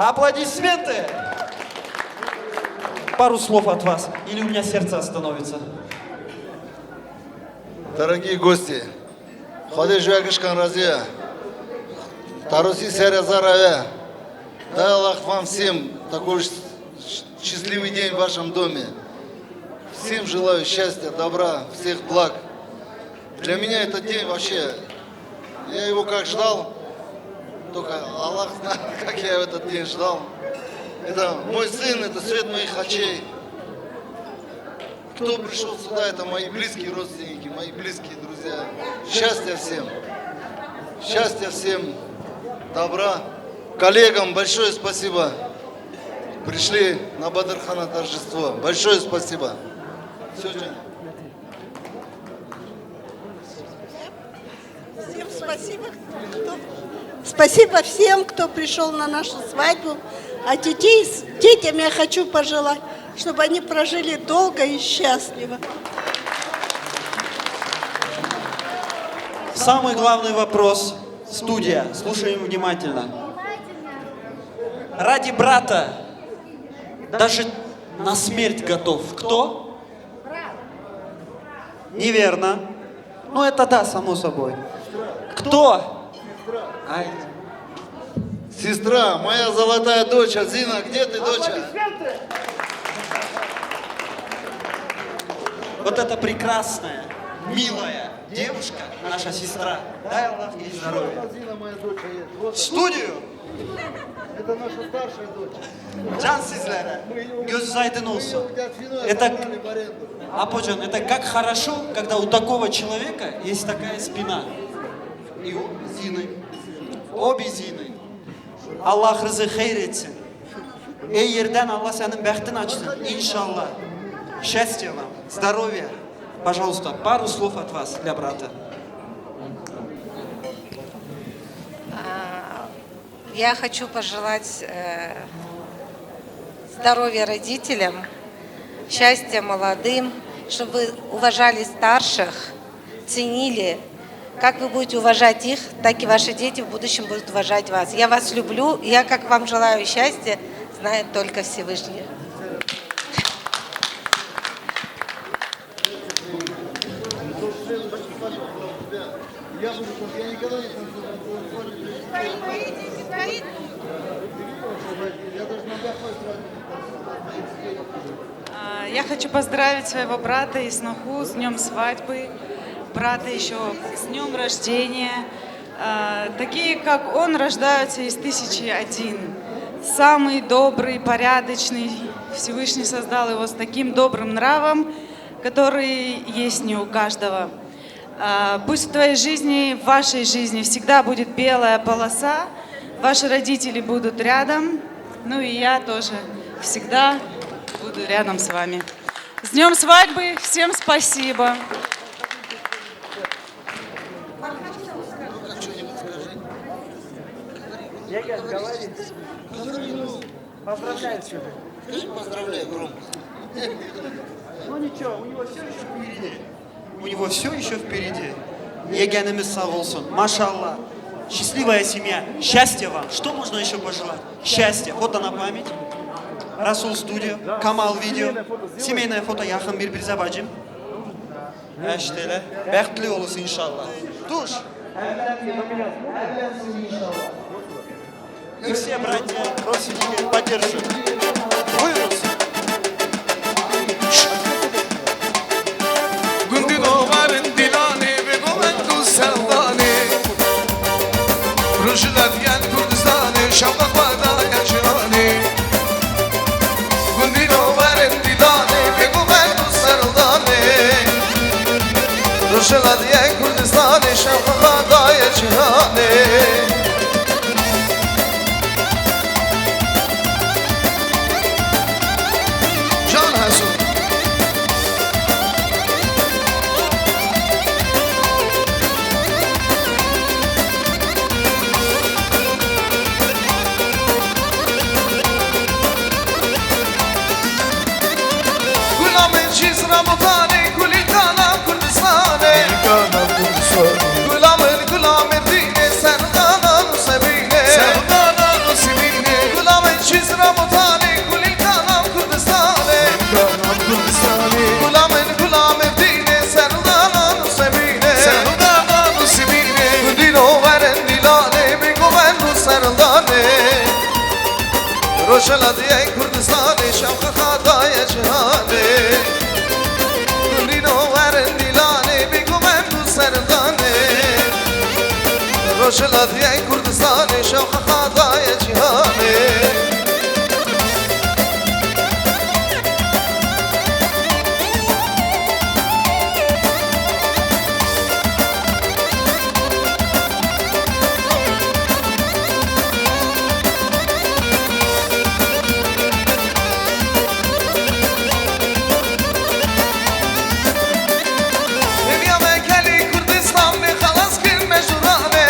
Аплодисменты! Пару слов от вас, или у меня сердце остановится. Дорогие гости, Xwedê ji we gişkan razî ye. Tarosî ser hezar eve. Дай Аллах вам всем такой ж счастливый день в вашем доме. Всем желаю счастья, добра, всех благ. Для меня этот день вообще, я его как ждал, только Аллах знает, как я этот день ждал. Это мой сын, это свет моих очей. Кто пришёл сюда, это мои близкие родственники, мои близкие друзья. Счастья всем. Счастья всем. Добра. Коллегам большое спасибо. Пришли на Бадрхана торжество. Большое спасибо. Всё, Женя. Всем спасибо, кто, спасибо всем, кто пришёл на нашу свадьбу. А детей, с- детям я хочу пожелать, чтобы они прожили долго и счастливо. Самый главный вопрос. Студия, слушаем внимательно. Ради брата даже на смерть готов. Кто? Неверно. Ну, это да, само собой. Кто? Ай. Сестра, моя золотая дочь, Азина, где ты, доча? Вот эта прекрасная, милая девушка, наша сестра. Дай Аллах ей здоровья. Азина, моя дочь, есть. Вот. Студию. Это наша старшая дочь. Can sizlere. Gözünüz aydın olsun. Это, Apocan, это как хорошо, когда у такого человека есть такая спина. И обе Зины. Обе Зины. Allah rızı hayır etsin. Ey yerden Allah senin bextin açsın. İnşallah. Счастья вам. Здоровья. Пожалуйста, пару слов от вас для брата. А, Я хочу пожелать э, здоровья родителям, счастья молодым, чтобы вы уважали старших, ценили. Как вы будете уважать их, так и ваши дети в будущем будут уважать вас. Я вас люблю, я как вам желаю счастья, знает только Всевышний. А, я хочу поздравить своего брата и сноху с днём свадьбы, брата ещё с днём рождения. А, такие, как он, рождаются из тысячи один. Самый добрый, порядочный. Всевышний создал его с таким добрым нравом, который есть не у каждого. А, пусть в твоей жизни, в вашей жизни всегда будет белая полоса, ваши родители будут рядом, ну и я тоже всегда буду рядом с вами. С днём свадьбы! Всем спасибо! Егор, говори. Поздравляю тебя. Поздравляю, громко. Ну ничего, у него все еще впереди. У него все еще впереди. Егенimiz sağ olsun. Maşallah. Счастливая семья. Счастья вам. Что можно еще пожелать? Счастья. Фото на память. Расул студия. Камал видео. Семейное фото. Yaxın bir-birinizə bacım. Eşt elə. Bəxtli olursun inşallah. Tuş. Evlensin inşallah. Все братья, родственники поддержат. Buyurun. Gundî doxerin dîlanê, bêgovend û serdanê. Rojhilat yên Kurdistanê, şewqa xwe daye cîhanê. Gundî doxerin dîlanê, bêgovend û serdanê. Rojhilat yên Kurdistanê, şewqa xwe daye cîhanê. Can Heso. Gula min çîz ra botanê, kulîlkana Kurdistanê. Kulîlkana Kurdistanê. Gula min gula Mêrdînê, serdanan û sebînê. Serdanan û sebînê. Gula min çîz ra botanê, kulîlkana Kurdistanê. Kulîlkana Kurdistanê. Gula min gula Mêrdînê, serdanan û sebînê. Serdanan û sebînê. Gundî doxerin dîlanê, bêgovend û serdanê. Rojhilatiyê Kurdistanê, şewqa xwe daye cîhanê. Gundî doxerin dîlanê, bêgovend û serdanê. Rojhilatiyê Kurdistanê, şewqa xwe daye cîhanê. Dinya me kelî Kurdistan bê, xelas kir me ji ranê.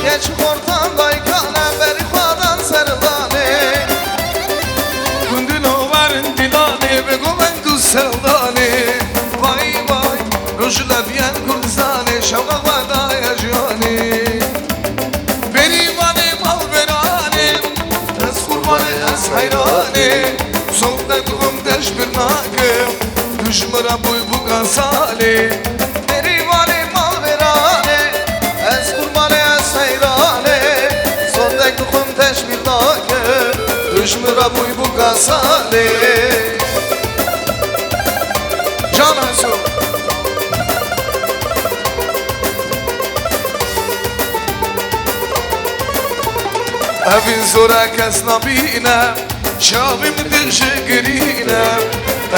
Geç xortan daykan e, berî xwe dan serdanê. Gundî doxerin dîlanê, bêgovend û serdanê. Vay vay, Rojhilatiyê Kurdistanê, şewqa xwe daye cîhanê. Berîvanê malveranê, ez qurbanê, ez heyranê. Sondek dixwim te ji bîr nakim, tu ji min re bûy bûka salê. Berîvanê malveranê, ez qurbanê, ez heyranê. Sondek dixwim te ji bîr nakim, tu ji min re bûy bûka salê. Can Heso. Evîn zor e kes nabîne, çavê min din ji girîne.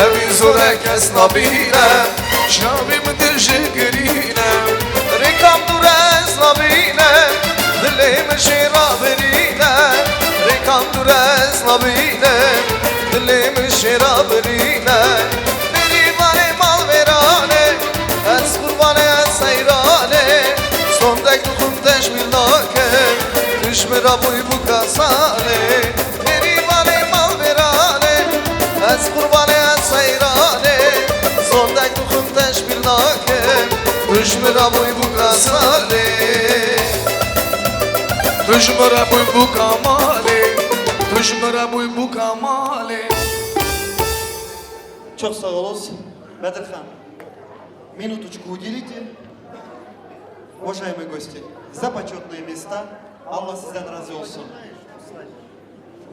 Evîn zor e kes nabîne, çavê min din ji girîne. Rêka min dûr e ez nabînim, dilê min jê re birîne. Rêka min dûr e ez nabînim, dilê min jê re birîne. Berîvanê malveranê, ez qurbanê, ez heyranê. Sondek dixwim te ji bîr nakim, tu ji min re bûy bûka salê. Berîvanê malveranê, ez qurbanê, ez heyranê. Sondek dixwim te ji bîr nakim, tu ji min re bûy bûka salê. Tu ji min re bûy bûka malê, tu ji min re bûy bûka malê. Çok sağ olun. Bedirhan, минуточку уделите. Уважаемые гости, за почетные места. Allah sizden razı olsun.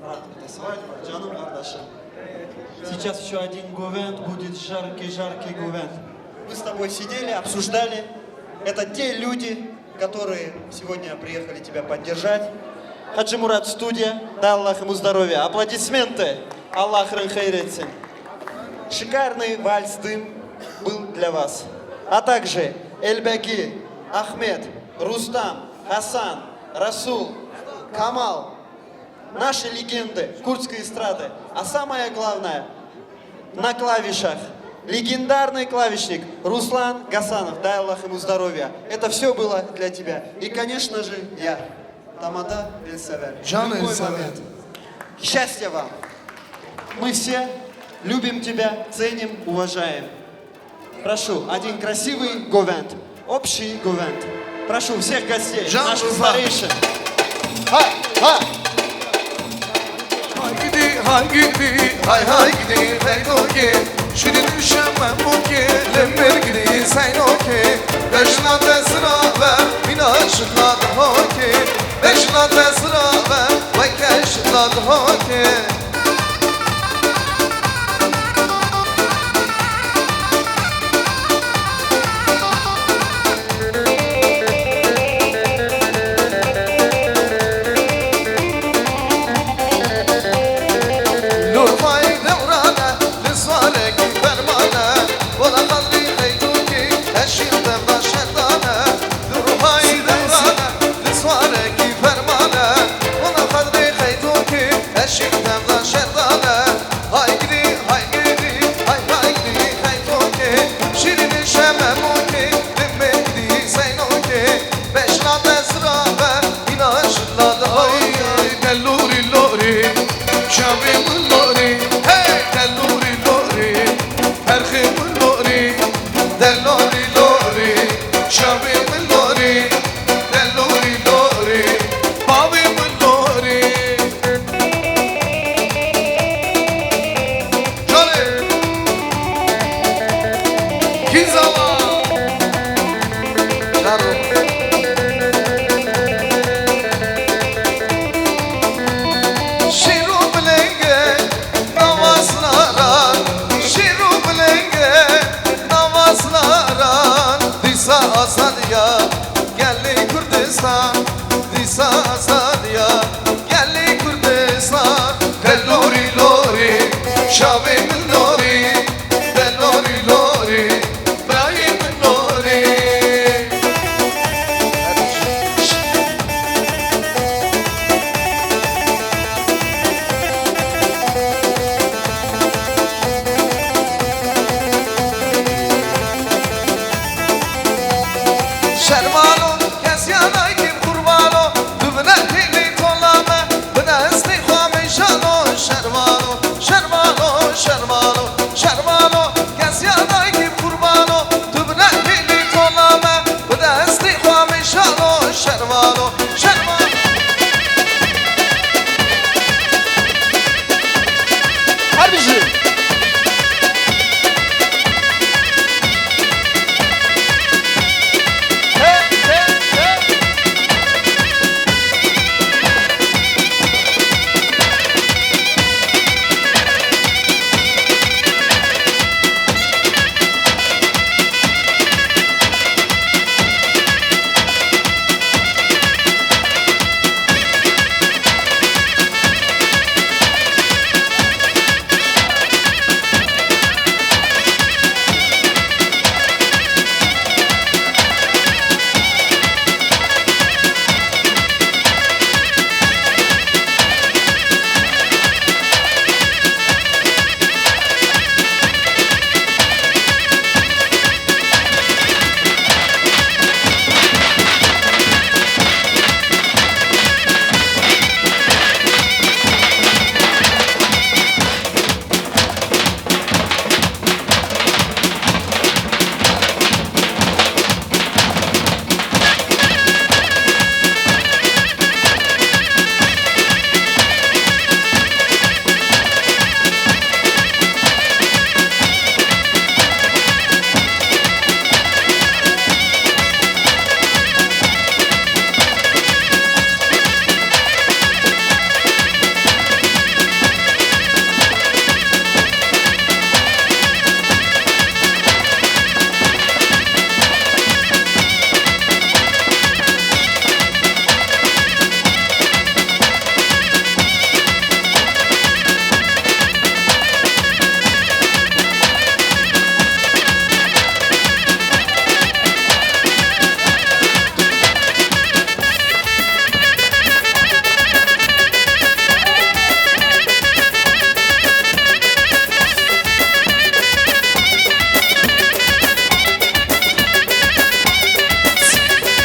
Murat, это свадьба, canım kardeşim. Сейчас еще один govend будет, жаркий, жаркий govend. Мы с тобой сидели, обсуждали. Это те люди, которые сегодня приехали тебя поддержать. Hacı Murat студия, дай Allah ему здоровья. Аплодисменты. Allah ахырын xeyir etsin. Шикарный вальс «Дым» был для вас. А также Эльбеги, Ахмед, Рустам, Хасан, Расул, Камал. Наши легенды курдской эстрады. А самое главное, на клавишах легендарный клавишник Руслан Гасанов. Дай Аллах ему здоровья. Это все было для тебя. И, конечно же, я. Тамада Эльсевер. Жан Эльсевер. Счастья вам. Мы все любим тебя, ценим, уважаем. Прошу, один красивый говент. Общий говент. Прошу всех гостей, наших старейшин. Ха, ха. Hay gidi, hay gidi, hay hay gidi, hey doge. Şirin şemem boke, lember gidi, say noke. Beşna tesra ve, mina şıkla da hoke. Beşna tesra ve, ve keşla da hoke.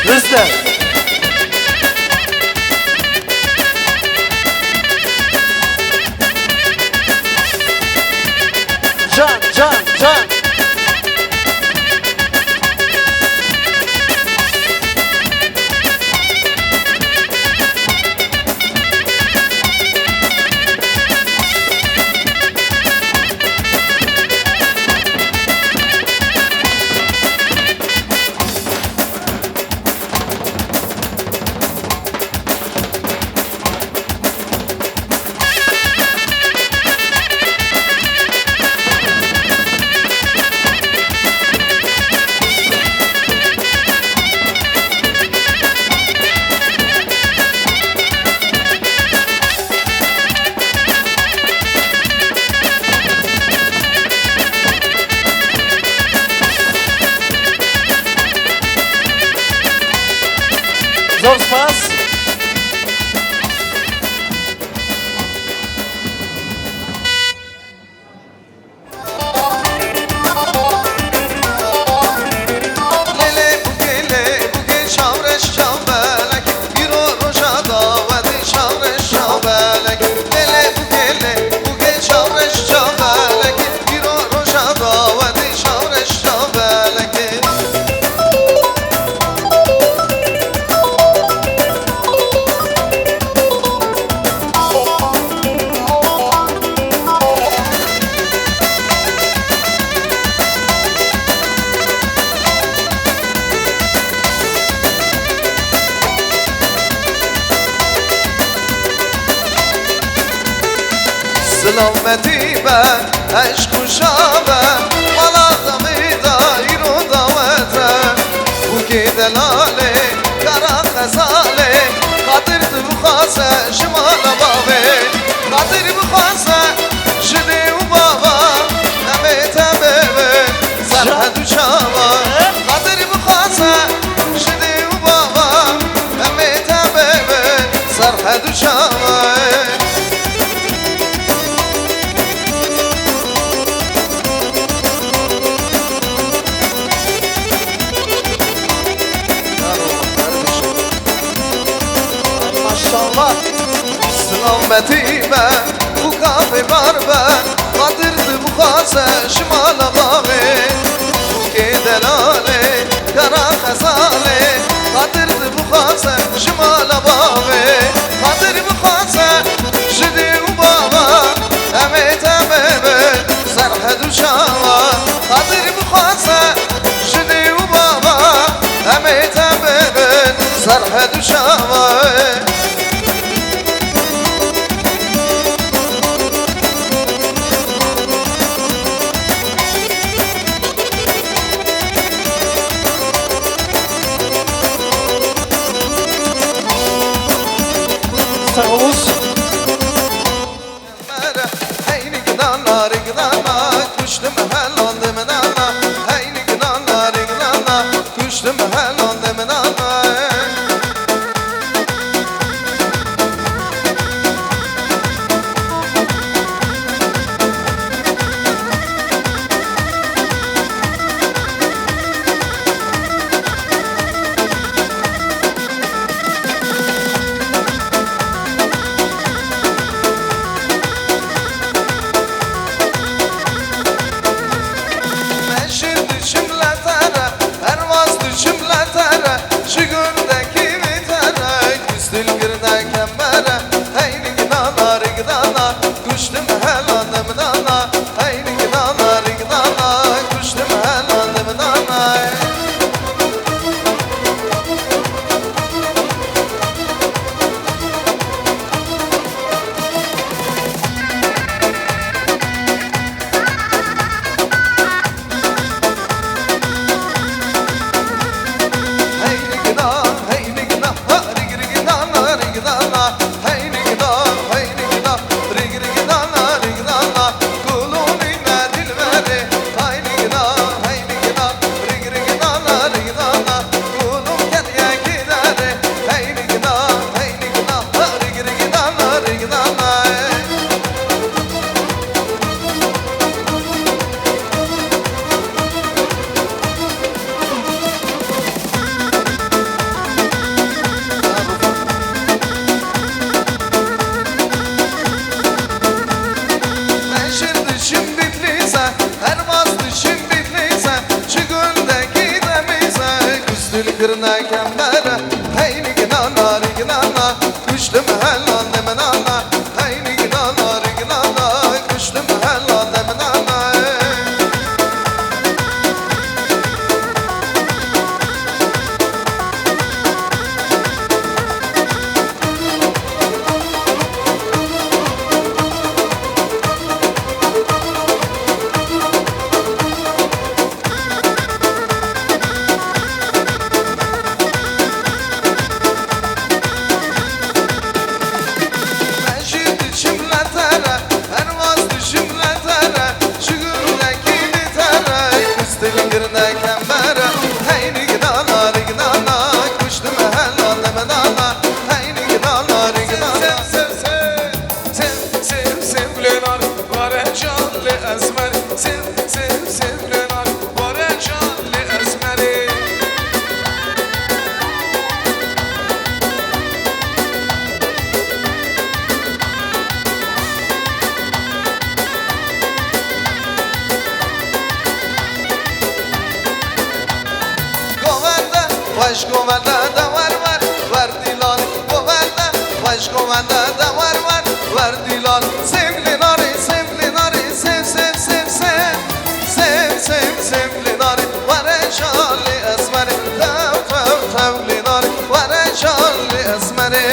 Riste. Zor spas. Silametî be, eşq û şa be, mala demê dayîr û dawet e. Bûkê delalê, kara xezalê, Qadir dibixwaze ji mala bavê. Qadir bixwaze ji dê û bava, em ê te bibin serhed û çava. Qadir bixwaze ji dê û bava, em ê te bibin serhed û çava. Maşallah. Silametî be, û kafê mar be, Qadir dibixwaze ji mala bavê. Bûkê delalê, kara xezalê, Qadir dibixwaze ji mala bavê. Qadir bixwaze ji dê û bava, em ê te bibin serhed û çava. Qadir bixwaze ji dê û bava, em ê te bibin serhed û çava. Sağ olun. Heyni gidana, rigdana, kuştum helandim nana. Heyni gidana, rigdana, kuştum helandim nana. Meşin diçim letere, hervaz diçim letere, ji gundekî vî tere, kustîl kirine kemere, heynik nana, rik dana, kuştim helandim nana, heynik nana, rik dana, kuştim helandim nana. Meşin diçim Bitlîse, hervaz diçim Bitlîse, çi gundekî demîse, kustîl kirine kemere, heynik nana, rik nana, kuştim helandim nana, heynik nana, rik nana, kuştim helandim nana. Govende de wer wer, wer dîlan, sêv lê narê, sêv lê narê, sêv, sêv, sêv, sêv. Sêv, sêv, sêv lê narê, were şalê esmerê. Tev, tev, tev lê narê, were şalê esmerê.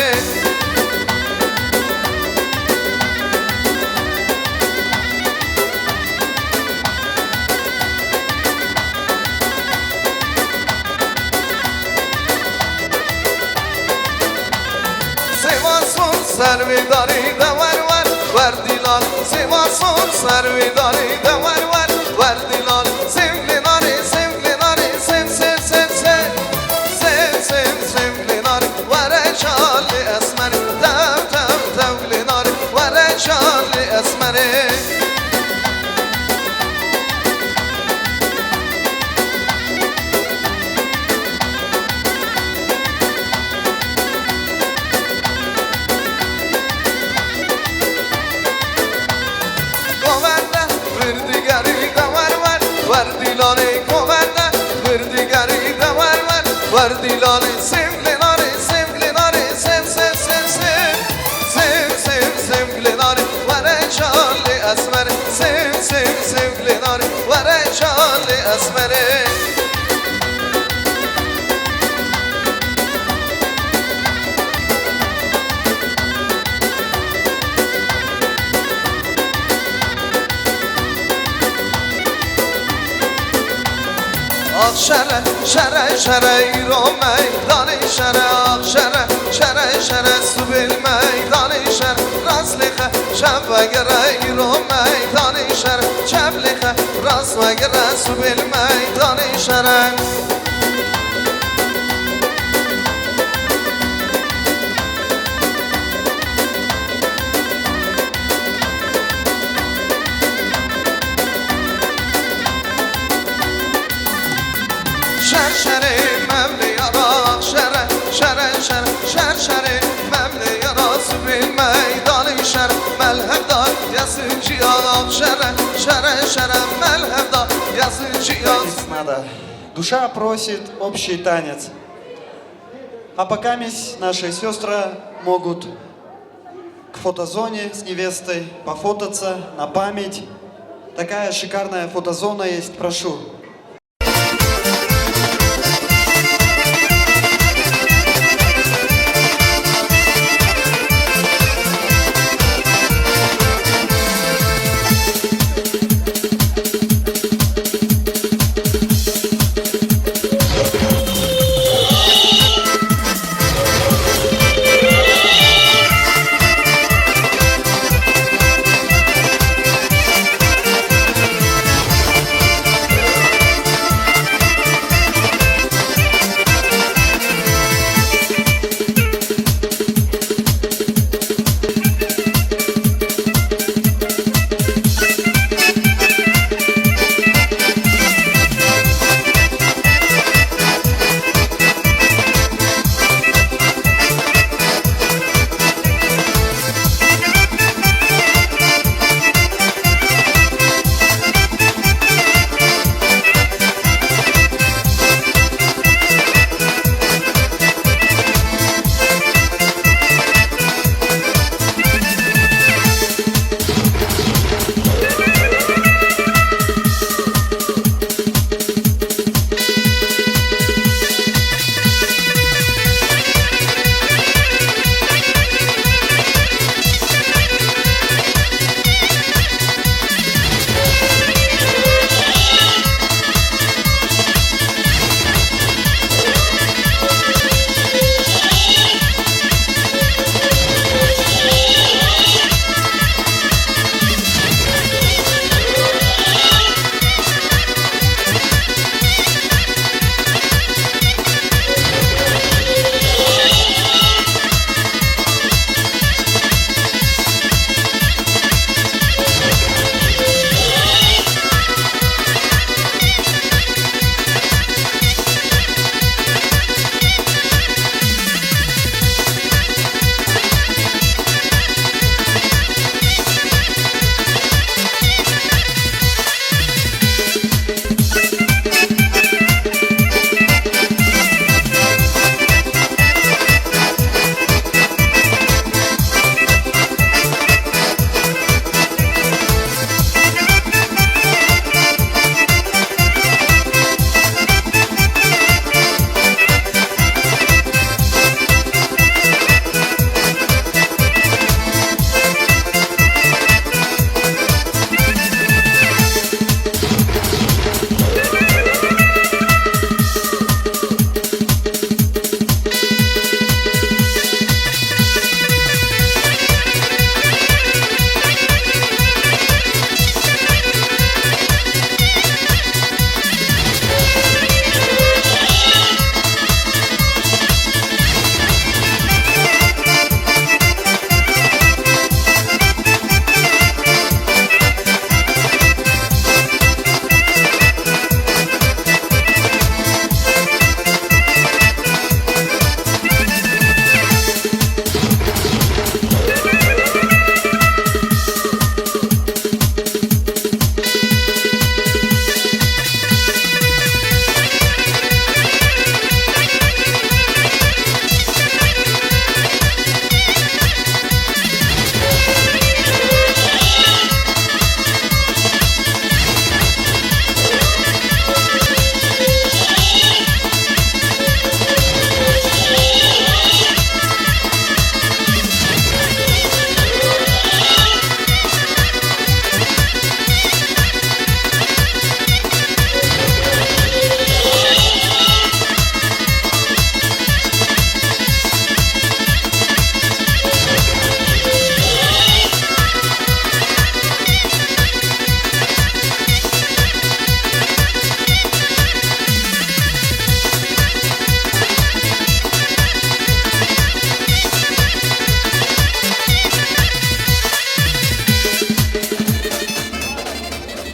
Sêva sor ser vê darê de wer wer, wer dîlan. Sêva sor ser vê darê de wer wer, wer dîlan. Sêv lê narê, sêv lê narê, sêv, sêv, sêv, sêv. Sêv, sêv, sêv lê narê, were şalê esmerê. Tev, tev, tev lê narê, were şalê esmerê. Govende, vir digerî de wer wer, wer dîlanê govende, vir digerî de wer wer, wer dîlanê sêv lê narê, sêv lê narê, sêv, sêv, sêv, sêv. Sêv, sêv, sêv lê narê, were şalê esmerê, sêv, sêv, sêv lê narê, were şalê esmerê. Ax şere, şere, şere, îro meydanê şere. Ax şere, şere, şere, subê li meydanê şere. Rast lêxe, şev vegere, îro meydanê şere. Şev lêxe, rast vegere, subê li meydanê şere. Şer şerê memlê ya ra, şere, şere, şere, şer şerê memlê ya ra, sibê meydanê şer, melhev da ya sinciya, şere, şere, şere, melhev da ya sinciya. Надо. Душа просит общий танец. А пока здесь наши сестры могут к фотозоне с невестой пофотаться на память. Такая шикарная фотозона есть, прошу.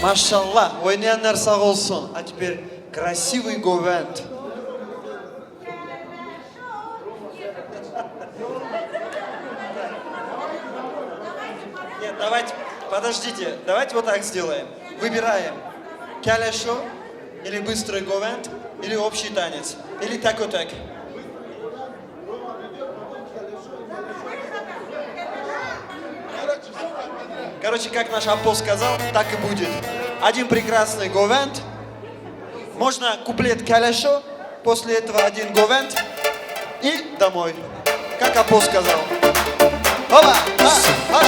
Maşallah, oynayanlar sağ olsun. А теперь красивый govend. Нет, давайте, подождите, давайте вот так сделаем. Выбираем. Калешо или быстрый govend, или общий танец, или так вот так. Короче, как наш Апо сказал, так и будет. Один прекрасный govend. Можно куплет калешо, после этого один govend и домой. Как Апо сказал. Опа! А, а.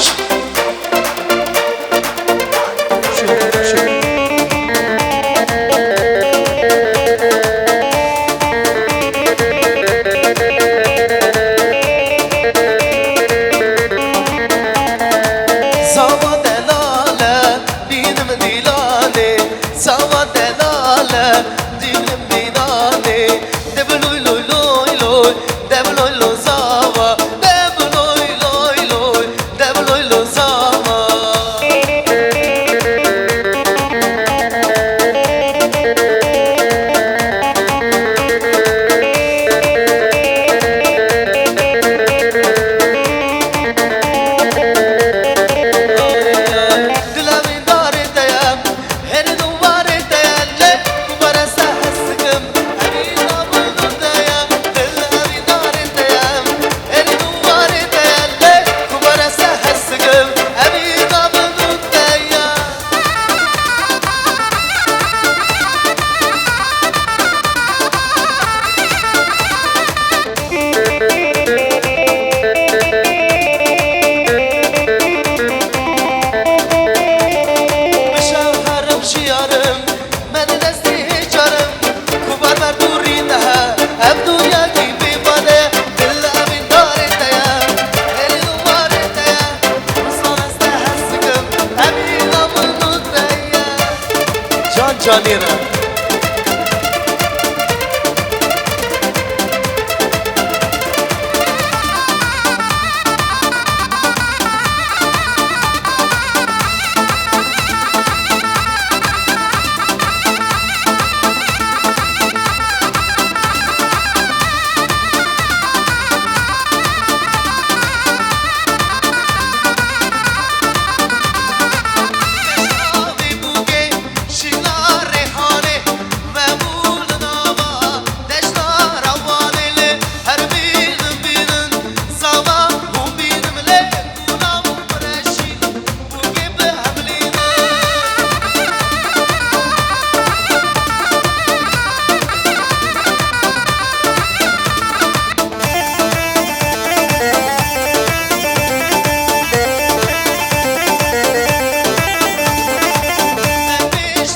Zava delale, bînim dîlanê, zava delale, bînim dîlanê. Dev loy loy loy loy, dev loy loy zava, dev loy loy loy, dev loy loy zava. Dila vîndarê te ye, herî nû warê te ye, lê ku bereste hez dikim, evîna min nû te ye, dila vîndarê te ye, herî nû warê te ye, lê ku bereste hez dikim, evîna min nû te ye. Bişew herim şiyarim, me di destê hêcarim, ku bar ber dûrî nehe, ev dûyakî bê bade, dil evîndarê te ye, herî nû warê te ye, wisa ez te hez dikim, evîna min nû te ye. Can canî re. Şîna Rêhanê, me bû li nava deşta Rewanê lê her bînin bînin, zava hûn bînim lê, gula hûn bireşînin, bûkê bihemlînin.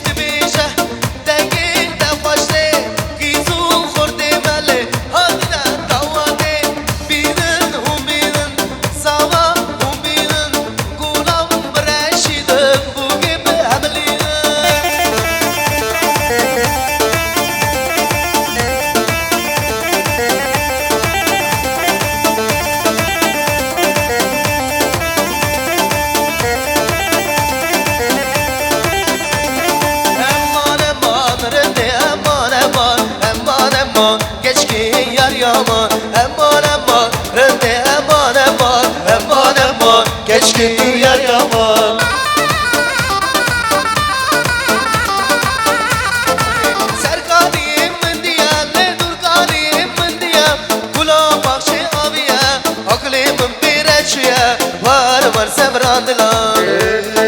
Dibêje, dengê te xweş tê, qîz û xortê me lê hatine dawatê. Bînin hûn bînin, zava hûn bînin, gula hûn bireşînin, bûkê bihemlînin. Eman, eman, rindê, eman, eman, eman, eman, keçkê yar yaman. Eman, eman, rindê, eman, eman, eman, eman, keçkê tu yar yaman. Serkanî min diye, lê dûrkanî min diye, gula baxçê aviye, aqilê min pê re çûye, war war sevran dilan.